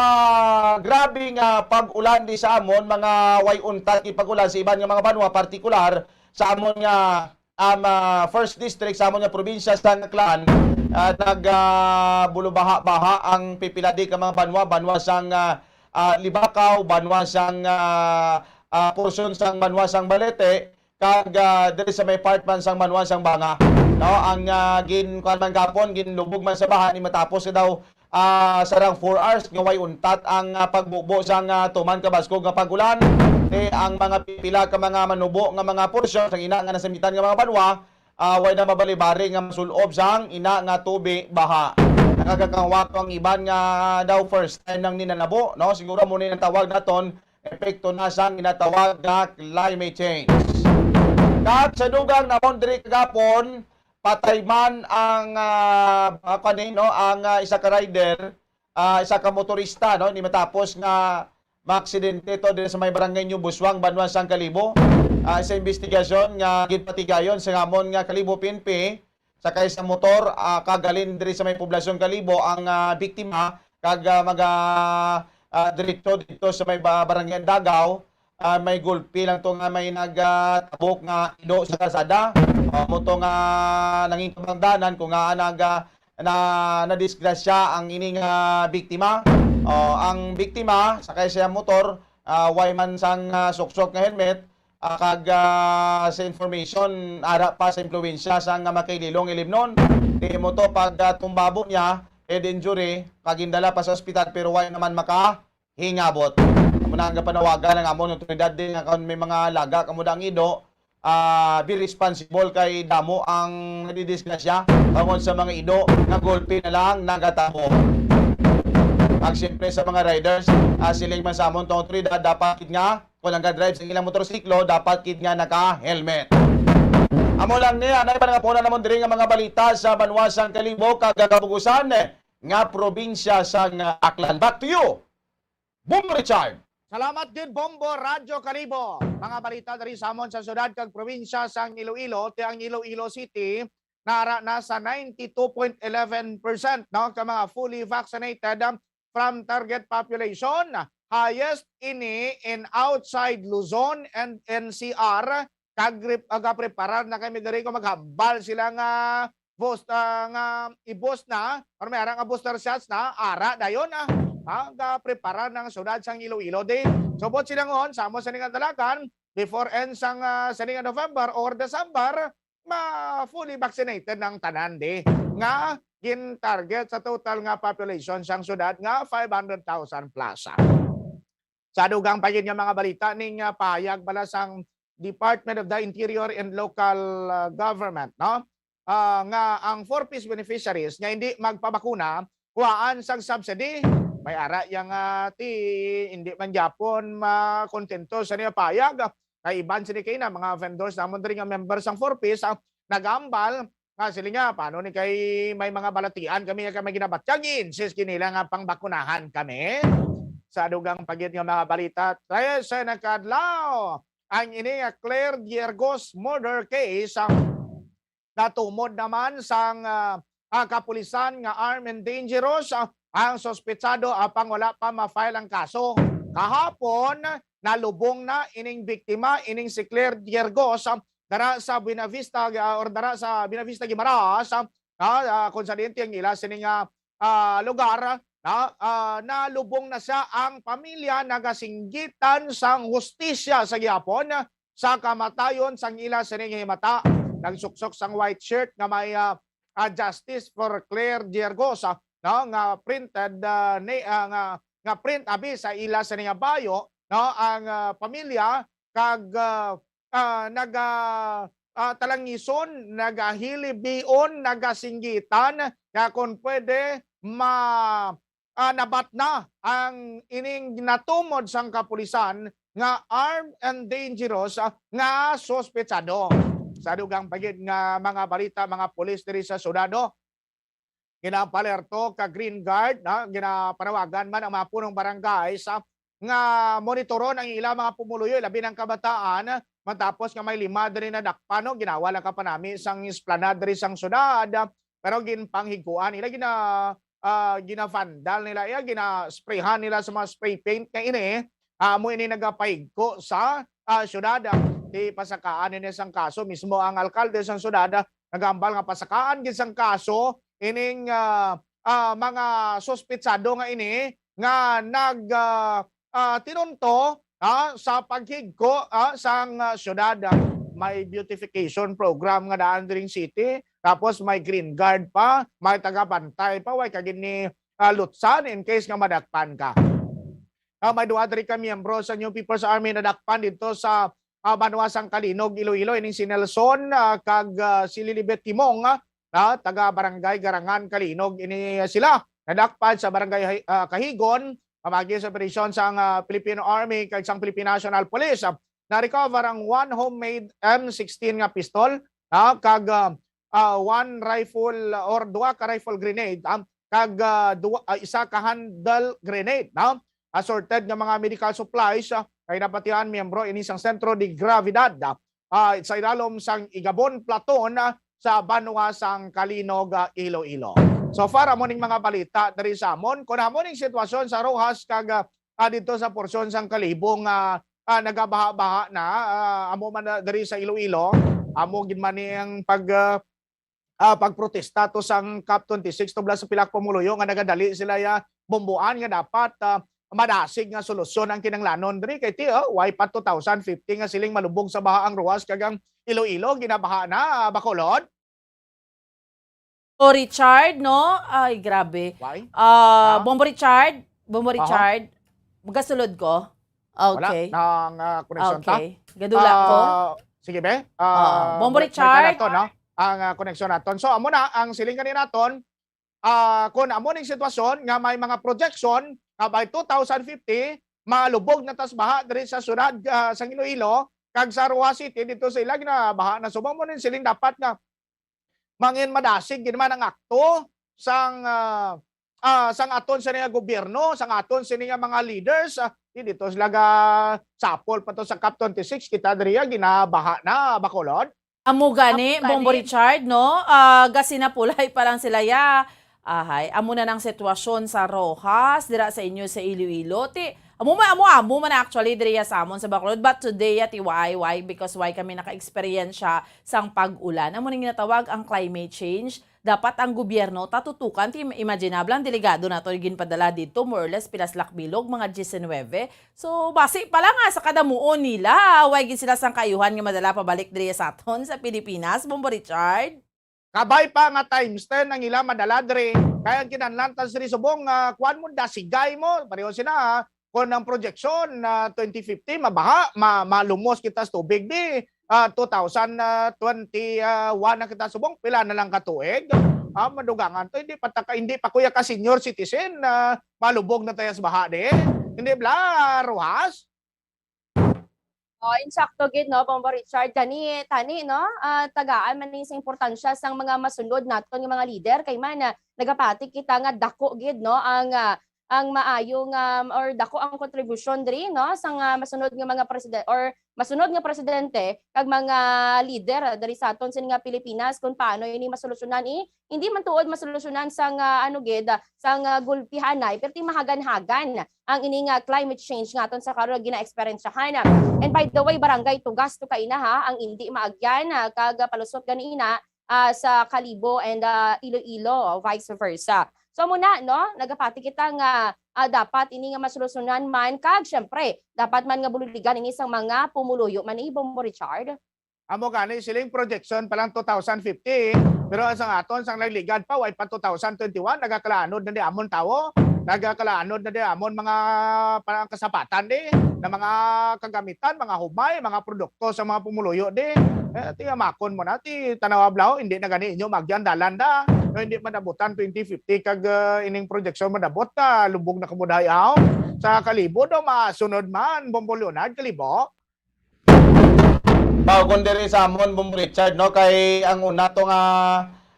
grabe nga pag-ulan di sa amon, mga way untat gid pag-ulan sa iban nga mga banwa, partikular sa amon nga um, ah, first district sa amon nga probinsya sa Aklan, ah, nag, ah, bulubaha-baha ang pipila di ka mga banwa, banwa sang, ah, ah, Libacao, banwa sang, ah, ah, portion sang banwa sang Balete, kag, ah, diri sa may part man sang banwa sang Banga. No, ang, ah, gin-, kuwan man gapon, ginlubog man sa baha ni matapos daw ah, sarang four hours nga way untat ang, ah, pagbubo sang, ah, tuman ka baskog nga pag-ulan. Ti ang mga pipila ka mga manubo nga mga porsyon sang ina nga nasambitan nga mga banwa, ah, way na mabalibari nga masul-ob sang ina nga tubi baha. Nakakakangwato ang iban nga daw first time nang ninanabo, no? Siguro mo ni ang tawag naton epekto na sang ginatawag nga climate change. Kag sa dugang namon diri kagapon, patay man ang, ah, ah, kani, no, ang, ah, isa ka rider, ah, isa ka motorista, no, ni matapos nga maaksidente to diri sa may barangay New Busuang, banwa sang Kalibo. Ah, sa investigasyon nga ginpatigayon sa ngamon nga Kalibo P N P, sakay sa motor, ah, kag halin diri sa may poblasyon Kalibo ang, ah, biktima, kag, ah, maga, ah, diretso dito sa may ba-, barangay Dagaw, ah, may gulpi lang to nga may nag, ah, tabok nga ido sa kalsada. Ah, mo to nga nangin kabangdanan kung nga nag, ah, na, nadisgrasya ang ini nga biktima. Oh, ang biktima, sakay siya motor, ah, way man sang, ah, suksok nga helmet, ah, kag, ah, sa information, ara pa sa impluwensya sang, ah, makaililong ilimnon. Di mo to pag, ah, tumbabo niya, head injury, kag indala pa sa ospital, pero way naman maka hingabot. Amo na ang panawagan ang amon otoridad din nga kon may mga laga kamo dang ido, ah, be responsible kay damo ang nadidisgrasya tungod sa mga ido nga gulpi na lang nagatabo. Kag siyempre sa mga riders, ah, siling man sa amon tong otoridad, dapat gid nga kung nag-drive sa ilang motorsiklo, dapat gid nga naka-helmet. Amo lang ni, anay pa nga puna namon diri nga mga balita sa banwa sang Kalibo kag Kabugusan, eh, nga probinsya sang, ah, Aklan. Back to you, Bumbo Richard. Salamat gid, Bombo Radyo Kalibo. Mga balita diri sa amon sa syudad kag probinsya sang Iloilo, ti ang Iloilo City nara na sa ninety-two point eleven percent, no, ka mga fully vaccinated, um, from target population. Highest ini in outside Luzon and N C R. Kag rep-, agapreparar na kami diri kung maghambal sila nga boost, ah, nga i-boost na, or may ara nga booster shots na, ara dayon, ah. Ah, gapreparar ng syudad sang Iloilo di. Subot sila ngon, sa amo sini nga dalagan, before end sang, ah, sini nga November or December, ma-fully vaccinated ng tanan di. Nga gin-target sa total nga population sang syudad nga five hundred thousand plus, ah. Sa dugang pa gid nga mga balita, ning, ah, pahayag bala sang Department of the Interior and Local, ah, Government, no? Ah, nga ang four Ps beneficiaries nga hindi magpabakuna, kuhaan sang subsidy. May ara yang, ah, ti, hindi man gyapon makontento sa niya payag. Kay iban sini kay na mga vendors namon diri nga member sang four Ps, ah, nagambal nga sila nga, paano ni kay may mga balatian kami nga may ginabatyag, insist kinila nga pangbakunahan kami. Sa dugang pa gid nga mga balita, trese na kadlaw ang ini nga Claire Diergos murder case, ah, natumod naman sang, ah, ah, kapulisan nga armed and dangerous, ah, ang suspetsado apang wala pa ma-file ang kaso. Kahapon, nalubong na ining biktima, ining si Claire Diergos, ah, dara sa Buenavista, ah, or dara sa Buenavista, Guimaras, ah, ah, ah, kung sa diin ti ang ila sini nga, ah, lugar, na, ah, nalubong na siya. Ang pamilya nagasinggitan sang hustisya sa gihapon sa kamatayon sang ila sini nga himata. Nagsuksok sang white shirt nga may, ah, ah, "Justice for Claire Diergos," ah, no, nga printed, ah, ni, ah, nga, nga print abi sa ila sini nga bayo, no, ang, ah, pamilya kag, ah, ah, naga, ah, talangison, nagahilibion, nagasinggitan nga kon pwede ma-, ah, nabatna ang ining natumod sang kapulisan nga armed and dangerous, ah, nga suspetsado. Sa dugang pa gid nga mga balita, mga pulis diri sa syudad, oh, ginapalerto ka Green Guard, na ginapanawagan man ang mga punong barangay sa nga monitoron ang ila mga pumuluyo, labi ng kabataan, matapos nga may lima diri nadakpan, no, ginawa lang ka panami sang esplanade diri sang syudad, pero ginpanghigkuan nila, gina, ah, ginavandal nila iya, ginasprayhan nila sa mga spray paint nga ini, amo ini nagapahigko sa, ah, syudad. Di pasakaan ini sang kaso, mismo ang alkalde sang syudad, ah, nagambal nga pasakaan gid sang kaso ining, ah, ah, mga suspetsado nga ini nga nag, ah, ah, tinunto, ah, sa paghigko, ah, sang, ah, syudad. May beautification program nga daan dring city, tapos may Green Guard pa, may tagabantay pa, way ka gid ni, ah, lutsan in case nga madakpan ka. Ah, may duha diri ka miyembro sa New People's Army nadakpan dito sa, ah, banwa sang Calinog, Iloilo, ining si Nelson, ah, kag, ah, si Lilibet Timong, ah, ah, taga Barangay Garangan, Calinog. Ini sila nadakpan sa Barangay Hay-, ah, Cahigon, pamagi sa operasyon sang, ah, Philippine Army kag sang Philippine National Police. Ah, na-recover ang one homemade M sixteen nga pistol, ah, kag, ah, ah, one rifle or duha ka rifle grenade, ah, kag, ah, duha, ah, isa ka handle grenade, no? Assorted nga mga medical supplies, ah, kay napatihan miyembro ini sang Centro de Gravidad, ah, ah, sa ilalom sang Igabon Platon, ah, sa banwa sang Calinog, ah, Iloilo. So far, amo ning mga balita diri sa amon. Kung amo ning sitwasyon sa Roxas kag, ah, ah, dito sa porsyon sang Kalibo nga, ah, nagabaha-baha na, ah, amo man na diri sa Iloilo, amo gid man ni ang pag, ah, ah, pagprotesta to sang COP twenty-six, tubla sa pila ka pumuluyo nga nagadali sila ya bomboan nga dapat, ah, madasig nga solusyon ang kinahanglanon diri kay ti, oh, way pa two thousand fifty nga siling malubog sa baha ang Roxas kag ang Iloilo ginabaha na, ah, Bacolod. O Richard, no? Ay, grabe. Why? Ah, Ha? Bombo Richard, Bombo Aha. Richard, magasulod ko. Wala Okay. nang, ah, connection ta. Okay. Gadula ko. Ah, sige, be. Ah, Ah, Bombo balik-, balikan Richard. naton, no? Ang, ah, connection naton. So, amo na ang siling gani naton. Ah, kung amo ning sitwasyon nga may mga projection nga by two thousand fifty, malubog na tas baha diri sa syudad, ah, sang Iloilo, kag sa Roxas City, dito sa ila ginabaha na. So, amo ning siling dapat nga mangin madasig gid man ang akto sang, ah, ah, sang aton sini nga gobyerno, sang aton sini nga mga leaders, ah, di dito sila ga sapol pa to sa COP twenty-six, kita diri, ah, ginabaha na, Bacolod. Amo gani, Amo gani. Bombo Richard, no? Ah, gasinapulay pa lang sila, ya. Ahay, amo na nang sitwasyon sa Roxas, dira sa inyo sa Iloilo. Ti, amo man, amo, amo man actually diri ya sa amon sa Bacolod. But today, ya, ti, why, why? Because why kami naka-eksperyensya sang pag-ulan? Amo ning ginatawag ang climate change. Dapat ang gobyerno tatutukan, ti, imagine na lang, delegado nato ginpadala dito, more or less, pilas lakbilog, mga diecinuebe. So, basi pa lang, ah, sa kadamuon nila, way gid sila sang kaayuhan nga madala pabalik diri sa aton sa Pilipinas, Bombo Richard. Kabay pa nga times ten ang ila madala diri. Kaya ang kinahanglan ta diri subong, ah, kuan mo, dasigay mo, pareho sila, ah. Kung ang projection na twenty fifty, mabaha, ma-, malumos kita sa tubig di, ah, two thousand twenty-one na kita subong, pila na lang ka tuig? Ah, madugangan to, hindi pa ta ka, hindi pa kuya ka senior citizen, ah, malubog na tayo sa baha di. Hindi bla, Roxas? Oh, insakto gid, no, Bombo Richard. Gani, tani, no, ah, tagaan man ni sa importansya sang mga masunod naton nga mga lider, kay man, ah, nagapati kita nga dako gid, no, ang, ah, ang maayo nga, or dako ang kontribusyon diri, no, sang, ah, masunod nga mga president or masunod nga presidente kag mga lider, ah, diri sa aton sini nga Pilipinas, kung paano ini masolusyonan, eh, hindi man tuod masolusyonan sang, ah, ano gid, ah, sang, ah, gulpihanay, pero ti mahagan-hagan ang ini nga climate change nga aton sa karon nga gina-eksperyensyahan. And by the way, Barangay Tugas to kaina, ha, ang indi maagyan, ah, kag, ah, palusot ganina, ah, sa Kalibo and, ah, Iloilo, vice versa. So, amo na, no, nagapati kita nga, ah, dapat ini nga masolusyonan man, kag syempre, dapat man nga buligan ini sang mga pumuluyo man, eh, Bombo Richard. Amo gani, siling projection pa lang two thousand fifty, pero ang sang aton, sang nagligad pa, way pa two thousand twenty-one, nagakalaanod na di amon tawo, nagakalaanod na di amon mga parang kasapatan di, na mga kagamitan, mga humay, mga produkto sa mga pumuluyo di. Eh, ti amakon mo na, ti tanawa blaw, hindi na gani inyo magyan dalan da. No, hindi madabutan twenty fifty kag, ah, ining projection madabot ka, lubog na kamo dahi aw. Sa Kalibo do, masunod man, Bombo Leonard, Kalibo. Mao kon diri sa amon, Bombo Richard, no, kay ang una to nga,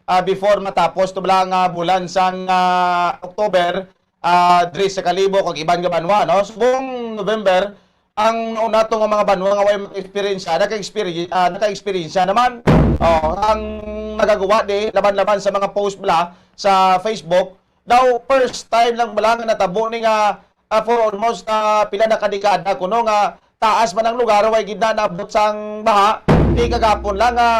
ah, before matapos to bala nga bulan sang, ah, October, ah, diri sa Kalibo kag iban nga banwa, no, subong November, ang una to nga mga banwa nga way maka-experience, naka-experience, ah, naka-experience naman. Oh, ang nagagawa di laban-laban sa mga post bala sa Facebook, daw first time lang bala nga natabo ni nga, ah, for almost, ah, pila na ka dekada kuno nga taas man ang lugar, way gid na naabot sang baha. Di kagapon lang nga,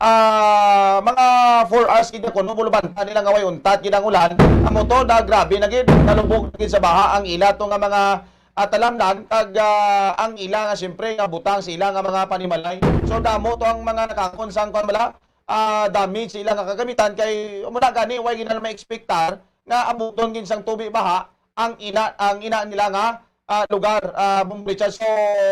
ah, mga four hours gid na kuno, bulubanta nila nga way untat gid ang ulan. Amo to, na grabe na gid, nalubog na gid sa baha ang ila to nga mga, ah, talamnan, kag, ah, ang ila nga siyempre nga butang sa ila nga mga panimalay. So damo to ang mga nakakon sang kuan bala, ah, damage sa ila nga kagamitan, kay amo na gani, way gid na ma-expectar nga abuton gid sang tubi baha ang ina, ang ina nila nga, ah, lugar, ah, Bombo Richard. So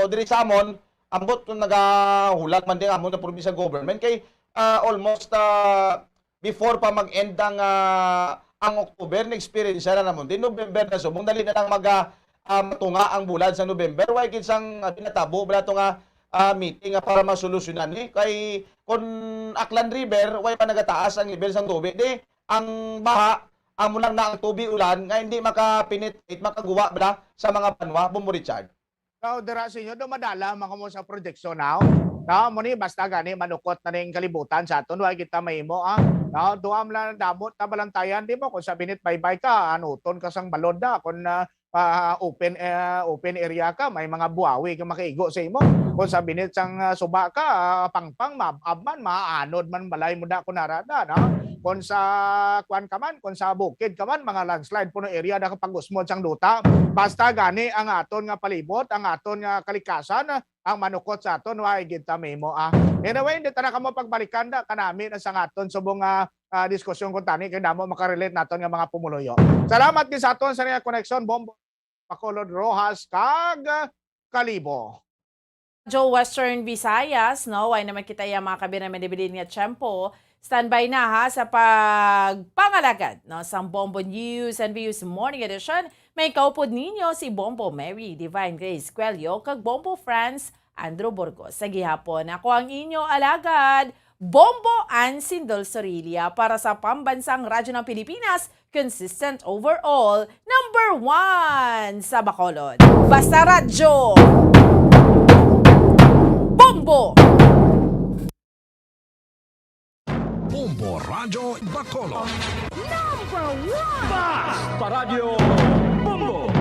diri sa amon, ambot kung nagahulat man din amon nga provincial government kay, ah, almost, ah, before pa mag-end ang, ah, ang October, na-experience na namon din November na subong, dali na lang mag, ah, ah, matunga ang bulan sa November. Way gid sang, ah, pinatabo bala to nga, ah, meeting nga para masolusyonan ni, kay kun Aklan River, way pa nagataas ang level sang tubig di, ang baha, amo lang na ang tubi ulan nga hindi maka-penetrate, makaguwa bala sa mga banwa, Bombo Richard. Now, dira sa inyo, dumadala man kamo sa projection now. No, mo ni, basta gani manukot na ning kalibutan sa aton, wa kita mahimo, ah. No, duha man lang damo ta balantayan, di mo, kung sa binit baybay ka, anuton ka sang balod da, kung, ah, ah, open, eh, open area ka, may mga buhawi ka makaigo sa imo. Kung sa binit sang, ah, suba ka, ah, pangpang, mab-ab man, maanod man balay mo da, kung narada, no? Kung sa kuan ka man, kung sa bukid ka man, mga landslide, puno area da ka pag-usmod sang duta. Basta gani ang aton nga palibot, ang aton nga kalikasan, ang manukot sa aton, wa gid ta mahimo, ah. Anyway, hindi ta na kamo pagbalikan da, kanami na sang aton subong nga, ah, diskusyon kung tani kay damo makarelate naton nga mga pumuluyo. Salamat gid sa aton sa nga koneksyon, Bombo, Bacolod, Roxas, kag Kalibo. Radyo Western Visayas, no? Way naman kita ya mga kabinaminibilin nga tiyempo. Standby na ha sa pagpangalagad, no, sang Bombo News and Views Morning Edition. May kaupod ninyo si Bombo Mary Divine Grace Cuello kag Bombo Franz Andrew Burgos. Sa gihapon, ako ang inyo alagad, Bombo and Sindol Sorilla para sa Pambansang Radyo ng Pilipinas, consistent overall, number one sa Bacolod. Basta Radyo, Bombo! Bombo Radyo Bacolod. Number one! Basta Radyo Bombo!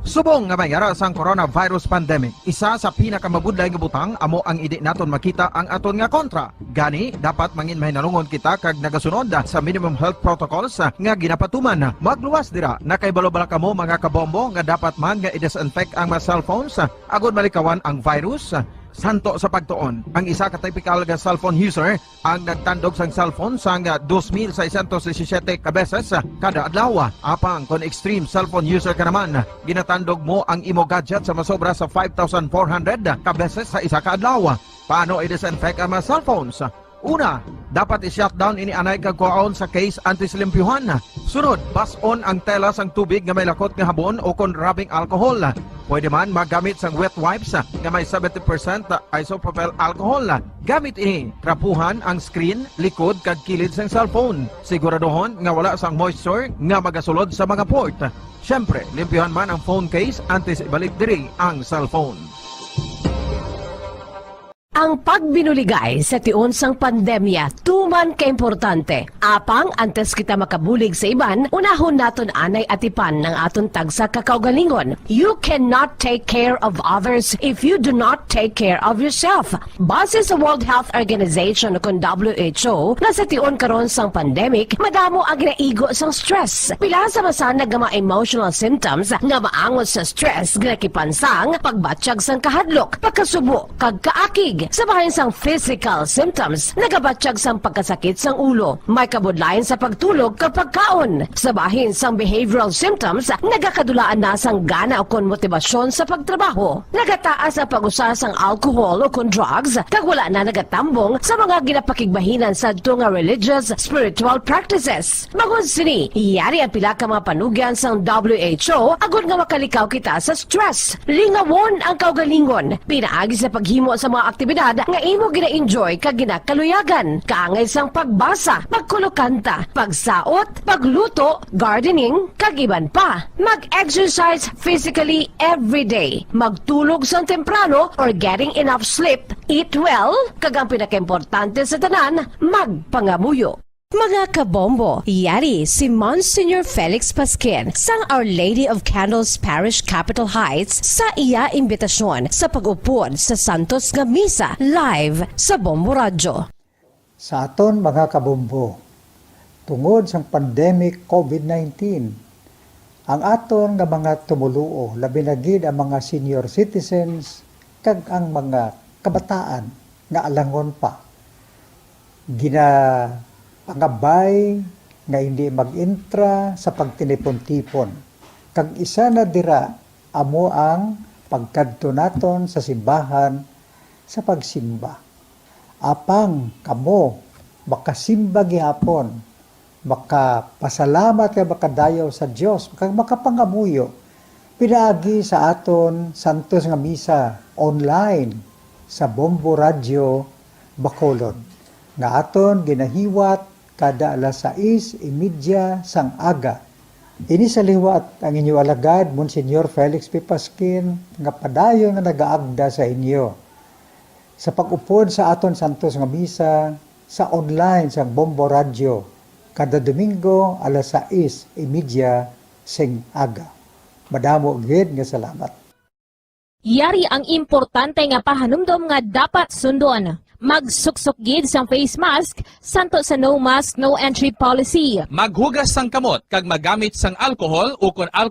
Subong nga may ara sang coronavirus pandemic, isa sa pinakamabudlay nga butang amo ang indi naton makita ang aton nga kontra. Gani, dapat mangin mahinalungon kita kag nagasunod sa minimum health protocols nga ginapatuman. Magluwas dira, nakahibalo bala kamo, mga kabombo, nga dapat man nga i-disinfect ang mga cellphones agud malikawan ang virus? Santo sa pagtuon, ang isa ka typical nga cellphone user ang nagtandog sang cellphone sang dos mil seiscientos disisiete ka beses kada adlaw. Apang kon extreme cellphone user ka naman, ginatandog mo ang imo gadget sa masobra sa five thousand four hundred ka beses sa isa ka adlaw. Paano i-disinfect ang mga cellphones? Una, dapat i-shutdown ini anay kag kuhaon sa case antes limpyuhan. Sunod, bas-on ang tela sang tubig nga may lakot nga habon o kon rubbing alcohol. Pwede man magamit sang wet wipes nga may seventy percent isopropyl alcohol. Gamit ini, trapuhan ang screen, likod, kag kilid sang cellphone. Siguraduhon nga wala sang moisture nga magasulod sa mga port. Siyempre, limpyuhan man ang phone case antes ibalik diri ang cellphone. Ang pagbinuligay sa tion sang pandemya tuman ka importante. Apang antes kita makabulig sa iban, unahon naton anay atipan ang aton tagsa ka kaugalingon. You cannot take care of others if you do not take care of yourself. Base sa World Health Organization o kon W H O, nga sa tion karon sang pandemic, madamo ang ginaigo sang stress. Pila sa masanag nga mga emotional symptoms nga maangot sa stress, ginakipansang pagbatyag sang kahadlok, pagkasubo, kag kaakig. Sa bahin sang physical symptoms, nagabatyag sang pagkasakit sang ulo, may kabudlayan sa pagtulog kag pagkaon. Sa bahin sang behavioral symptoms, nagakadulaan na sang gana ukon motibasyon sa pagtrabaho. Nagataas ang pag-usa sang alcohol ukon drugs, kag wala na nagatambong sa mga ginapakigbahinan sadto nga religious, spiritual practices. Bangod sini, yari ang pila ka mga panugyan sang W H O agod nga makalikaw kita sa stress. Lingawon ang kaugalingon pinaagi sa paghimo sa mga aktibidad nga imo gina-enjoy kag ginakaluyagan, kaangay sang pagbasa, pagkulokanta, pagsaot, pagluto, gardening, kag iban pa. Mag-exercise physically every day. Magtulog sang temprano or getting enough sleep. Eat well, kag ang pinakaimportante sa tanan, magpangamuyo. Mga kabombo, yari si Monsignor Felix Pasquin sang Our Lady of Candles Parish, Capitol Heights, sa iya imbitasyon sa pag-upod sa Santos nga Misa live sa Bombo Radyo. Sa aton mga kabombo, tungod sang pandemic COVID nineteen, ang aton nga mga tumoluo, labi na gid ang mga senior citizens kag ang mga kabataan nga alangon pa, ginapangabay nga hindi mag-intra sa pagtinipon-tipon, kag isa na dira amo ang pagkadto naton sa simbahan sa pagsimba. Apang kamo makasimba gihapon, makapasalamat kag makadayaw sa Dios, kag makapangamuyo pinaagi sa aton santos nga misa online sa Bombo Radyo Bacolod, nga aton ginahiwat kada alas sais y media sang aga. Ini sa liwat ang inyo alagad, Monsignor Felix P. Pasquin, nga padayon nga nagaagda sa inyo sa pag-upod sa aton santos nga misa sa online sang Bombo Radyo kada Domingo alas sais y media sing aga. Madamo gid nga salamat. Yari ang importante nga pahanumdom nga dapat sundon. Magsuksok gid sang face mask santo sa no mask, no entry policy. Maghugas sang kamot kag magamit sang alcohol ukon